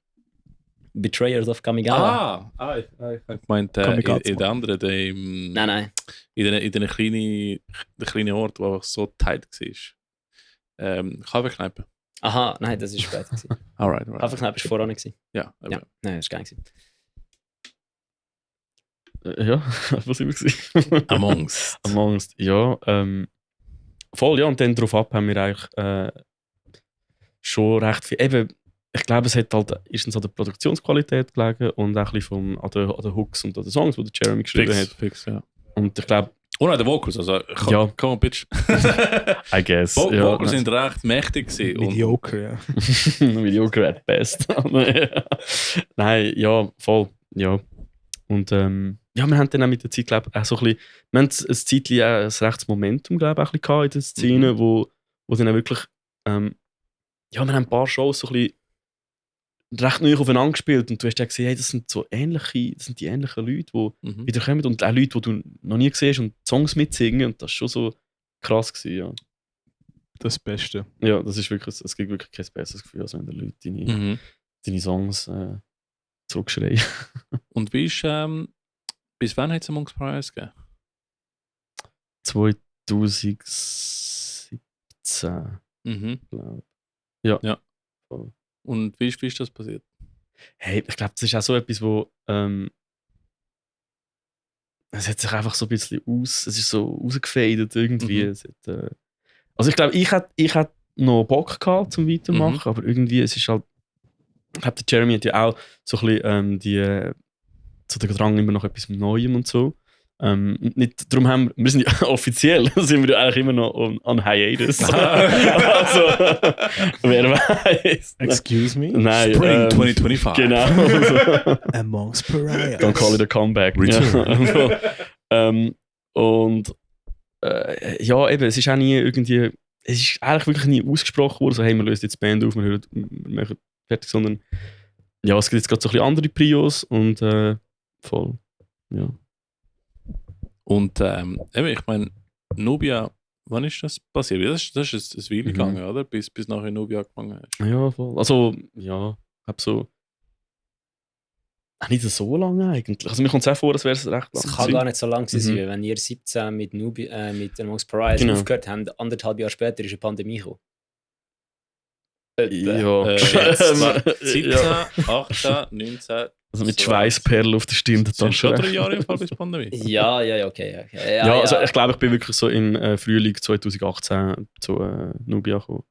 Betrayers of Kamigawa. Ich habe gemeint, Kamikaze. in der anderen, in Nein. den kleinen Ort, der einfach so tight war. Kaffeekneipe. Aha, nein, das war später. gewesen. Alright. Kaffeekneipe war voran. Ja, Ja, nein, das war geil. gewesen. Ja, was sind wir gewesen? Amongst. Amongst, ja. Voll, ja. Und dann darauf ab haben wir eigentlich schon recht viel. Eben, ich glaube, es hat halt erstens an der Produktionsqualität gelegen und auch ein bisschen an den Hooks und an den Songs, die der Jeremy geschrieben hat. Fix, ja. Und ich glaube... Und auch die Vocals, also Ja. Come on, bitch. I guess. Vocals sind recht mächtig gewesen. Mediocre, ja. Mediocre at best. Nein, ja, voll. Ja. Und ja, wir haben dann auch mit der Zeit, glaube ich, auch so ein bisschen, wir haben ein Zeitchen ein rechtes Momentum, glaube ich, auch ein bisschen in der Szene, wo dann auch wirklich, ja, wir haben ein paar Shows so ein bisschen recht neu aufeinander gespielt und du hast ja gesehen, hey, das sind die ähnlichen Leute, die wieder kommen und auch Leute, die du noch nie gesehen hast und Songs mitsingen und das war schon so krass gewesen, ja. Das Beste. Ja, das ist wirklich, es gibt wirklich kein besseres Gefühl, als wenn die Leute deine Songs zurückschreien. Und wie ist, bis wann hat es Amongst Pariahs gegeben? 2017, glaube ich. Ja. Voll. Und wie ist das passiert? Hey, ich glaube, das ist auch so etwas, wo es hat sich einfach so ein bisschen es ist so rausgefadet irgendwie. Es hat, also ich glaube, ich hätte noch Bock gehabt zum Weitermachen, aber irgendwie, es ist halt, ich glaube, der Jeremy hat ja auch so ein bisschen so den Drang immer noch etwas Neuem und so. Nicht, darum haben wir sind ja offiziell sind wir ja eigentlich immer noch an Hiatus. Also, wer weiß. Excuse me? Nein, Spring 2025. Genau. Amongst Pariahs. Don't call it a comeback. Ja. Und ja, eben, es ist auch nie irgendwie, es ist eigentlich wirklich nie ausgesprochen worden, so hey, wir lösen jetzt die Band auf, wir machen fertig, sondern ja, es gibt jetzt gerade so ein bisschen andere Prios und voll, ja. Und ich meine, Nubia, wann ist das passiert? Das ist ein Weile gegangen, oder? Bis nachher Nubia angefangen hast. Ja, voll. Also, ja, ich habe so. Nicht so lange eigentlich. Also, mir kommt es auch vor, als wäre es recht lang. Es kann gar nicht so lang sein, wenn ihr 17 mit Amongst Pariahs aufgehört habt, 1,5 Jahre später ist eine Pandemie gekommen. Ja. 17, 18, 19. Also mit Schweißperlen auf der Stirn. Das sind schon 3 Jahre im Fall bis Pandemie. Ja, okay. Ja, also ich glaube, ich bin wirklich so im Frühling 2018 zu Nubia gekommen.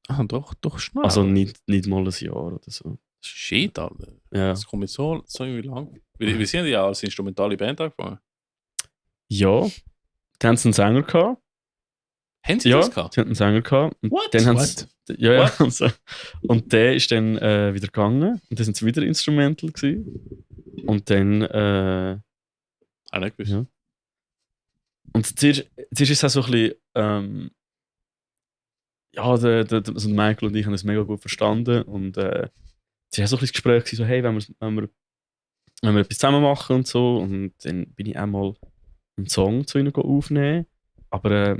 Ah, doch schnell. Also nicht mal ein Jahr oder so. Shit, Alter. Ja. Das kommt mir so irgendwie lang. Wir sind ja als instrumentale Band angefangen. Ja. Dann haben sie einen Sänger gehabt. Haben sie das gehabt? Sie hatten einen Sänger gehabt. Und What? Dann What? Ja. Und der ist dann wieder gegangen. Und dann sind sie wieder Instrumental gewesen. Und dann. Auch nicht gewusst. Ja. Und zuerst ist es auch so ein bisschen. Ja, also Michael und ich haben das mega gut verstanden. Und es war so ein bisschen das Gespräch gewesen, so, hey, wenn wir etwas zusammen machen und so. Und dann bin ich auch mal einen Song zu ihnen aufnehmen. Aber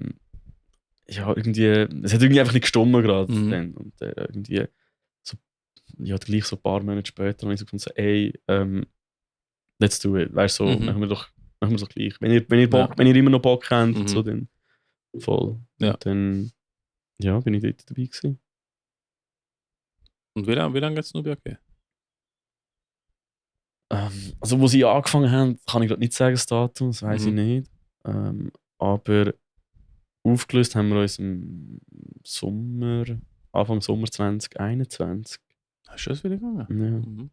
ja, irgendwie, es hat irgendwie einfach nicht gestimmt gerade. Dann. Und irgendwie, so, ja, gleich so ein paar Monate später habe ich so gefunden, so, ey, let's do it. Weißt du, so, machen wir doch gleich. Wenn ihr immer noch Bock habt, so, dann voll. Ja. Und dann ja, bin ich dort dabei gewesen. Und wie lange hat es Nubia gegeben? Also, wo sie angefangen haben, kann ich gerade nicht sagen, das Datum, das weiß ich nicht. Aber aufgelöst haben wir uns im Anfang Sommer 2021. Hast du das wieder gegangen? Ja.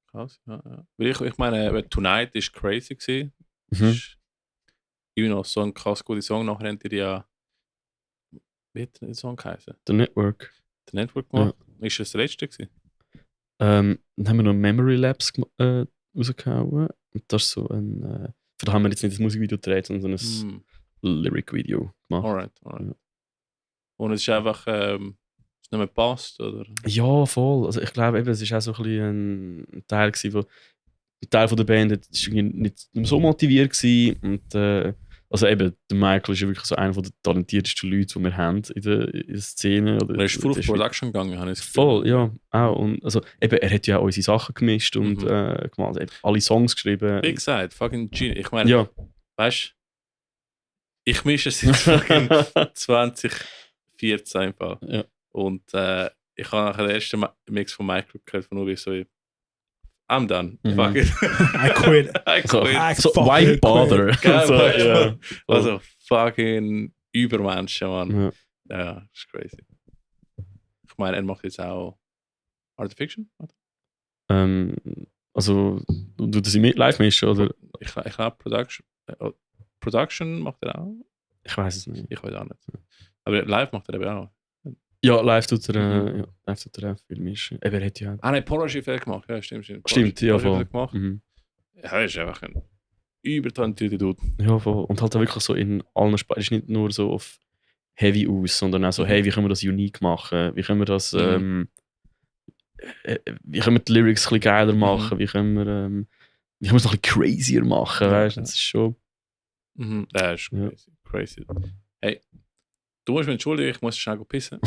Krass, ja. Ich meine, Tonight ist crazy gewesen. Ist immer noch so ein krass guter Song. Nachher haben die ja. Wie hat der Song geheißen? The Network. The Network gemacht. Ja. Ist das letzte gewesen? Dann haben wir noch Memory Labs rausgehauen. Und das ist so ein. Da haben wir jetzt nicht das Musikvideo gedreht, sondern so ein Lyric-Video gemacht. Alright. Ja. Und es ist einfach. Es nicht mehr passt, oder? Ja, voll. Also ich glaube, eben, es war auch so ein bisschen ein Teil gewesen, wo ein Teil von der Band war nicht so motiviert gewesen. Und also eben, der Michael ist ja wirklich so einer der talentiertesten Leute, die wir haben in der Szene. Oder er ist full auf Production gegangen, habe ich voll, ja. Auch. Und also, eben, er hat ja auch unsere Sachen gemischt und gemacht, alle Songs geschrieben. Wie gesagt, fucking Genius. Ich meine, ja. Weißt du, ich mische es jetzt fucking 2014 einfach. Ja. Und ich habe nachher den ersten Mix von Michael gehört, von Ubi so, I'm done. Fuck it. I quit. So why bother? Also fucking Übermenschen, Mann. Ja, das ist crazy. Ich meine, er macht jetzt auch Art of Fiction? Also, du das live mischen, oder? Ich glaube, Production macht er auch. Ich weiß es nicht. Ich weiß auch nicht. Aber live macht er eben auch. Ja, live tut er viel mischen. Er hat ja... Nein, Poroschiff hat gemacht. Ja, stimmt. Stimmt, ja, voll. Gemacht. Mhm. Ja, er ist einfach ein übertalentierter Dude. Ja, voll. Und halt auch wirklich so in allen Sprachen. Es ist nicht nur so auf Heavy aus, sondern auch so, hey, wie können wir das unique machen? Wie können wir das... wie können wir die Lyrics ein bisschen geiler machen? Wie können wir es noch ein bisschen crazier machen? Weißt du, das ist schon... Ja, ist crazy. Hey, du musst mich entschuldigen, ich muss schnell pissen.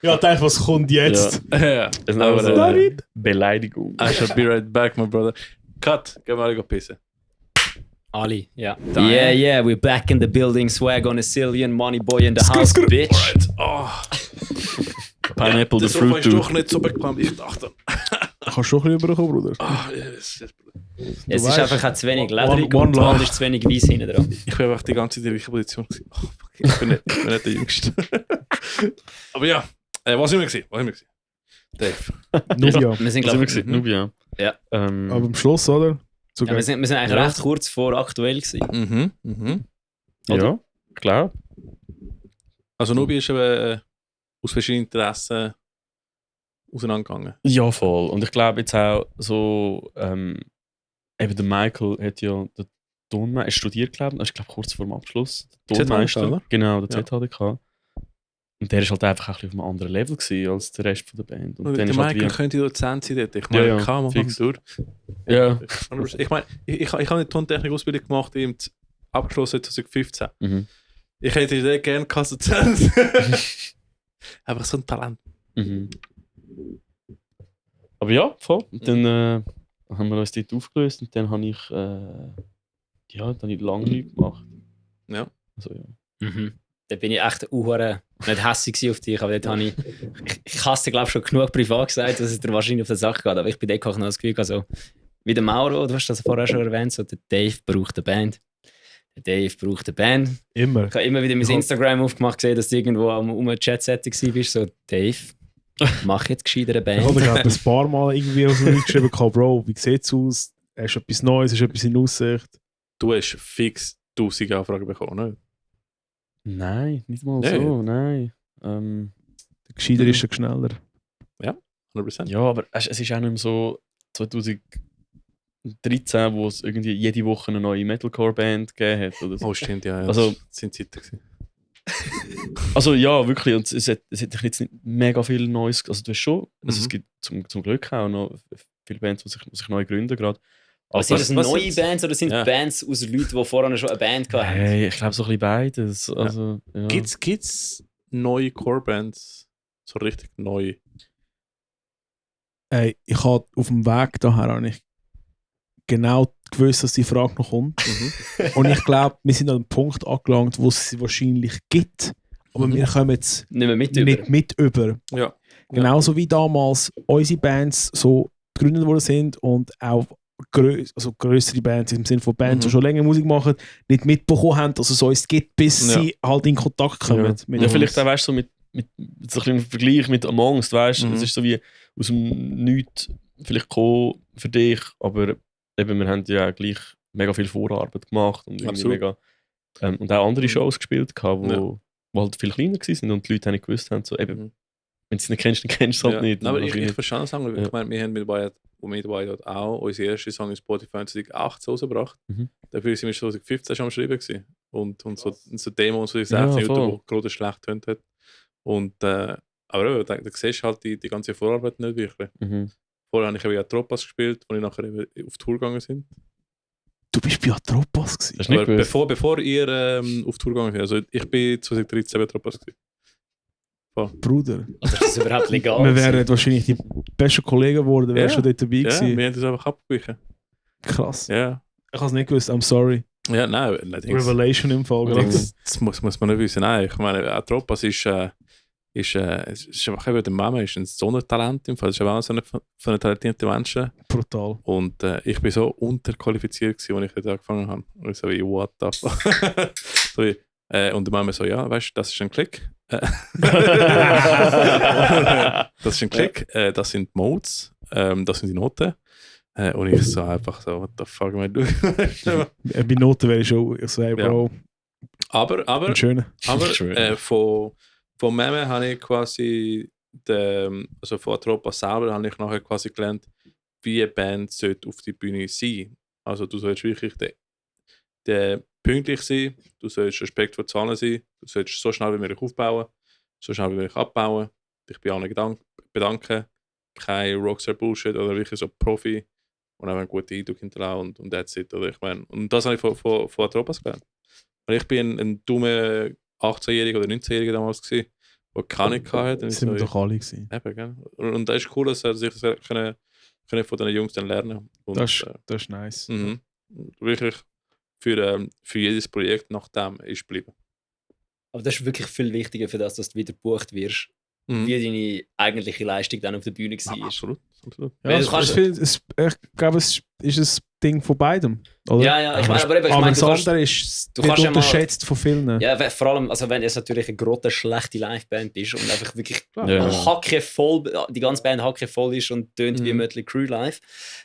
Ja, denk, was kommt jetzt? Ja. Das ist aber eine Beleidigung. I shall be right back, my brother. Cut, geh mal pissen. Ali, ja. Yeah, we're back in the building. Swag on a Cillian, Money Boy in the house, bitch. Alright. Oh. Pineapple, Der the Sofa fruit ist too. doch nicht so bequem, wie ich dachte. Kannst du doch ein bisschen rüberkommen, Bruder? Yes. Es ist weißt, einfach auch zu wenig lederig one und die love. Wand ist zu wenig weiss hinten dran. Ich bin einfach die ganze Zeit in der gleichen Position. Oh, fuck, ich bin nicht der Jüngste. Aber ja, was immer gewesen? Dave. Nubia. Wir sind, Was glaub, immer Nubia. Ja. Aber am Schluss, oder? So ja, wir sind eigentlich recht kurz vor aktuell gewesen. Ja, klar. Also Nubi ist eben aus verschiedenen Interessen auseinandergegangen. Ja, voll. Und ich glaube jetzt auch so, eben der Michael hat ja den Tonmeister studiert, glaube ich. Ich glaube kurz vor dem Abschluss. Der Tonmeister. ZHDK, oder? Genau, der ZHDK. Und der war halt einfach ein bisschen auf einem anderen Level gewesen als der Rest von der Band. Und Der dann ist halt Michael könnte Dozent sein dort. Ich meine, Ja, ja, kann man fix. durch. Ja. Ich meine, ich habe eine Tontechnik-Ausbildung gemacht, abgeschlossen 2015. Mhm. Ich hätte den gerne als Dozent. Einfach so ein Talent. Mhm. Aber ja, voll. Und dann haben wir uns dort aufgelöst und dann habe ich, dann habe ich lange nichts gemacht. Ja. Also, ja. Da bin ich echt nicht hässig auf dich, aber dort habe ich hasse, glaube ich, schon genug privat gesagt, dass es dir wahrscheinlich auf die Sache geht. Aber ich bin dort auch noch das Gefühl, also, wie der Mauro, du hast das vorher schon erwähnt, so, der Dave braucht eine Band. Immer. Ich habe immer wieder mein Instagram aufgemacht, gesehen, dass du irgendwo um ein Chat-Setting bist, so, Dave, mach jetzt gescheiter eine Ich habe Band. gerade ein paar Mal irgendwie auf mich geschrieben, Bro, wie sieht es aus? Hast du etwas Neues? Hast du etwas in Aussicht? Du hast fix 1000 Anfragen bekommen, nicht? Nein, nicht mal Nee. so, nein. Der Gescheiter ist der schneller. 100%. Ja, aber es ist auch nicht mehr so 2013, wo es irgendwie jede Woche eine neue Metalcore-Band gegeben hat. Oder so. Oh, stimmt, ja. Also- Das sind Zeiten gewesen. Also ja, wirklich. Und es hat jetzt nicht mega viel Neues. Also du hast schon, also Mhm. es gibt zum Glück auch noch viele Bands, die sich neu gründen gerade. Aber sind das was neue sind's? Bands oder sind Ja. Bands aus Leuten, die vorher schon eine Band hatten? Hey, ich glaube so ein bisschen beides. Also, ja. Gibt's neue Core-Bands? So richtig neu? Ey, ich habe auf dem Weg daher habe ich genau gewusst, dass die Frage noch kommt. Und ich glaube, wir sind an einem Punkt angelangt, wo es sie wahrscheinlich gibt. Aber wir kommen jetzt Nicht mehr mit über. nicht mit über. Ja. Genauso wie damals unsere Bands so gegründet worden sind und auch größere Bands im Sinne von Bands, die schon länger Musik machen, nicht mitbekommen haben, dass es uns gibt, bis Ja. sie halt in Kontakt kommen. Ja, mit ja uns. vielleicht auch, weißt du, so mit so ein bisschen im Vergleich mit Amongst, weißt du, Mhm. es ist so wie aus dem Nichts vielleicht gekommen für dich, aber eben, wir haben ja gleich mega viel Vorarbeit gemacht und irgendwie Absolut. mega und auch andere Shows gespielt gehabt, Ja. wo halt viel kleiner waren und die Leute auch nicht gewusst haben, so eben, Mhm. wenn du es nicht kennst, dann kennst du es halt nicht. Nein, aber Und ich wahrscheinlich- verstehe das auch. Ja. Ich meine, wir haben mit White auch unseren ersten Song in Spotify in 2018 rausgebracht. Mhm. Dafür sind wir 2015 schon am Schreiben gewesen. Und so Demo 2016, Ja, voll. wo gerade schlecht tönt hat. Und, aber eben, da siehst du halt die ganze Vorarbeit nicht wirklich. Mhm. Vorher habe ich eben ja Tropas gespielt, wo ich nachher eben auf Tour gegangen sind. Du bist bei Atropos gewesen. Hast du nicht Aber gewusst? bevor ihr auf Tour gegangen seid, also ich bin 2013 bei Tropas gewesen. Bruder. Also ist das überhaupt legal? Wir wären wahrscheinlich die besten Kollegen geworden, wären Ja. schon dort dabei Ja, gewesen. wir haben das einfach abgewichen. Krass. Ja. Ich habe es nicht gewusst, I'm sorry. Ja, nein, allerdings. Revelation im Fall. gerade. Das muss man nicht wissen. Nein, ich meine, Atropas ist einfach eben, der Mama ist ein Sonnentalent im Fall. Das ist auch so eine talentierte Menschen. Brutal. Und ich bin so unterqualifiziert gewesen, als ich dort angefangen habe. Und ich so wie, what the fuck? So wie, Und dann meinen wir so, ja, weißt du, das ist ein Klick. Das ist ein Klick, das sind Modes, das sind die Noten. Und ich so einfach so, what the fuck, man, du. Bei Noten wäre ich schon, ich so, hey, Bro, Aber schön. von Meme habe ich quasi, also von Atropa selber habe ich nachher quasi gelernt, wie eine Band sollte auf die Bühne sein. Also du sollst wirklich der pünktlich sein, du sollst Respekt vor Zahlen sein, du sollst so schnell wie möglich aufbauen, so schnell wie möglich abbauen, dich bei allen bedanken, kein Rockstar-Bullshit oder wirklich so Profi und auch einen guten Eindruck hinterlassen und that's it. Oder ich meine, und das habe ich von Atropas gelernt. Und ich bin ein dummer 18-Jähriger oder 19-Jähriger damals gewesen, der keine hatte. Das sind wir doch alle gewesen. Eben, gell? Und das ist cool, dass er sich das können von den Jungs dann lernen. Und, Das ist nice. Wirklich für jedes Projekt nach dem ist geblieben. Aber das ist wirklich viel wichtiger für das, dass du wieder gebucht wirst, wie deine eigentliche Leistung dann auf der Bühne war. Ja, absolut. Ja, ich glaube, es ist ein Ding von beidem. Oder? Ja, ich meine, aber das andere ist wird unterschätzt von vielen. Ja, vor allem, also wenn es natürlich eine grottenschlechte Liveband ist und einfach wirklich Hacke voll, die ganze Band Hacke voll ist und tönt wie Mötley Crüe live,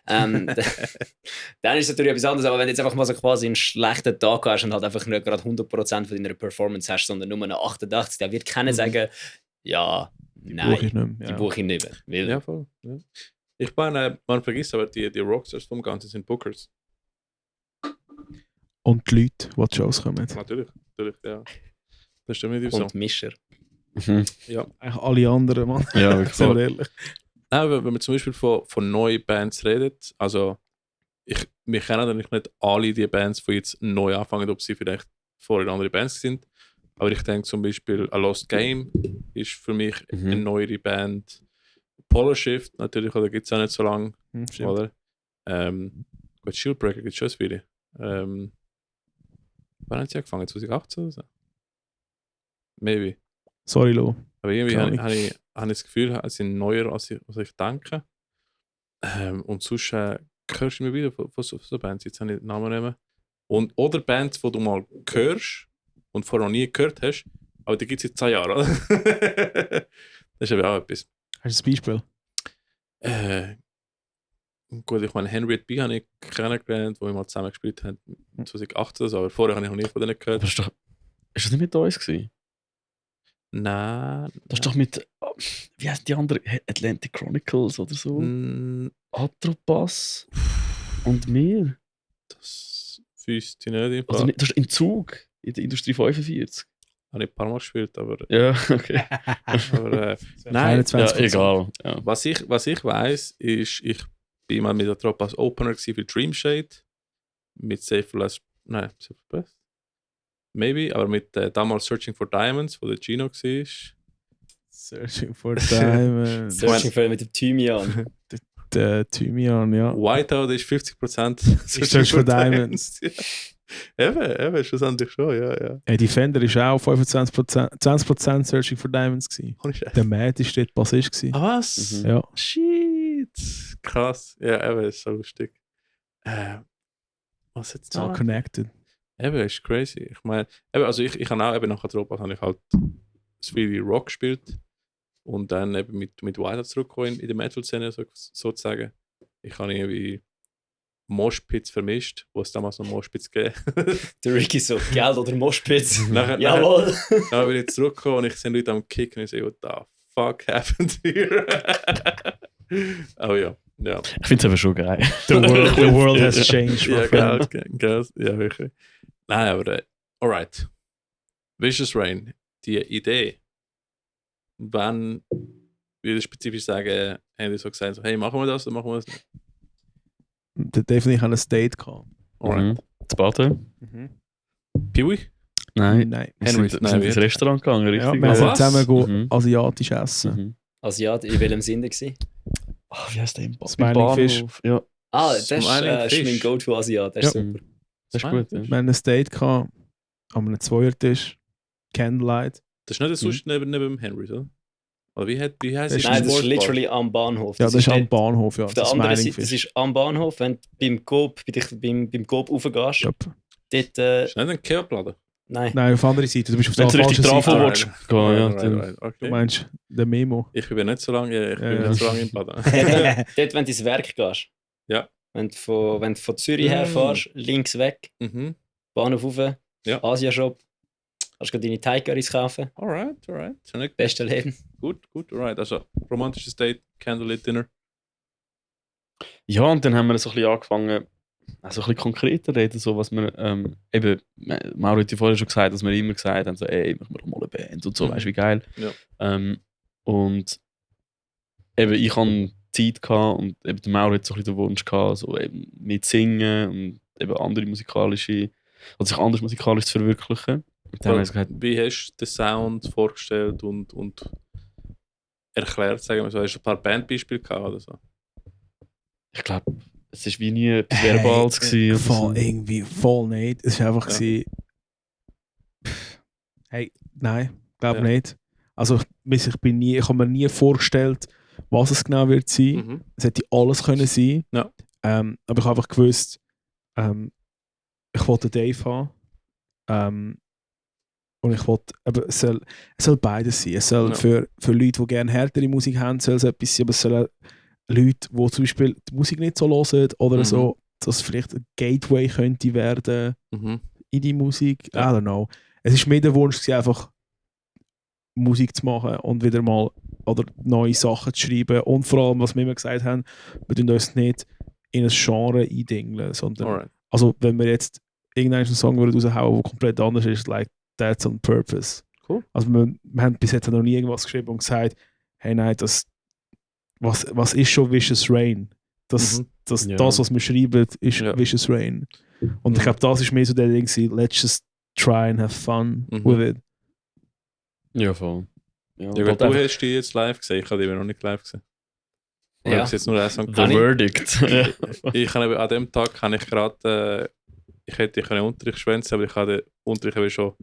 dann ist es natürlich etwas anderes. Aber wenn du jetzt einfach mal so quasi einen schlechten Tag hast und halt einfach nicht gerade 100% von deiner Performance hast, sondern nur eine 88, dann wird keiner sagen, ja, nein, die buche ich nicht mehr. Ja, voll. Ja. Ich meine, man vergisst aber, die Rockstars vom Ganzen sind Bookers. Und die Leute, die die Shows kommen. Natürlich, ja. Das stimmt nicht so. Und Mischer. Ja. Eigentlich alle anderen, Mann. Ja, wirklich. Sehr ehrlich. Nein, wenn man zum Beispiel von neuen Bands redet, also wir kennen eigentlich nicht alle die Bands, die jetzt neu anfangen, ob sie vielleicht vorher andere Bands sind. Aber ich denke zum Beispiel A Lost Game ist für mich eine neuere Band. Polar Shift natürlich, oder gibt es auch nicht so lange. Oder? Gut, Shieldbreaker gibt es schon viele. Wann haben sie angefangen? 2018 oder so? Maybe. Sorry, Lo. Aber irgendwie habe ich das Gefühl, sie sind neuer, als ich denke. Und sonst hörst du immer wieder von so Bands, jetzt habe ich den Namen nehmen. Oder Bands, die du mal hörst und vorher noch nie gehört hast, aber die gibt es seit 10 Jahren, oder? Das ist aber auch etwas. Hast du ein Beispiel? Gut, ich meine, Henry B. habe ich kennengelernt, wo wir mal zusammen gespielt haben, 2018 oder so, aber vorher habe ich noch nie von denen gehört. Ist das nicht mit uns gewesen? Nein. Das ist doch mit, wie heißt die andere? Atlantic Chronicles oder so? Atropas und mir. Das wüsste ich nicht. Also das ist im Zug, in der Industrie 45. Habe ich ein paar Mal gespielt, aber... Ja, okay. aber nein, ja, egal. Ja. Was ich weiss, ist, ich bin mal mit der Truppe als Opener für Dream Shade. Mit Safe Less... Nein, Safe Best? Maybe, aber mit damals Searching for Diamonds, wo der Gino war. Searching for Diamonds. Searching for mit dem Thymian. Der Thymian, ja. Whiteout ist 50% Searching for Diamonds. Eben, schlussendlich schon, ja. Hey, Defender war auch 20% Searching for Diamonds gewesen. Der Matt war dort Bassist gewesen. Ah, was? Ja. Shit. Krass. Ja, eben, ist so lustig. Was jetzt So connected. Eben, ist crazy. Ich meine, also ich habe auch eben nach Atropas habe ich halt viel Rock gespielt und dann eben mit Whiteout zurückgekommen in der Metal-Szene sozusagen. Ich habe irgendwie Moshpits vermischt, wo es damals noch Moshpits gegeben. Der Ricky so, Geld oder Moshpits? Jawohl! Dann bin ich zurückgekommen und ich sehe Leute am Kicken und ich so, what the fuck happened here? Aber ja. Ich finde es aber schon geil. The world has changed. Ja, geil. Ja, wirklich. Nein, aber alright. Vicious Rain, die Idee. Wann würde ich spezifisch sagen, haben die so gesagt, so, hey, machen wir das oder machen wir das nicht? Der definitiv ein State gehabt. Alright. Das Baden? Peewee? Nein. Wir sind ins Restaurant gegangen, richtig? Ja, wir sind zusammen asiatisch essen. Asiat, in welchem Sinne war? Wie heißt der im Smiling Fish. Ja. Das ist mein Go-To-Asiat, das ist super. Das ist gut. Wir haben ein Date gehabt, an einem Zweiertisch, Candlelight. Das ist nicht der Sushi neben dem Henry, oder? Oder wie heißt es? Nein, das ist literally am Bahnhof. Ja, das ist am Bahnhof, ja. Auf der anderen Seite, das ist am Bahnhof, wenn du beim Coop raufgehst. Yep. Dort, Das ist nicht ein Keopladen. Nein. Nein, auf der anderen Seite. Du bist auf der Wenn du richtig falschen drauf Seite. willst, gehen, ja, dann- Du Okay. meinst den Memo. Ich bin nicht so lange, Ja. nicht so lange im Baden. Dort, wenn du ins Werk gehst. Ja. Wenn du von Zürich her fährst, links weg, Mhm. Bahnhof rauf, Ja. Asia-Shop. Kannst du deine Thai-Currys kaufen. Alright. Schon nicht Beste Leben. gut, alright. Also, romantisches Date, Candlelit Dinner. Ja, und dann haben wir so ein bisschen angefangen, also ein bisschen konkreter reden, so was wir, eben, Mauro hat ja vorher schon gesagt, dass wir immer gesagt haben, so, ey, machen wir doch mal eine Band und so, weißt du, wie geil. Ja. Und eben, ich hatte Zeit gehabt und eben der Mauro hat so ein bisschen den Wunsch gehabt, so eben mit Singen und eben andere musikalische, oder sich anders musikalisch zu verwirklichen. Und dann haben wir gesagt, Wie hast du den Sound vorgestellt und erklärt, sagen wir so? Hast du ein paar Bandbeispiele gehabt oder so? ich glaube, es war wie nie etwas Verbales gewesen. oder Voll, so. irgendwie voll nicht. Es war einfach Ja. gewesen, hey, nein, glaube Ja. nicht. Also ich habe mir nie vorgestellt, was es genau wird sein. Mhm. Es hätte alles können sein. Ja. Aber ich habe einfach gewusst, ich wollte Dave haben. Und ich wollte, aber es soll beides sein. Es soll Ja. für Leute, die gerne härtere Musik haben, soll es etwas sein, aber es soll auch Leute, die zum Beispiel die Musik nicht so hören oder Mhm. so, dass es vielleicht ein Gateway könnte werden Mhm. in die Musik. Ja. I don't know. Es ist mir der Wunsch gewesen, einfach Musik zu machen und wieder mal oder neue Sachen zu schreiben. Und vor allem, was wir immer gesagt haben, wir tun uns nicht in ein Genre eindingeln, sondern Alright. also wenn wir jetzt irgendeinen Song würden raushauen, der komplett anders ist, like that's on purpose. Cool. Also wir haben bis jetzt noch nie irgendwas geschrieben und gesagt, hey nein, was ist schon Vicious Rain? Das, Mhm. das, Ja. das, was wir schreiben, ist Ja. Vicious Rain. Und Mhm. ich glaube, das ist mehr so der Ding gewesen, let's just try and have fun Mhm. with it. Ja, voll. Ja, Ja, und gut, halt du einfach hast die jetzt live gesehen, ich habe die noch nicht live gesehen. Ich Ja. habe jetzt nur einen Song the gehört. verdict. Ja. Ich habe eben an dem Tag habe ich gerade, ich hätte können Unterricht schwänzen, aber ich habe den Unterricht eben schon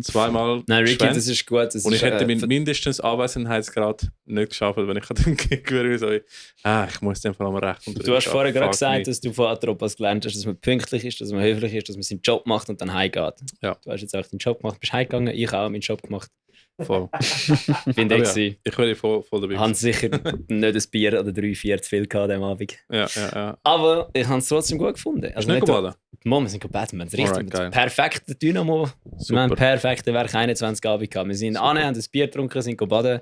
zweimal Nein, Ricky, geschwänzt. das ist gut. Das Und ich ist, hätte mindestens Anwesenheitsgrad nicht geschafft, wenn ich an dem Gig wäre. So, ich muss dem Fall mal recht. Du hast vorher gerade gesagt, dass du von Atropos gelernt hast, dass man pünktlich ist, dass man höflich ist, dass man seinen Job macht und dann heimgeht. Ja. Du hast jetzt auch deinen Job gemacht, bist heimgegangen, ich auch meinen Job gemacht. Voll. Bin Aber ich ja, ich wäre voll dabei. habe sicher nicht ein Bier oder 3-4 zu viel gehabt am Abend. Ja. Aber ich habe es trotzdem gut gefunden. Hast du nicht gebadet? Mann, wir sind gebadet, wir haben es richtig Alright, geil. perfekte Dynamo. Wir haben Super. perfekte Werk 21 Abend gehabt. Wir sind an, haben ein Bier getrunken, sind baden,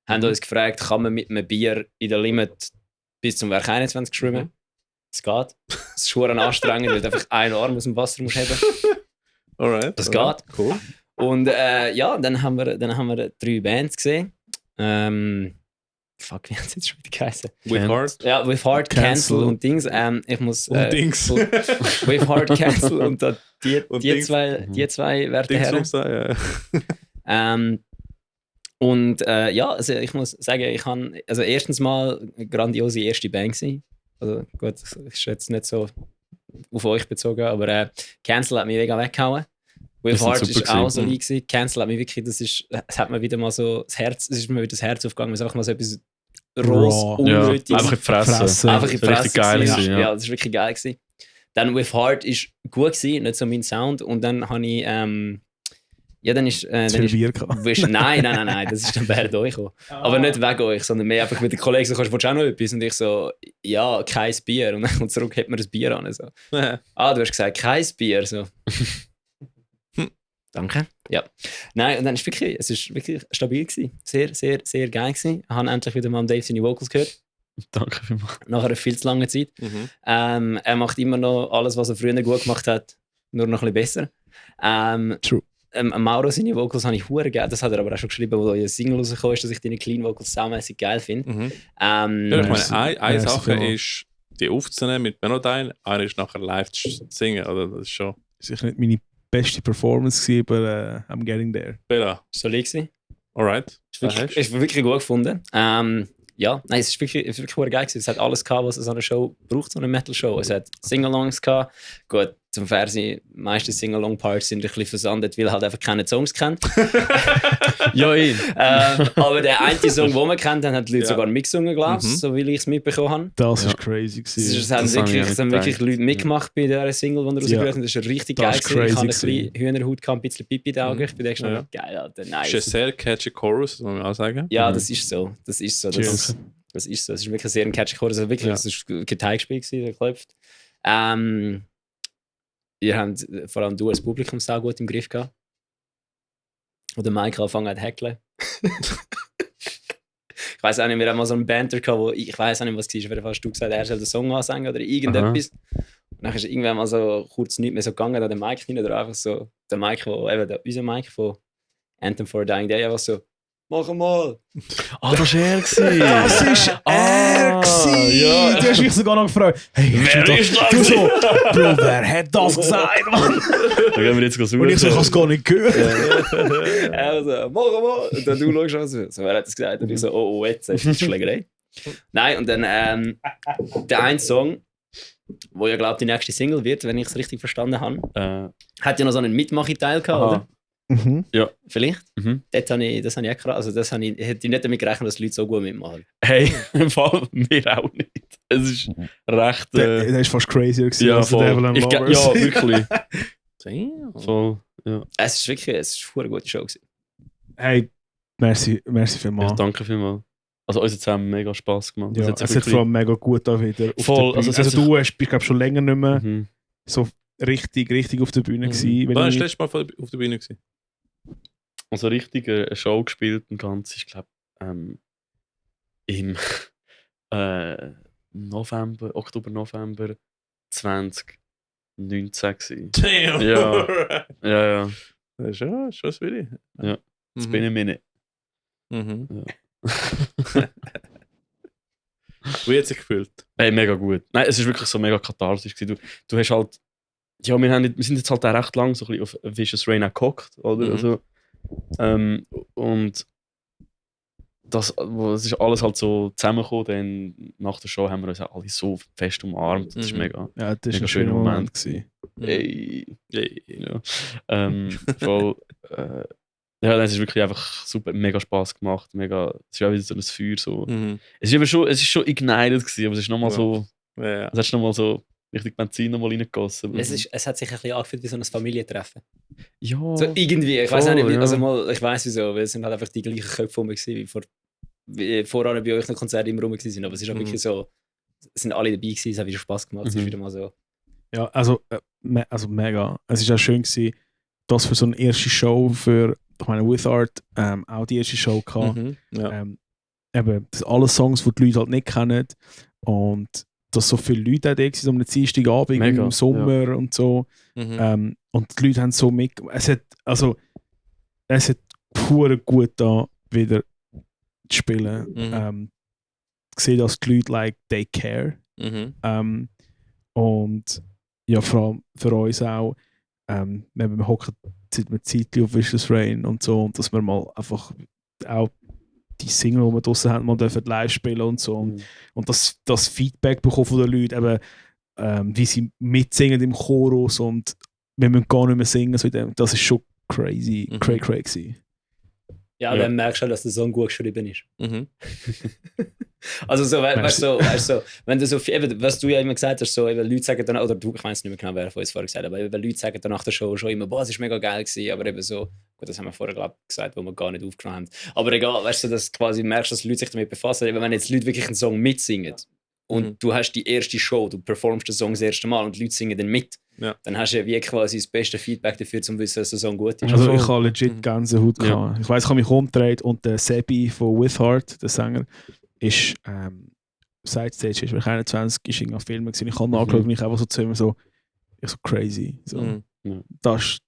haben uns gefragt, kann man mit einem Bier in der Limit bis zum Werk 21 schwimmen? Mhm. Es geht. Es ist schon anstrengend, weil du einfach einen Arm aus dem Wasser musst haben. Alright. Das alright. geht. Cool. Und ja, dann haben wir 3 Bands gesehen. Fuck, wie hat es jetzt schon wieder geheißen? With Heart. Ja, With Heart, Cancel. Cancel und Dings. Ich muss. Und Dings. With Heart, Cancel und da die Dings. zwei werden Dings her. rumsagen, ja. Und ja, also ich muss sagen, ich habe also erstens mal eine grandiose erste Band gewesen. Also gut, das ist jetzt nicht so auf euch bezogen, aber Cancel hat mich mega weggehauen. With Das sind Heart super ist auch so gewesen. leicht gewesen. Cancel hat mich wirklich, es hat mir wieder mal so es ist mir wieder das Herz aufgegangen, es ist einfach mal so etwas rohes, Raw. Ja, unnötiges. einfach in die Fresse. Fresse. Einfach in die Das war richtig Fresse geil gewesen. gewesen, ja. Ja, das war wirklich geil gewesen. Dann With Heart ist gut gewesen, nicht so mein Sound. Und dann habe ich, ja, dann ist, Zu dann viel ist Bier gehabt. nein, das ist dann während euch gekommen. Aber nicht wegen euch, sondern mehr einfach mit den Kollegen so, willst du auch noch etwas? Und ich so, ja, kein Bier. Und dann kommt zurück, hat mir ein Bier an. So. Ah, du hast gesagt, kein Bier. So. Danke. Ja. Nein, und dann ist es ist wirklich stabil gewesen. Sehr, sehr, sehr geil gewesen. Ich habe endlich wieder mal Dave seine Vocals gehört. Danke vielmals. Nach einer viel zu langen Zeit. Mhm. Er macht immer noch alles, was er früher gut gemacht hat, nur noch ein bisschen besser. True. Mauro, seine Vocals habe ich hure geil. Das hat er aber auch schon geschrieben, wo ein Single rausgekommen ist, dass ich deine Clean Vocals saumässig geil finde. Mhm. Ja, ich Merci. meine, eine Merci Sache vielmals. ist, die aufzunehmen mit Melodyne, eine ist nachher live zu singen. Oder? Das ist schon. Sicher nicht meine beste Performance gewesen, aber I'm getting there. Bella, Ist so lieb gewesen. alright. Ist wirklich gut gefunden. Ja, nein, es ist wirklich hure geil gewesen. Es hat alles gehabt, was so eine Show braucht, so eine Metal-Show. Es hat Sing-Alongs gehabt. Gut, zum Fernsehen, die meisten Sing-Along-Parts sind ein bisschen versandet, weil halt einfach keine Songs kennt. Ja, aber der eine Song, den wir kennt, haben die Leute sogar mitgesungen, glaube ich, so wie ich es mitbekommen habe. Das ist crazy gewesen. Es haben wirklich Leute mitgemacht bei dieser Single, die wir rausgebracht haben. Das ist richtig geil. Ich hatte ein bisschen Hühnerhaut, ein bisschen Pipi in den Augen. Ich bin echt geil, Alter. Nice. Das ist ein sehr catchy Chorus, muss man auch sagen. Ja, das ist so. Das ist wirklich sehr ein catchy Chorus. Also wirklich, es war ein Geteilgespiel, der klopft. Ihr habt vor allem du als Publikum sehr gut im Griff gehabt. Oder Mike angefangen hat zu hackeln. Ich weiß auch nicht, wir haben mal so einen Banter gehabt, wo ich weiß auch nicht, was es war. Auf jeden Fall hast du gesagt, er soll den Song ansingen oder irgendetwas. Und dann ist irgendwann mal so kurz nicht mehr so gegangen, da der Mike hinein oder einfach so, der Mike, unser Mike von Anthem for a Dying Day, einfach so, mach mal! Ah, das war er. Das war er! Ja. Du hast mich sogar noch gefragt. Hey, Wer ist das? Du so, Bro, wer hat das gesagt, Mann? Da gehen wir jetzt suchen. Und ich so, ich habe es gar nicht gehört. Er so, mach mal! Und dann du schaust so, wer hat das gesagt? Und ich so, oh, jetzt ist das Schlägerei. Nein, und dann der eine Song, wo ja glaube die nächste Single wird, wenn ich es richtig verstanden habe, hat ja noch so einen Mitmach-Teil gehabt, oder? Mhm. Ja. Vielleicht? Mhm. Das habe ich auch krass. Also das hätte ich nicht damit gerechnet, dass die Leute so gut mitmachen. Hey, im Fall mir auch nicht. Es ist recht. Der war fast crazier gewesen Ja, als voll. Devil and Lovers. Ja, wirklich. Damn. Voll. Ja. Es war eine gute Show gewesen. Hey, merci Ja, vielmals. danke vielmals. Also uns hat zusammen mega Spass gemacht. Ja, es hat vor allem mega gut da wieder. Auf Voll, der Bühne. also Also du bist glaube schon länger nicht mehr Mhm. so richtig auf der Bühne gewesen. Wann warst du Wenn das letzte Mal auf der Bühne gewesen? Also richtig eine Show gespielt und ganz, ich glaube, im Oktober, November 2019 gewesen. Damn! Ja. Ja. Das ist schon was will ich. Ja. Jetzt bin ich mir nicht. Mhm. Ja. Wie hat sich gefühlt? Hey, mega gut. Nein, es ist wirklich so mega katharsisch gewesen. Du hast halt, ja, wir sind jetzt halt auch recht lang so ein bisschen auf Vicious Rain auch gehockt, oder? Mhm. Also, und das ist alles halt so zusammengekommen, dann nach der Show haben wir uns auch alle so fest umarmt. Das ist mega. ja, das Mega war ein schöner schöner Moment. Moment gewesen. Ey. Hey. Ja. Voll. Ja, das ist wirklich einfach super, mega Spass gemacht. Mega, es ist auch wieder so ein Feuer. So. Mhm. Es ist schon ignited gewesen, aber es ist nochmal Ja. so, Ja. es hat nochmal so richtig Benzin nochmal reingegossen. Es hat sich ein bisschen angefühlt wie so ein Familientreffen. Ja. So irgendwie, ich weiß auch nicht, voll, also ja. mal, ich weiß wieso, weil es sind halt einfach die gleichen Köpfe wie voran bei euch noch Konzerte immer rum waren, aber es ist auch wirklich so, es sind alle dabei gewesen, es hat wieder Spass gemacht, es ist wieder mal so. Ja, also mega. Es war auch schön gewesen, dass für so eine erste Show für, ich meine, With Art auch die erste Show gehabt. Mhm. Ja. Eben, das sind alle Songs, die die Leute halt nicht kennen. Und dass so viele Leute auch da waren, so am Dienstagabend Mega, im Sommer und so. Mhm. Und die Leute haben so mit. Es hat pur gut da wieder zu spielen. Mhm. Gesehen, dass die Leute like, they care. Mhm. Und ja, vor allem für uns auch, wir hocken seit einer Zeit auf Vicious Rain und so, und dass wir mal einfach auch die Single, die wir draussen haben, mal dürfen live spielen und so. Und das Feedback bekommen von den Leuten, eben, wie sie mitsingen im Chorus und wir müssen gar nicht mehr singen, so das ist schon crazy, crazy. Ja, dann merkst du halt, dass der Song gut geschrieben ist. Mhm. Also so, weißt du, wenn du so eben, was du ja immer gesagt hast, so eben Leute sagen dann, oder du, ich weiß nicht mehr genau, wer von uns vorher gesagt hat, aber eben Leute sagen dann nach der Show schon immer, boah, es ist mega geil gewesen, aber eben so, gut, das haben wir vorher glaub, gesagt, wo wir gar nicht aufgenommen haben. Aber egal, weißt du, dass quasi merkst, dass Leute sich damit befassen, eben wenn jetzt Leute wirklich einen Song mitsingen und du hast die erste Show, du performst den Song das erste Mal und die Leute singen dann mit, dann hast du ja wie quasi das beste Feedback dafür, um zu wissen, dass der Song gut ist. Also ich habe legit Gänsehaut gehabt. Ich weiss, ich habe mich umgedreht und der Sebi von With Heart, der Sänger, ist Sidestage, ist 21, ist in einem Film gewesen. Ich habe nachgeschaut und ich einfach so zu ihm so crazy. So. Das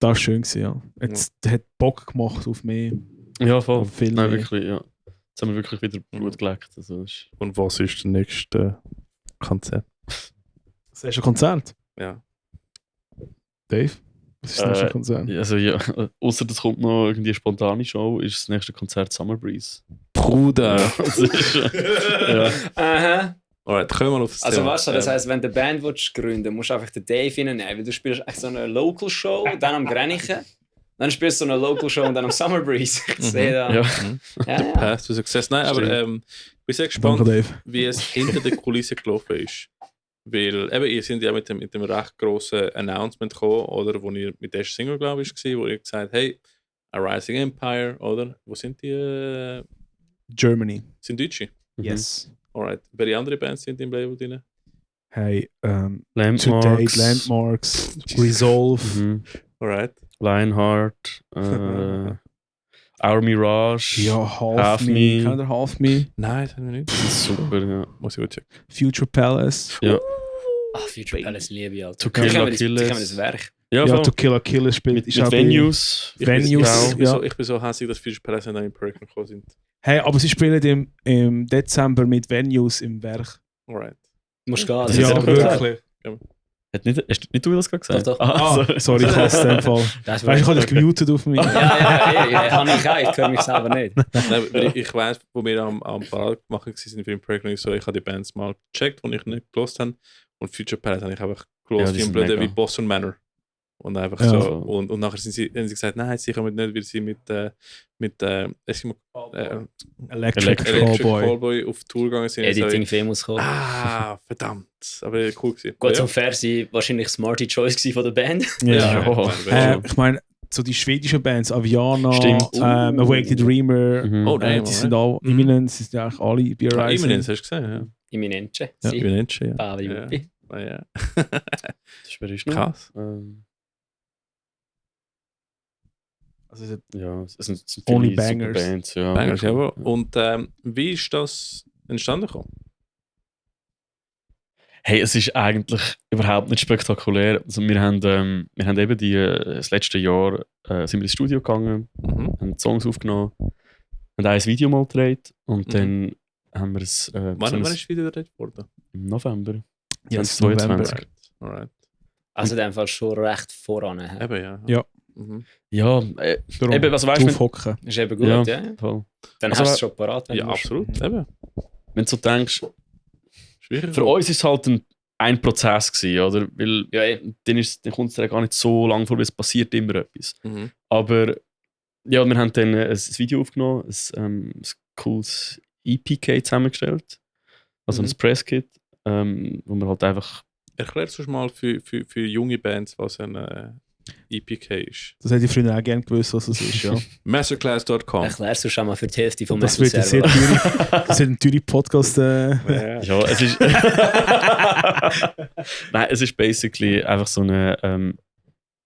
war schön gewesen, ja. Jetzt hat Bock gemacht auf mich. Ja, voll. Auf viel Nein, mehr. wirklich, ja. Jetzt haben wir wirklich wieder Blut geleckt. Also, Und was ist der nächste Konzert? Das erste Konzert? Ja. Dave? Was ist das nächste Konzert? also ja, außer das kommt noch irgendwie eine spontane Show, ist das nächste Konzert Summer Breeze. Bruder! Das ist, ja. Aha. Alright, kommen wir mal auf das Also Thema. weißt du, das heisst, wenn du eine Band willst gründen, musst du einfach den Dave hineinnehmen, weil du spielst echt so eine Local Show, dann am Grenichen, dann spielst du so eine Local Show und dann am Summer Breeze. Ich sehe da. Ja. Ja. Path to Success. Nein, aber ich bin sehr gespannt, Danke, Dave. wie es hinter der Kulisse gelaufen ist. Weil, eben, ihr seid ja mit dem recht grossen Announcement gekommen, oder, wo ihr mit der ersten Single, glaube ich, war, wo ihr gesagt habt, hey, A Rising Empire, oder? Wo sind die? Germany. Sind Deutsche? Yes. Alright. Welche andere Bands sind im Label drin? Hey, Landmarks. To Date, Landmarks, Resolve. Mhm. Alright. Lionheart. Our Mirage. Ja, Half Half Me. Me. Kennt ihr Half Me? Nein, das haben wir nicht. Super, ja. Muss ich gut checken. Future Palace. Ja, Future Palace liebe ich, Alter. To Die Kill haben a das Killers. Werk. Ja, Ja, voll. To Kill a Killer spielt. mit, ist mit auch bei- Venues. Venues, ja. Ich bin so hässlich, dass Future Palace dann im Projekt gekommen sind. Hey, aber sie spielen im Dezember mit Venues im Werk. Alright. Musst gehen. Das Das ist Ja, ja wirklich. Hast nicht du das gerade gesagt? Doch, doch. Ah, Ah, sorry, ich hasse den Fall. Das Weißt du, ich habe dich gemutet auf mich. ja, habe ich auch. Ich höre mich selber nicht. Nein, weil ich weiss, wo wir am Parade gemacht waren für den Projekt, so, ich habe die Bands mal gecheckt, die ich nicht gelost habe. Und Future Palace habe ich einfach Ja, gelost, die wie im sind Blöden, mega. wie Boston Manor. Und einfach Ja. so. Und nachher haben sie gesagt, nein, sie kommen nicht, weil sie mit Eskimo Electric Electric Callboy. Callboy auf Tour gegangen sind. Editing Famous kommen. Verdammt. Aber cool gewesen. Gut, ja. zum Fair sein, wahrscheinlich Smarty Choice gewesen von der Band. Ja. Ja. Ich meine, so die schwedischen Bands, Aviana, Stimmt. Awake the Dreamer, Mhm. Oh, damn, die sind alright. all Imminence, die sind eigentlich alle bei Rising. Imminence, hast du gesehen? Imminente. Ja, Sie. Imminence, ja. Pavel Ja. Juppi. Ah, ja. Das ist noch. Krass. Also, es ist- Ja, es sind Only viele super Bangers. Bands, ja. Bangers, jawohl. Und wie ist das entstanden gekommen? Hey, es ist eigentlich überhaupt nicht spektakulär. Also wir haben eben das letzte Jahr sind wir ins Studio gegangen, Mhm. haben Songs aufgenommen, haben ein Video mal gedreht und Mhm. dann haben wir es Wann ist es wieder gedreht worden? im November Yes, 2022. Alright. Also in dem Fall schon recht voran. hä? Eben, ja. Ja. Mhm. Ja, Darum eben, was weißt du, draufhocken. Ist eben gut, Ja. ja. voll. Dann Also, hast du es schon parat. wenn Ja, du musst. absolut. Eben. Wenn du so denkst, Schwierig. für uns ist es halt ein Prozess gewesen, oder? Weil Ja, dann kommt es dir gar nicht so lang vor, weil es passiert immer etwas. Mhm. Aber ja, wir haben dann ein Video aufgenommen, ein cooles EPK zusammengestellt, also Mhm. ein Presskit, wo wir halt einfach. Erklärst du mal für junge Bands, was ein EPK ist? Das hätte ich früher auch gerne gewusst, was das ist. Ja. Masterclass.com. erklärst du schon mal für die Hälfte vom Das wird ein sehr teure, das wird ein teure Podcast. Ja. Ja, es ist. Nein, es ist basically einfach so eine.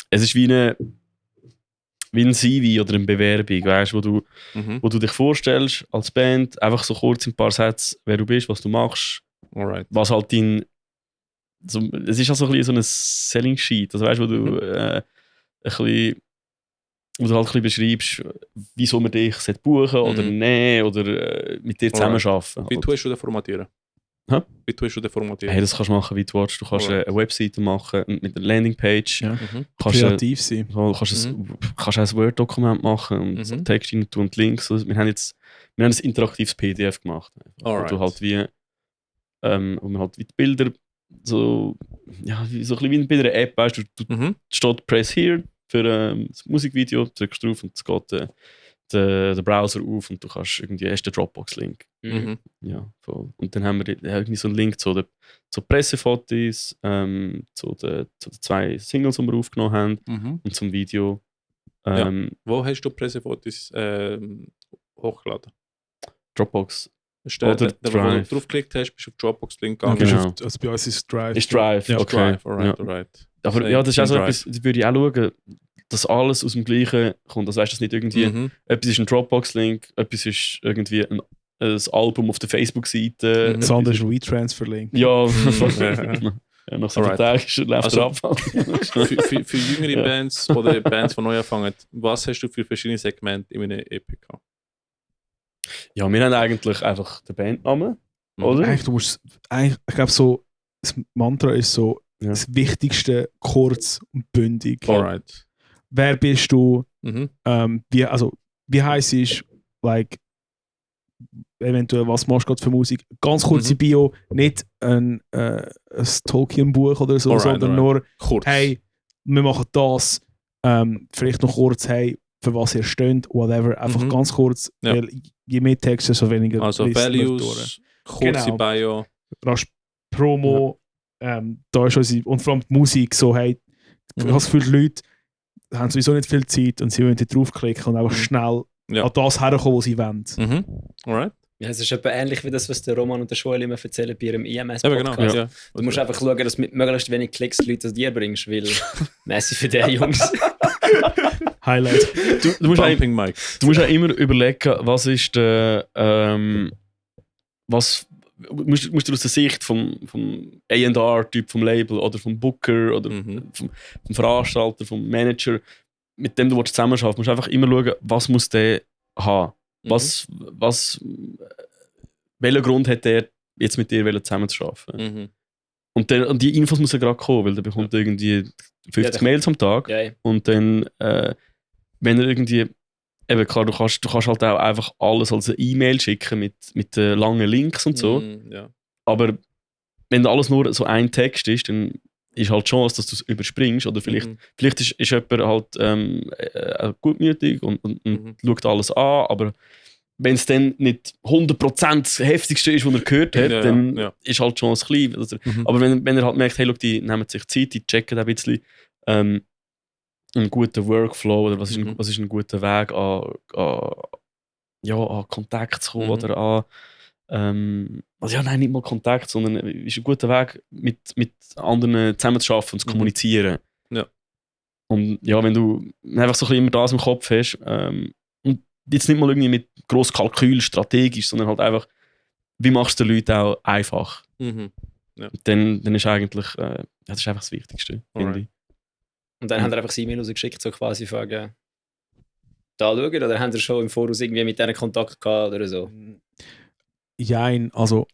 Es ist wie ein CV oder eine Bewerbung, weißt, Mhm. wo du dich vorstellst als Band, einfach so kurz in ein paar Sätzen, wer du bist, was du machst, Alright. was halt es ist also ein bisschen so ein Selling Sheet, also weißt, wo du wo du halt ein bisschen beschreibst, wieso man dich buchen oder Mhm. nehmen oder mit dir zusammenarbeiten. Wie tust du das formatieren? Hä? Wie tust du das formatieren? Hey, das kannst du machen, wie du willst. Du kannst Alright. eine Webseite machen mit einer Landingpage. Ja. Mhm. Kannst Kreativ sein. Du kannst ein Word-Dokument machen und Mhm. Text rein tun und Links. Also wir haben ein interaktives PDF gemacht. Alright. Wo du halt wo man halt wie die Bilder so, ja, so ein bisschen wie bei einer App, weißt du, Mhm. steht Press Here für das Musikvideo, drückst drauf und es geht der Browser auf und du kannst irgendwie erst den Dropbox-Link. Mhm. Ja, voll. Und dann haben wir irgendwie so einen Link zu Pressefotos, zu den 2 Singles, die wir aufgenommen haben Mhm. und zum Video. Ja. Wo hast du Pressefotos hochgeladen? Dropbox Ist Oder wo du Drive. draufgeklickt hast, bist du auf Dropbox-Link Ja, gegangen. genau. also bei uns ist Drive. ist Drive. Ja, Okay. Drive, alright, Ja. alright. Aber Same- ja, das ist auch so same etwas, da würde ich auch schauen, dass alles aus dem Gleichen kommt. Also weißt du, dass nicht irgendwie Mhm. etwas ist ein Dropbox-Link, etwas ist irgendwie ein Album auf der Mhm. Facebook-Seite. Das andere ist ein Retransfer-Link. Ja, Mhm. ja, nach so einem Alright. Tag läuft Also- der Abfall. für jüngere Ja. Bands oder Bands, die neu anfangen, was hast du für verschiedene Segmente in einem EPK? Ja, wir haben eigentlich einfach den Bandnamen, Mhm. oder? Eigentlich, ich glaube, so, das Mantra ist so Ja. das Wichtigste, kurz und bündig. Alright. Wer bist du? Mhm. Wie heisst ist, like, eventuell, was machst du gerade für Musik? Ganz kurze Bio, nicht ein Tolkien-Buch oder so, sondern nur, kurz. hey, wir machen das, vielleicht noch kurz, hey, für was ihr steht, whatever, einfach ganz kurz, weil je mehr Texte, desto weniger also Values, kurze Bio. Rasch Promo, da ist unsere, und vor allem die Musik, so, hey, ich habe das Gefühl, die Leute haben sowieso nicht viel Zeit und sie wollen draufklicken und einfach schnell an das herkommen, was sie wollen. Alright. Ja, es ist etwa ähnlich wie das, was der Roman und der Joel immer erzählen bei ihrem IMS-Podcast. Genau, ja. Du musst einfach schauen, dass du mit möglichst wenig Klicks die Leute zu dir bringst, weil Messi für die Jungs. Highlight. Du musst auch immer überlegen, was ist der musst du aus der Sicht vom A&R-Typ vom Label oder vom Booker oder vom Veranstalter, vom Manager, mit dem du zusammenarbeiten willst, musst du einfach immer schauen, was muss der haben. Welchen Grund hat der jetzt mit dir zusammenzuarbeiten? Und die Infos muss er gerade kommen, weil der bekommt irgendwie 50 Mails am Tag. Ja. Und dann, wenn er irgendwie, eben klar, du kannst halt auch einfach alles als eine E-Mail schicken mit langen Links und so. Aber wenn alles nur so ein Text ist, dann ist halt die Chance, dass du es überspringst. Oder vielleicht ist jemand halt gutmütig und schaut alles an, aber wenn es dann nicht 100% das Heftigste ist, was er gehört hat, dann ist halt die Chance klein. Also, aber wenn er halt merkt, hey, look, die nehmen sich Zeit, die checken ein bisschen einen guten Workflow oder was ist ein guter Weg an Kontakt zu kommen oder nicht mal Kontakt, sondern ist ein guter Weg, mit anderen zusammenzuarbeiten und zu kommunizieren. Ja. Und ja, wenn du einfach so ein bisschen immer das im Kopf hast, und jetzt nicht mal irgendwie mit grossen Kalkül, strategisch, sondern halt einfach, wie machst du den Leuten auch einfach? Ja. Dann ist eigentlich, das ist einfach das Wichtigste, finde ich. Und dann haben wir einfach das E-Mail rausgeschickt, so quasi fragen, da schauen, oder haben wir schon im Voraus irgendwie mit denen Kontakt gehabt oder so? Jein, also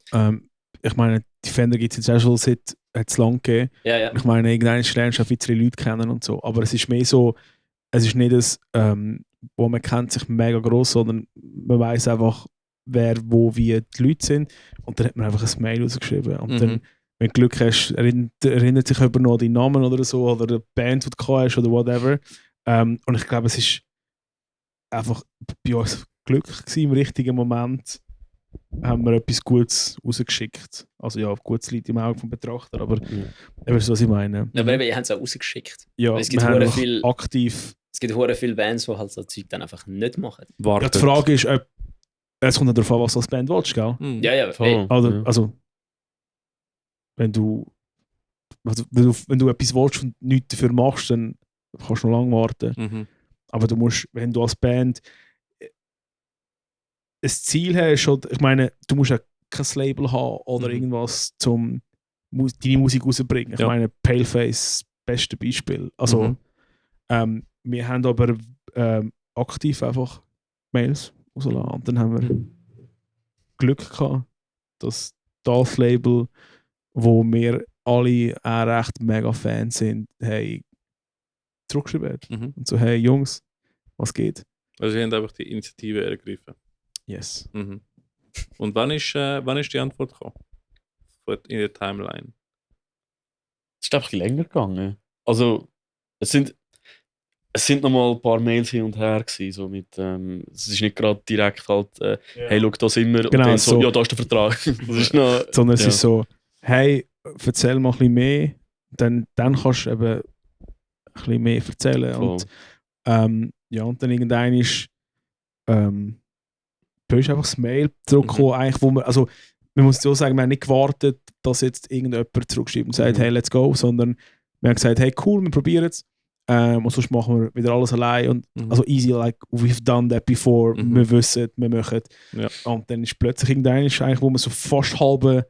ich meine, die Fender gibt es jetzt auch schon seit es lang gegeben. Ja. Ich meine, irgendwann lernst du auch viele Leute kennen und so, aber es ist mehr so, es ist nicht das, wo man kennt sich mega gross, sondern man weiß einfach, wer, wo, wie die Leute sind und dann hat man einfach ein Mail rausgeschrieben und dann, wenn du Glück hast, erinnert sich jemand noch an deinen Namen oder so oder die Band, die du gehabt hast oder whatever. Und ich glaube, es ist einfach bei uns Glück gewesen, im richtigen Moment haben wir etwas Gutes rausgeschickt. Also ja, Gutes liegt im Auge vom Betrachter, aber ihr wisst, was ich meine. Ja, aber eben, ihr habt es auch rausgeschickt. Ja, es gibt aktiv. Es gibt sehr viele Bands, die halt so Zeug dann einfach nicht machen. Ja, die Frage ist, ob es kommt darauf an, was du als Band willst, gell? Ja, voll. Also, wenn du etwas willst und nichts dafür machst, dann kannst du noch lange warten. Aber du musst, wenn du als Band ein Ziel hast, oder, ich meine, du musst ja kein Label haben oder irgendwas, um deine Musik rauszubringen. Ich meine, Paleface, beste Beispiel. Also, wir haben aber aktiv einfach Mails rausgelassen. Und dann haben wir Glück gehabt, dass das Label, wo wir alle auch recht mega Fans sind, hey, zurückgeschrieben hat. Und so, hey Jungs, was geht? Also sie haben einfach die Initiative ergriffen. Yes. Und wann ist die Antwort gekommen? In der Timeline? Es ist einfach länger gegangen. Also, es sind noch mal ein paar Mails hin und her gewesen, so mit, es ist nicht gerade direkt halt, hey, schau, da sind wir, genau, und dann so, ja, da ist der Vertrag. Das ist noch, sondern es ist so, hey, erzähl mal ein bisschen mehr, dann kannst du eben ein bisschen mehr erzählen. Und, und dann irgendwann ist einfach das Mail zurückgekommen, eigentlich, wo man muss so sagen, wir haben nicht gewartet, dass jetzt irgendjemand zurückschreibt und sagt, hey, let's go, sondern wir haben gesagt, hey, cool, wir probieren es. Und sonst machen wir wieder alles allein. Und, also easy, like, we've done that before, wir wissen, wir machen. Ja. Und dann ist plötzlich irgendein, wo man so fast halb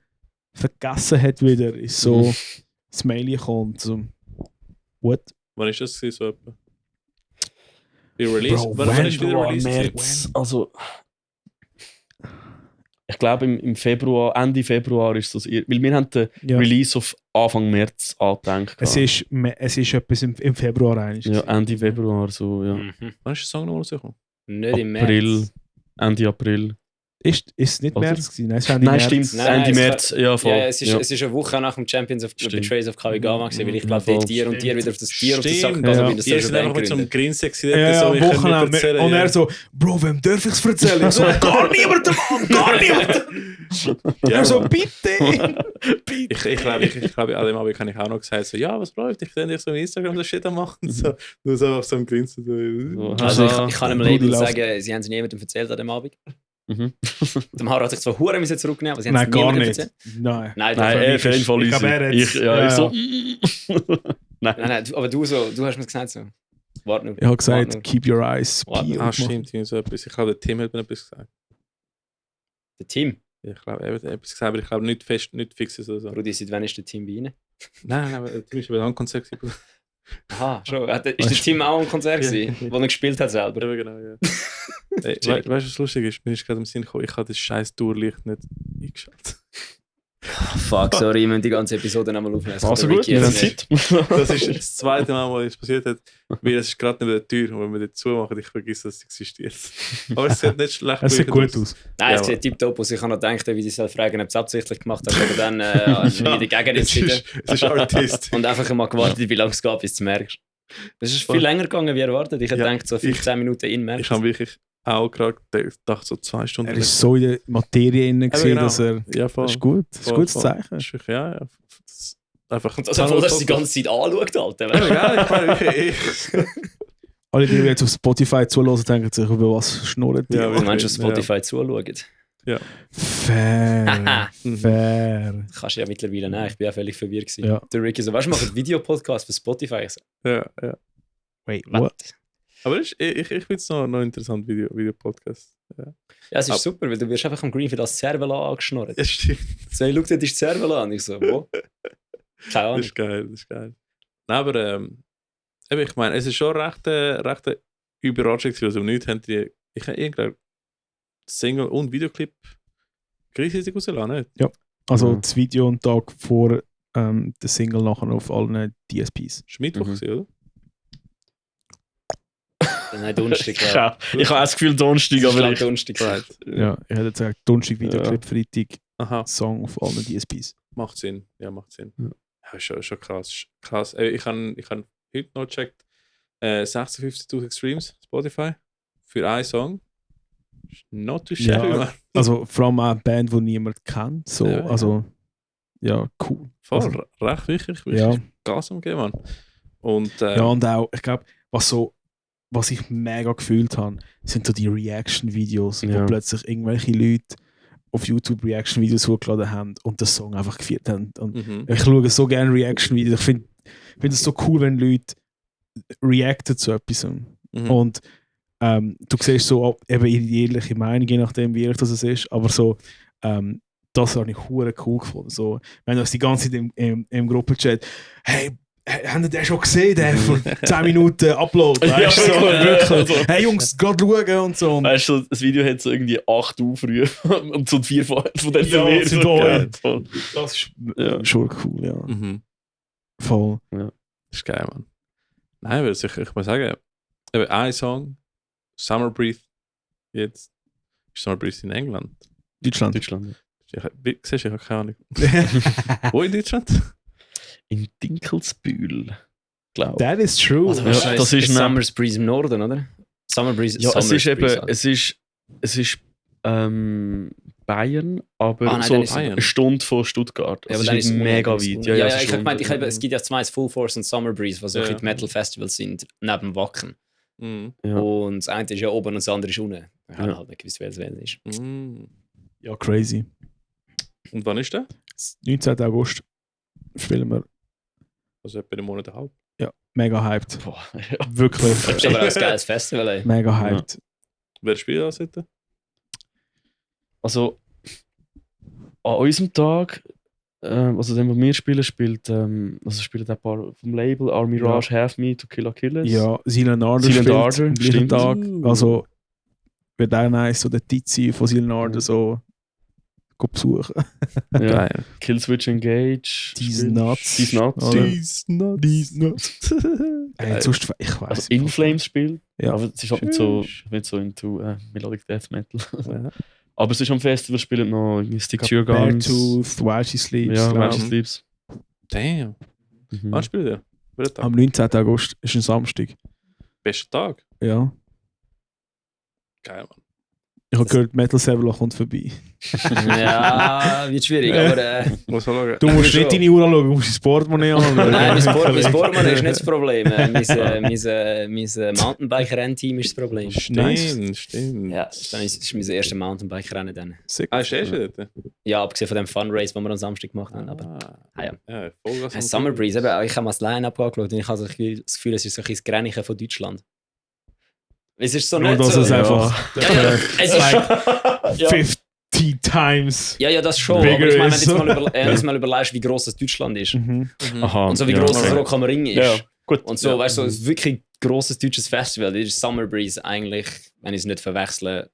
vergessen hat wieder, ist so das Mail kommt. So, what? Wann ist das so etwa? Die Release? Bro, wann ist wieder Release? März, also ich glaube im Februar, Ende Februar ist das, weil wir haben den Release auf Anfang März angedenkt. Es ist etwas im Februar eigentlich. Ja, Ende Februar so, ja. Wann ist der Song noch rausgekommen? Nicht im März. Ende April. Ist es nicht Oder? März gewesen? Nein, es war Ende Nein, März. stimmt. Nein, Ende es März, ja, voll. Ja, es ist eine Woche nach dem Champions of Stimmt. Betrays of Kawigama gewesen, weil ich Ja, glaube, voll. dort Tier und Tier wieder auf das Tier auf das Sack Stimmt. gegangen Ja. bin. Das Die ist sind schon einfach mit so einem gegründet. Grinsen gewesen. Ja, so, am ich kann nicht Wochenende. erzählen, Und ja. er so, Bro, wem darf ich es erzählen? Ich so, gar niemandem, Mann, gar niemandem. Er so, bitte. Ich glaube, an dem Abend habe ich auch noch gesagt, so, ja, was läuft? Ich sehe dich so im Instagram das Shit am machen. So, nur so auf so einem Grinsen. So. Also Aha. ich kann dem Brudi Label läuft. sagen, sie haben es niemandem erzählt an dem Abend. Mhm. Der Mara hat sich zwar Huren zurücknehmen, aber sie haben Nein, es gar niemandem nicht. erzählt. Nein. Nein, Nein, doch, auf jeden Fall Ich glaube, er easy. hat's- Ich so. nein, aber du hast mir gesagt so. Warte nur. Ich habe Warte gesagt, nur. keep your eyes Warte. peeled. Ah, stimmt, irgendwie so etwas. Ich glaube, der Tim hat mir etwas gesagt. Der Team. Ich glaube, er hat etwas gesagt, aber ich glaube nicht fest, nicht fixes oder so. Brudi, seit wann ist der Team bei Ihnen? Nein, aber der Tim ist bei einem Konzert gewesen. Aha, schon. Ist der Team auch am Konzert gewesen, Ja. wo er gespielt hat selber? Ja, genau, ja. Weißt du, was lustig ist? Mir ist gerade im Sinn gekommen, ich habe das scheiß Tourlicht nicht eingeschaltet. Fuck, sorry, ich muss die ganze Episode nochmal aufnehmen. Das kann Also der gut, Ricky wir haben jetzt nicht. Zeit. Das ist das zweite Mal, wo das passiert hat, weil es ist gerade neben der Tür und wenn wir die zumachen, ich vergesse, dass es existiert. Aber es sieht nicht schlecht Es sieht gut aus. Nein, es Ja, sieht tiptop aus. Ich habe noch gedacht, wie ich soll fragen, ob du es absichtlich gemacht hast, aber dann wieder gegen Es ist, es ist Artist. und einfach mal gewartet, wie lange es geht, bis du es merkst. Es ist viel länger gegangen, wie erwartet. Ich hätte Ja, gedacht, so 15 Minuten in merkst. Ich habe wirklich auch gerade gedacht, so 2 Stunden. Er ist so in der Materie drin, genau. dass er. Ja, voll. Das ist gut. Das ist ein Voll, gutes voll. Zeichen. Das ist wirklich, ja. Das ist einfach Und also, obwohl er es die ganze Zeit anschaut, Alter. Ja, egal, ich meine, wirklich. Alle, die jetzt auf Spotify zulassen, denken sich, über was schnurren die. Ja, Du meinst, auf Ja. Spotify zuschauen? Fair. Fair. Kannst du ja mittlerweile nehmen. Ich bin ja völlig verwirrt gewesen. Ja. Der Ricky so, weißt du, mach einen Videopodcast für Spotify. Ich so, Ja. Wait, what? what? Aber ich finde es noch interessant, Video-Podcast. Ja, es ist super, weil du wirst einfach am Greenfield als Cervela angeschnurrt. Ja, stimmt. So, ich schau, dort ist Cervela an. Ich so, wo? Keine Das Ahnung. ist geil, das ist geil. Nein, aber eben, ich meine, es ist schon recht Überraschung gewesen. Also nichts haben die, ich habe irgendwie Single und Videoclip gleichzeitig rausgelassen, nicht? Also Ja. das Video und Tag vor der Single nachher auf allen DSPs. Das war Mittwoch, Mhm. gewesen, oder? Nein, Donnerstag. Ich habe auch das Gefühl, Donnerstag, aber ich. Donnerstag. Right. Ja, ich hätte jetzt gesagt, Donnerstag Videoclip, Freitag Aha, Song auf allen DSPs. macht Sinn. Ja, macht Sinn. Ja. Ja, schon krass. Krass. Ich habe heute noch gecheckt, 56'000 Streams Spotify für einen Song. Ist not too shabby, Ja. man. Also vor allem auch eine Band, die niemand kennt. So, Ja, ja. also, ja, cool. Voll, Also, recht wirklich ja. Gas umgeben, Mann. Und Ja, und auch, ich glaube, was ich mega gefühlt habe, sind so die Reaction-Videos, Ja. wo plötzlich irgendwelche Leute auf YouTube Reaction-Videos hochgeladen haben und den Song einfach gefeiert haben. Und ich schaue so gerne Reaction-Videos. Ich finde es so cool, wenn Leute reacten zu etwas. Mhm. Und du siehst so eben ihre ehrliche Meinung, je nachdem, wie ehrlich das ist. Aber so, das habe ich hure cool gefunden. So, wenn du das die ganze Zeit im Gruppenchat, hey, habt ihr den schon gesehen, der vor 10 Minuten Upload? Weißt du, so, wirklich. wirklich. Hey Jungs, gerade schauen und so. Und Weißt du, das Video hat so irgendwie 8 Aufrufe und so 4 von denen Ja, mehr. sind So da, geil. Voll. das ist Ja. schon cool, ja. Mhm. Voll. Das ist geil, Mann. Nein, weil ich muss sagen, eben ein Song, Summer Breeze, jetzt ist Summer Breeze in England. Deutschland. Deutschland. Siehst du, ich habe keine Ahnung. Wo in Deutschland? In Dinkelsbühl, glaube ich. That is true. Also, Ja, wahrscheinlich das ist Summer Breeze im Norden, oder? Summer Breeze. Ja, es Summer ist eben, Breeze, es ist Bayern, aber nein, so dann ist es- eine Stunde von Stuttgart. Ja, Also aber dann es ist ist es mega unten, weit. Ja, es ja, ist ich eine habe gemeint, Stunde. es gibt ja zwei, Full Force und Summer Breeze, was so Ja. ein bisschen Metal-Festivals sind, neben Wacken. Mhm. Ja. Und das eine ist ja oben und das andere ist unten. Ich habe Ja. halt nicht gewusst, wer es ist. Mhm. Ja, crazy. Und wann ist der? 19. August spielen wir. Also etwa einen Monat und einen halb. Ja, mega hyped. Boah, ja. Wirklich. Das ist aber auch ein geiles Festival, ey. Mega hyped. Wer spielt das heute? Also an unserem Tag, also dem, was wir spielen, spielen ein paar vom Label Army Ja. Raj, Have Me, To Kill a Killers. Ja, Silent Ardor Silent spielt Ardor, am gleichen stimmt. Tag. Also wird auch nice, so der Tizi von Silent Ardor so besuchen. Ja. Geil. Killswitch Engage. These spielt- Nuts. These Nuts. Oder? Ja. These Nuts. Hey, sonst, ich weiß Also In Flames spielt. Ja. Aber es ist halt nicht so into Melodic Death Metal. Ja. Aber es ist am Festival, spielen noch Stick to Your Guns. Beartooth, While She Sleeps. Ja, glaub While ich. She Sleeps. Damn. Wann spielt ihr? Welcher Tag? Am 19. August ist ein Samstag. Bester Tag. Ja. Geil, Mann. Ich habe gehört, Metal Server kommt vorbei. Ja, wird schwierig, aber... Muss man schauen. Du musst schon. nicht deine Uhr anschauen, du musst dein Portemonnaie anschauen. Nein, mein Sportmann ist nicht das Problem. Mein Mountainbike-Rennteam ist das Problem. Stimmt. Ja, das ist mein erstes Mountainbike-Rennen dann. Sick. Ah, ist dort? Ja, abgesehen von dem Funrace, den wir am Samstag gemacht haben. Aber ja. Ja, Vollgas. Hey, Summer Breeze, eben, ich habe mal das Line-Up angeschaut und ich habe das Gefühl, es ist so ein bisschen das Grenchen von Deutschland. Es ist so Nur, nicht dass so... es einfach Ja, es ist schon... 50 times. Ja, das schon. Bigger Aber ich meine, is- wenn du jetzt mal überlegst, wie gross das Deutschland ist. Aha. Und so wie ja, gross das okay. Rock am Ring ist. Ja, gut. Und so, weißt du, so ein wirklich grosses deutsches Festival, das ist Summer Breeze eigentlich, wenn ich es nicht verwechsle,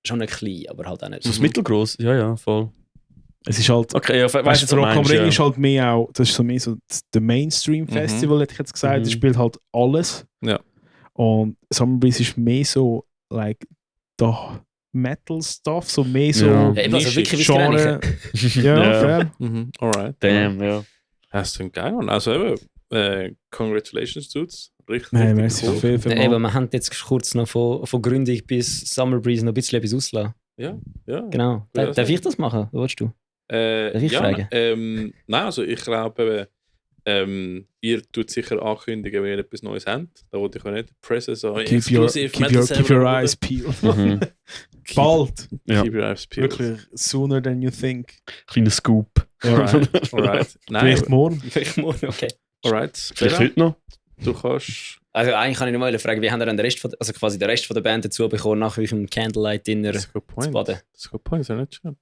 schon ein klein, aber halt auch nicht. Das ist mittelgroß, ja, voll. Es ist halt... Okay, ja, weißt Weißt du, du, was Rock du am meinst, Ring ja. ist halt mehr auch... Das ist so mehr so der Mainstream-Festival, hätte ich jetzt gesagt. Das spielt halt alles. Ja. Und Summer Breeze ist mehr so, like, da Metal-Stuff, so mehr so... Ja. Ja, eben, also wirklich wie Genre. Grenchen. Ja, Ja. fair. Alright. Damn, ja. Hast du einen geil, Mann. Also eben, congratulations, Dudes. Richtig, Nein, richtig merci viel, viel Ja, eben, wir haben jetzt kurz noch von Gründung bis Summer Breeze noch ein bisschen etwas auslassen. Ja. Genau. Ja, Darf ich das machen? Oder willst du? Darf ich ja, fragen? Nein, also ich glaube, ihr tut sicher ankündigen, wenn ihr etwas Neues habt. Da wollte ich auch nicht pressen, so Keep your eyes peeled. Mhm. Bald. Ja. Keep your eyes peeled. Wirklich, sooner than you think. Kleiner Scoop. Alright. Nein, Vielleicht morgen. Vielleicht morgen, okay. alright. Vielleicht heute noch. Du kannst... Also eigentlich kann ich noch mal fragen, wie haben ihr dann den Rest von, also quasi den Rest von der Band dazu bekommen, nach eurem Candlelight-Dinner Das ist ein good zu point. baden? Das ist ein good point, ist ja nicht schön.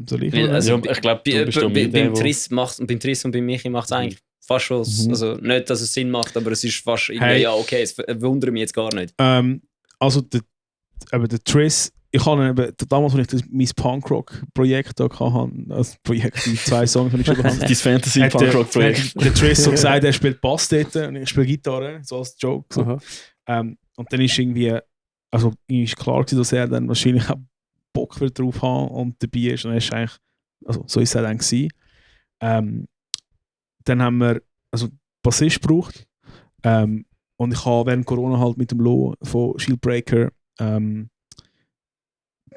Soll ich Weil, mal? also, Ja, ich glaube, du bist da mit beim Triss und bei Michi macht es eigentlich fast schon, also nicht, dass es Sinn macht, aber es ist fast irgendwie, Hey. ja okay, es wundert mich jetzt gar nicht. Also der Triss, ich habe eben, damals, als ich mein Punkrock-Projekt da hatte, also Projekt, die 2 Songs, die ich geschrieben habe, Dein Fantasy hat Punkrock-Projekt. der Triss so gesagt, er spielt Bass dort und ich spiele Gitarre, so als Joke. So. Aha. Und dann ist irgendwie, also ist klar gewesen, dass er dann wahrscheinlich auch Bock wird drauf haben und dabei ist. Und er ist eigentlich, also so ist es dann gewesen. Dann haben wir also Bassist gebraucht. Und ich habe während Corona halt mit dem Lo von Shieldbreaker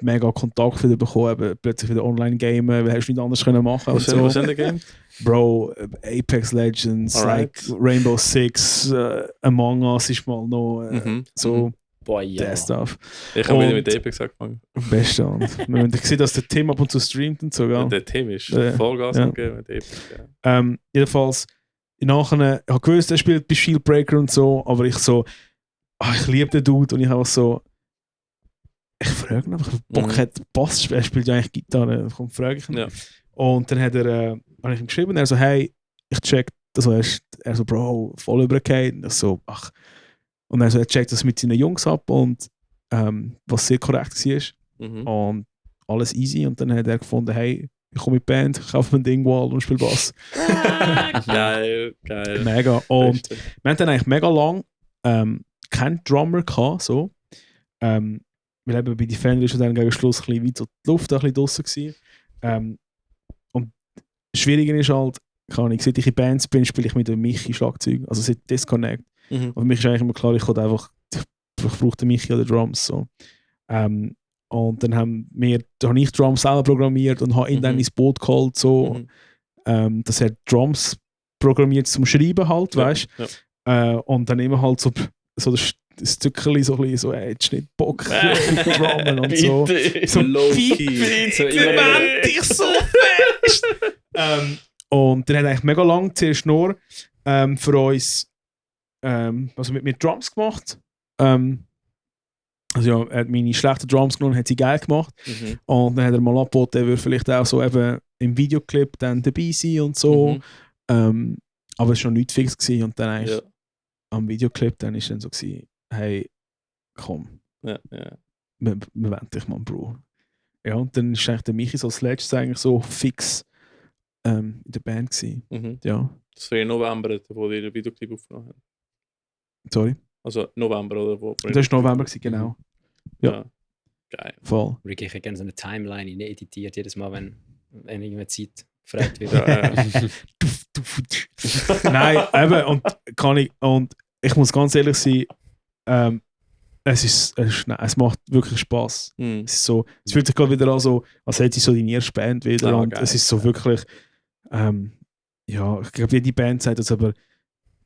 mega Kontakt wieder bekommen, eben plötzlich wieder Online-Gamen, weil hast du nicht anders können machen. Was und so. sind die Game? Bro, Apex Legends, Alright. like Rainbow Six, Among Us ist mal noch so Boah, ja. der Stuff. Ich habe wieder Und- mit Apex angefangen. Beste. Und wir haben gesehen, dass der Tim ab und zu streamt und so. Gell? Der Team ist Ja. Vollgas Ja. angegeben mit Apex. Ja. Jedenfalls, nachher, ich habe gewusst, er spielt bei Shieldbreaker und so, aber ich so, ich liebe den Dude und ich habe so, ich frage ihn einfach, Bock hat, Bass, er spielt ja eigentlich Gitarre, komm, frage ich ihn. Ja. Und dann hat habe ich ihm geschrieben, er so, hey, ich check, also er so, Bro, voll übergekehrt. Und ich so, ach. Und er so, er checkt das mit seinen Jungs ab und was sehr korrekt war. Mhm. Und alles easy. Und dann hat er gefunden, hey, ich komme mit Band, ich kaufe mir ein Dingwall und spiele Bass. Geil. Mega. Und Beste. wir haben dann eigentlich mega lang keinen Drummer gehabt, so. Weil eben bei Defender ist dann gegen Schluss ein bisschen weit so die Luft ein bisschen draussen gewesen. Und das Schwierige ist halt, seit ich in Bands bin, spiele ich mit dem Michi Schlagzeug, also seit Disconnect. Mhm. Und für mich ist eigentlich immer klar, ich brauche den Michi oder Drums. So. Und dann habe ich Drums selber programmiert und habe ihn dann ins Boot geholt, so, dass er Drums programmiert zum Schreiben halt, weißt du? Ja. Und dann immer halt so das Stückchen so ein bisschen so, hättest du nicht Bock auf Drummen und so. So Low-key. So ich verwende dich so fest! Und dann hat er eigentlich mega lang zuerst nur für uns also mit mir Drums gemacht. Also ja, er hat meine schlechten Drums genommen und hat sie geil gemacht. Mhm. Und dann hat er mal angeboten, er würde vielleicht auch so eben im Videoclip dann dabei sein und so. Mhm. Aber es war noch nicht fix gewesen. Und dann eigentlich Ja. am Videoclip dann ist dann so gewesen, hey, komm, Ja. wir wollen dich mal, Bro. Ja, und dann ist eigentlich der Michi so als letztes eigentlich so fix in der Band gewesen. Mhm. Ja, Das war im November, wo die den Videoclip aufgenommen haben. sorry. Also November oder wo? Das war November gewesen, genau. Ja. Geil. Voll. Ricky, ich hätte gerne so eine Timeline editiert, jedes Mal, wenn irgendeine Zeit gefragt wird. Nein, eben, und ich muss ganz ehrlich sein, es macht wirklich Spaß. Es ist so, es fühlt sich gerade wieder an, so, als hätte ich so die erste Band wieder und geil. es ist so wirklich, ja, ich glaube, jede Band sagt das, aber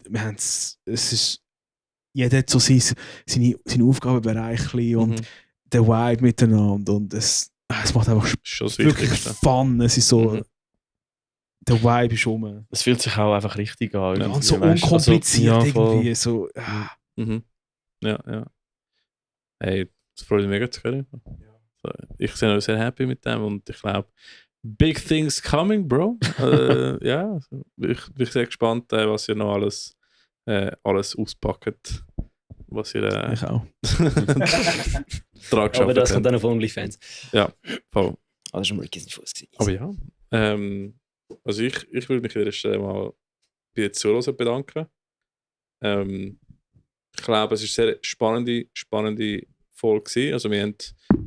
wir haben es ist, jeder hat so seine Aufgabenbereich und der Vibe miteinander und es macht einfach Schon das wirklich Wichtigste. Fun. Es ist so, der Vibe ist rum. Es fühlt sich auch einfach richtig an. Ja, und so weißt du, unkompliziert also, ja, voll. irgendwie. So, Ja. Hey, das freut mich mega zu hören. So, ich bin auch sehr happy mit dem und ich glaube, big things coming, bro. Ja, also, ich bin sehr gespannt, was ihr noch alles auspackt. Was ihr ich auch. dran Aber das geschafft kommt dann auf OnlyFans. Ja, voll. Ah, das war Ricky's Fuß gewesen. Aber ja, also ich würde mich an dieser Stelle mal bei den Zuhörern bedanken. Ich glaube, es war eine sehr spannende Folge gewesen. Also wir haben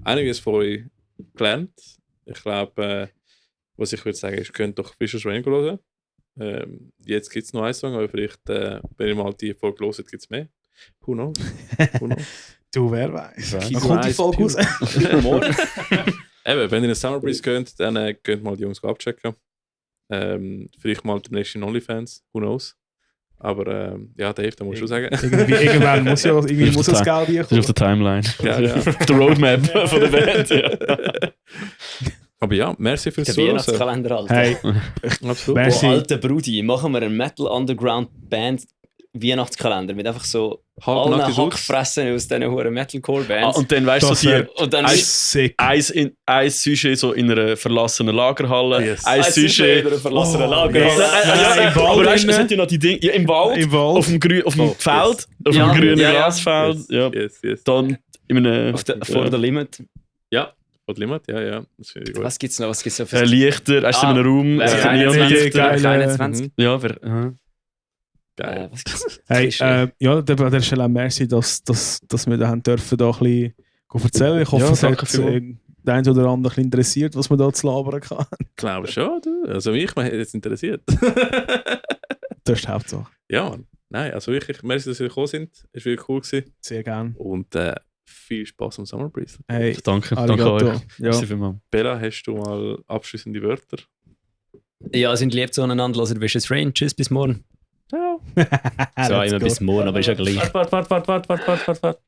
einiges von euch gelernt. Ich glaube, was ich würde sagen, ist, ihr könnt doch Fischer's Rain hören. Jetzt gibt es noch einen Song, aber vielleicht, wenn ihr mal die Folge hört, gibt es mehr. Who knows? Du, wer weiß. Keep Dann kommt die your Folge eyes raus. Morgen. Eben, wenn ihr in Summer Breeze könnt, dann könnt mal die Jungs abchecken. Vielleicht mal demnächst in OnlyFans, who knows. Aber ja, Dave, da musst du sagen. Irgendwann muss ja irgendwie muss das Geld hier Das ist auf der Timeline. Ja. Auf der Roadmap von der Band. Ja. Aber ja, merci fürs Der Zuhören. Weihnachtskalender, Alter. Hey, Absolut. Merci. Oh, alter Brudi, machen wir einen Metal Underground Band Weihnachtskalender mit einfach so allen Halbnackte Dudes. Hackfressen aus diesen hohen Metalcore-Bands. Und dann weißt du, Das so wär- die und dann sick. ein Sujet so in einer verlassenen Lagerhalle, Yes. ein Sujet. in einer verlassenen Oh, Lagerhalle. yes. Im Wald Aber weißt du, es drinnen. hat ja noch die Dinge im Wald, Im Wald. auf dem Feld, yes. auf Ja, dem grünen ja, ja. Grasfeld. Ja. Yes. Dann in einem Vor der Limit. Ja, von Limit, ja. Das finde ich gut. Was gibt es noch? Was gibt's noch für Lichter, hast du in einem Raum, Wer- so Wer- Neonlichter. geil. 21. Ja, Geil. Was gibt's? Hey, ja, an der Stelle auch merci, dass wir da haben dürfen, da ein bisschen erzählen. Ich hoffe, Ja, es danke hat vielmals. der eine oder andere ein bisschen interessiert, was man da zu labern kann. Glaube schon, du. Also mich hätte jetzt interessiert. Das ist die Hauptsache. Ja, Mann. Nein, also wirklich, merci, dass ihr gekommen sind. Es war wirklich cool gewesen. Sehr gern. Und viel Spaß am Summer Breeze. Hey, Danke arigato. euch. Ja. Merci vielmals. Bella, hast du mal abschließende Wörter? Ja, sind lieb zueinander, hören Vicious Rain. Tschüss, bis morgen. Ciao. So, immer bis morgen, aber ist ja gleich. Warte.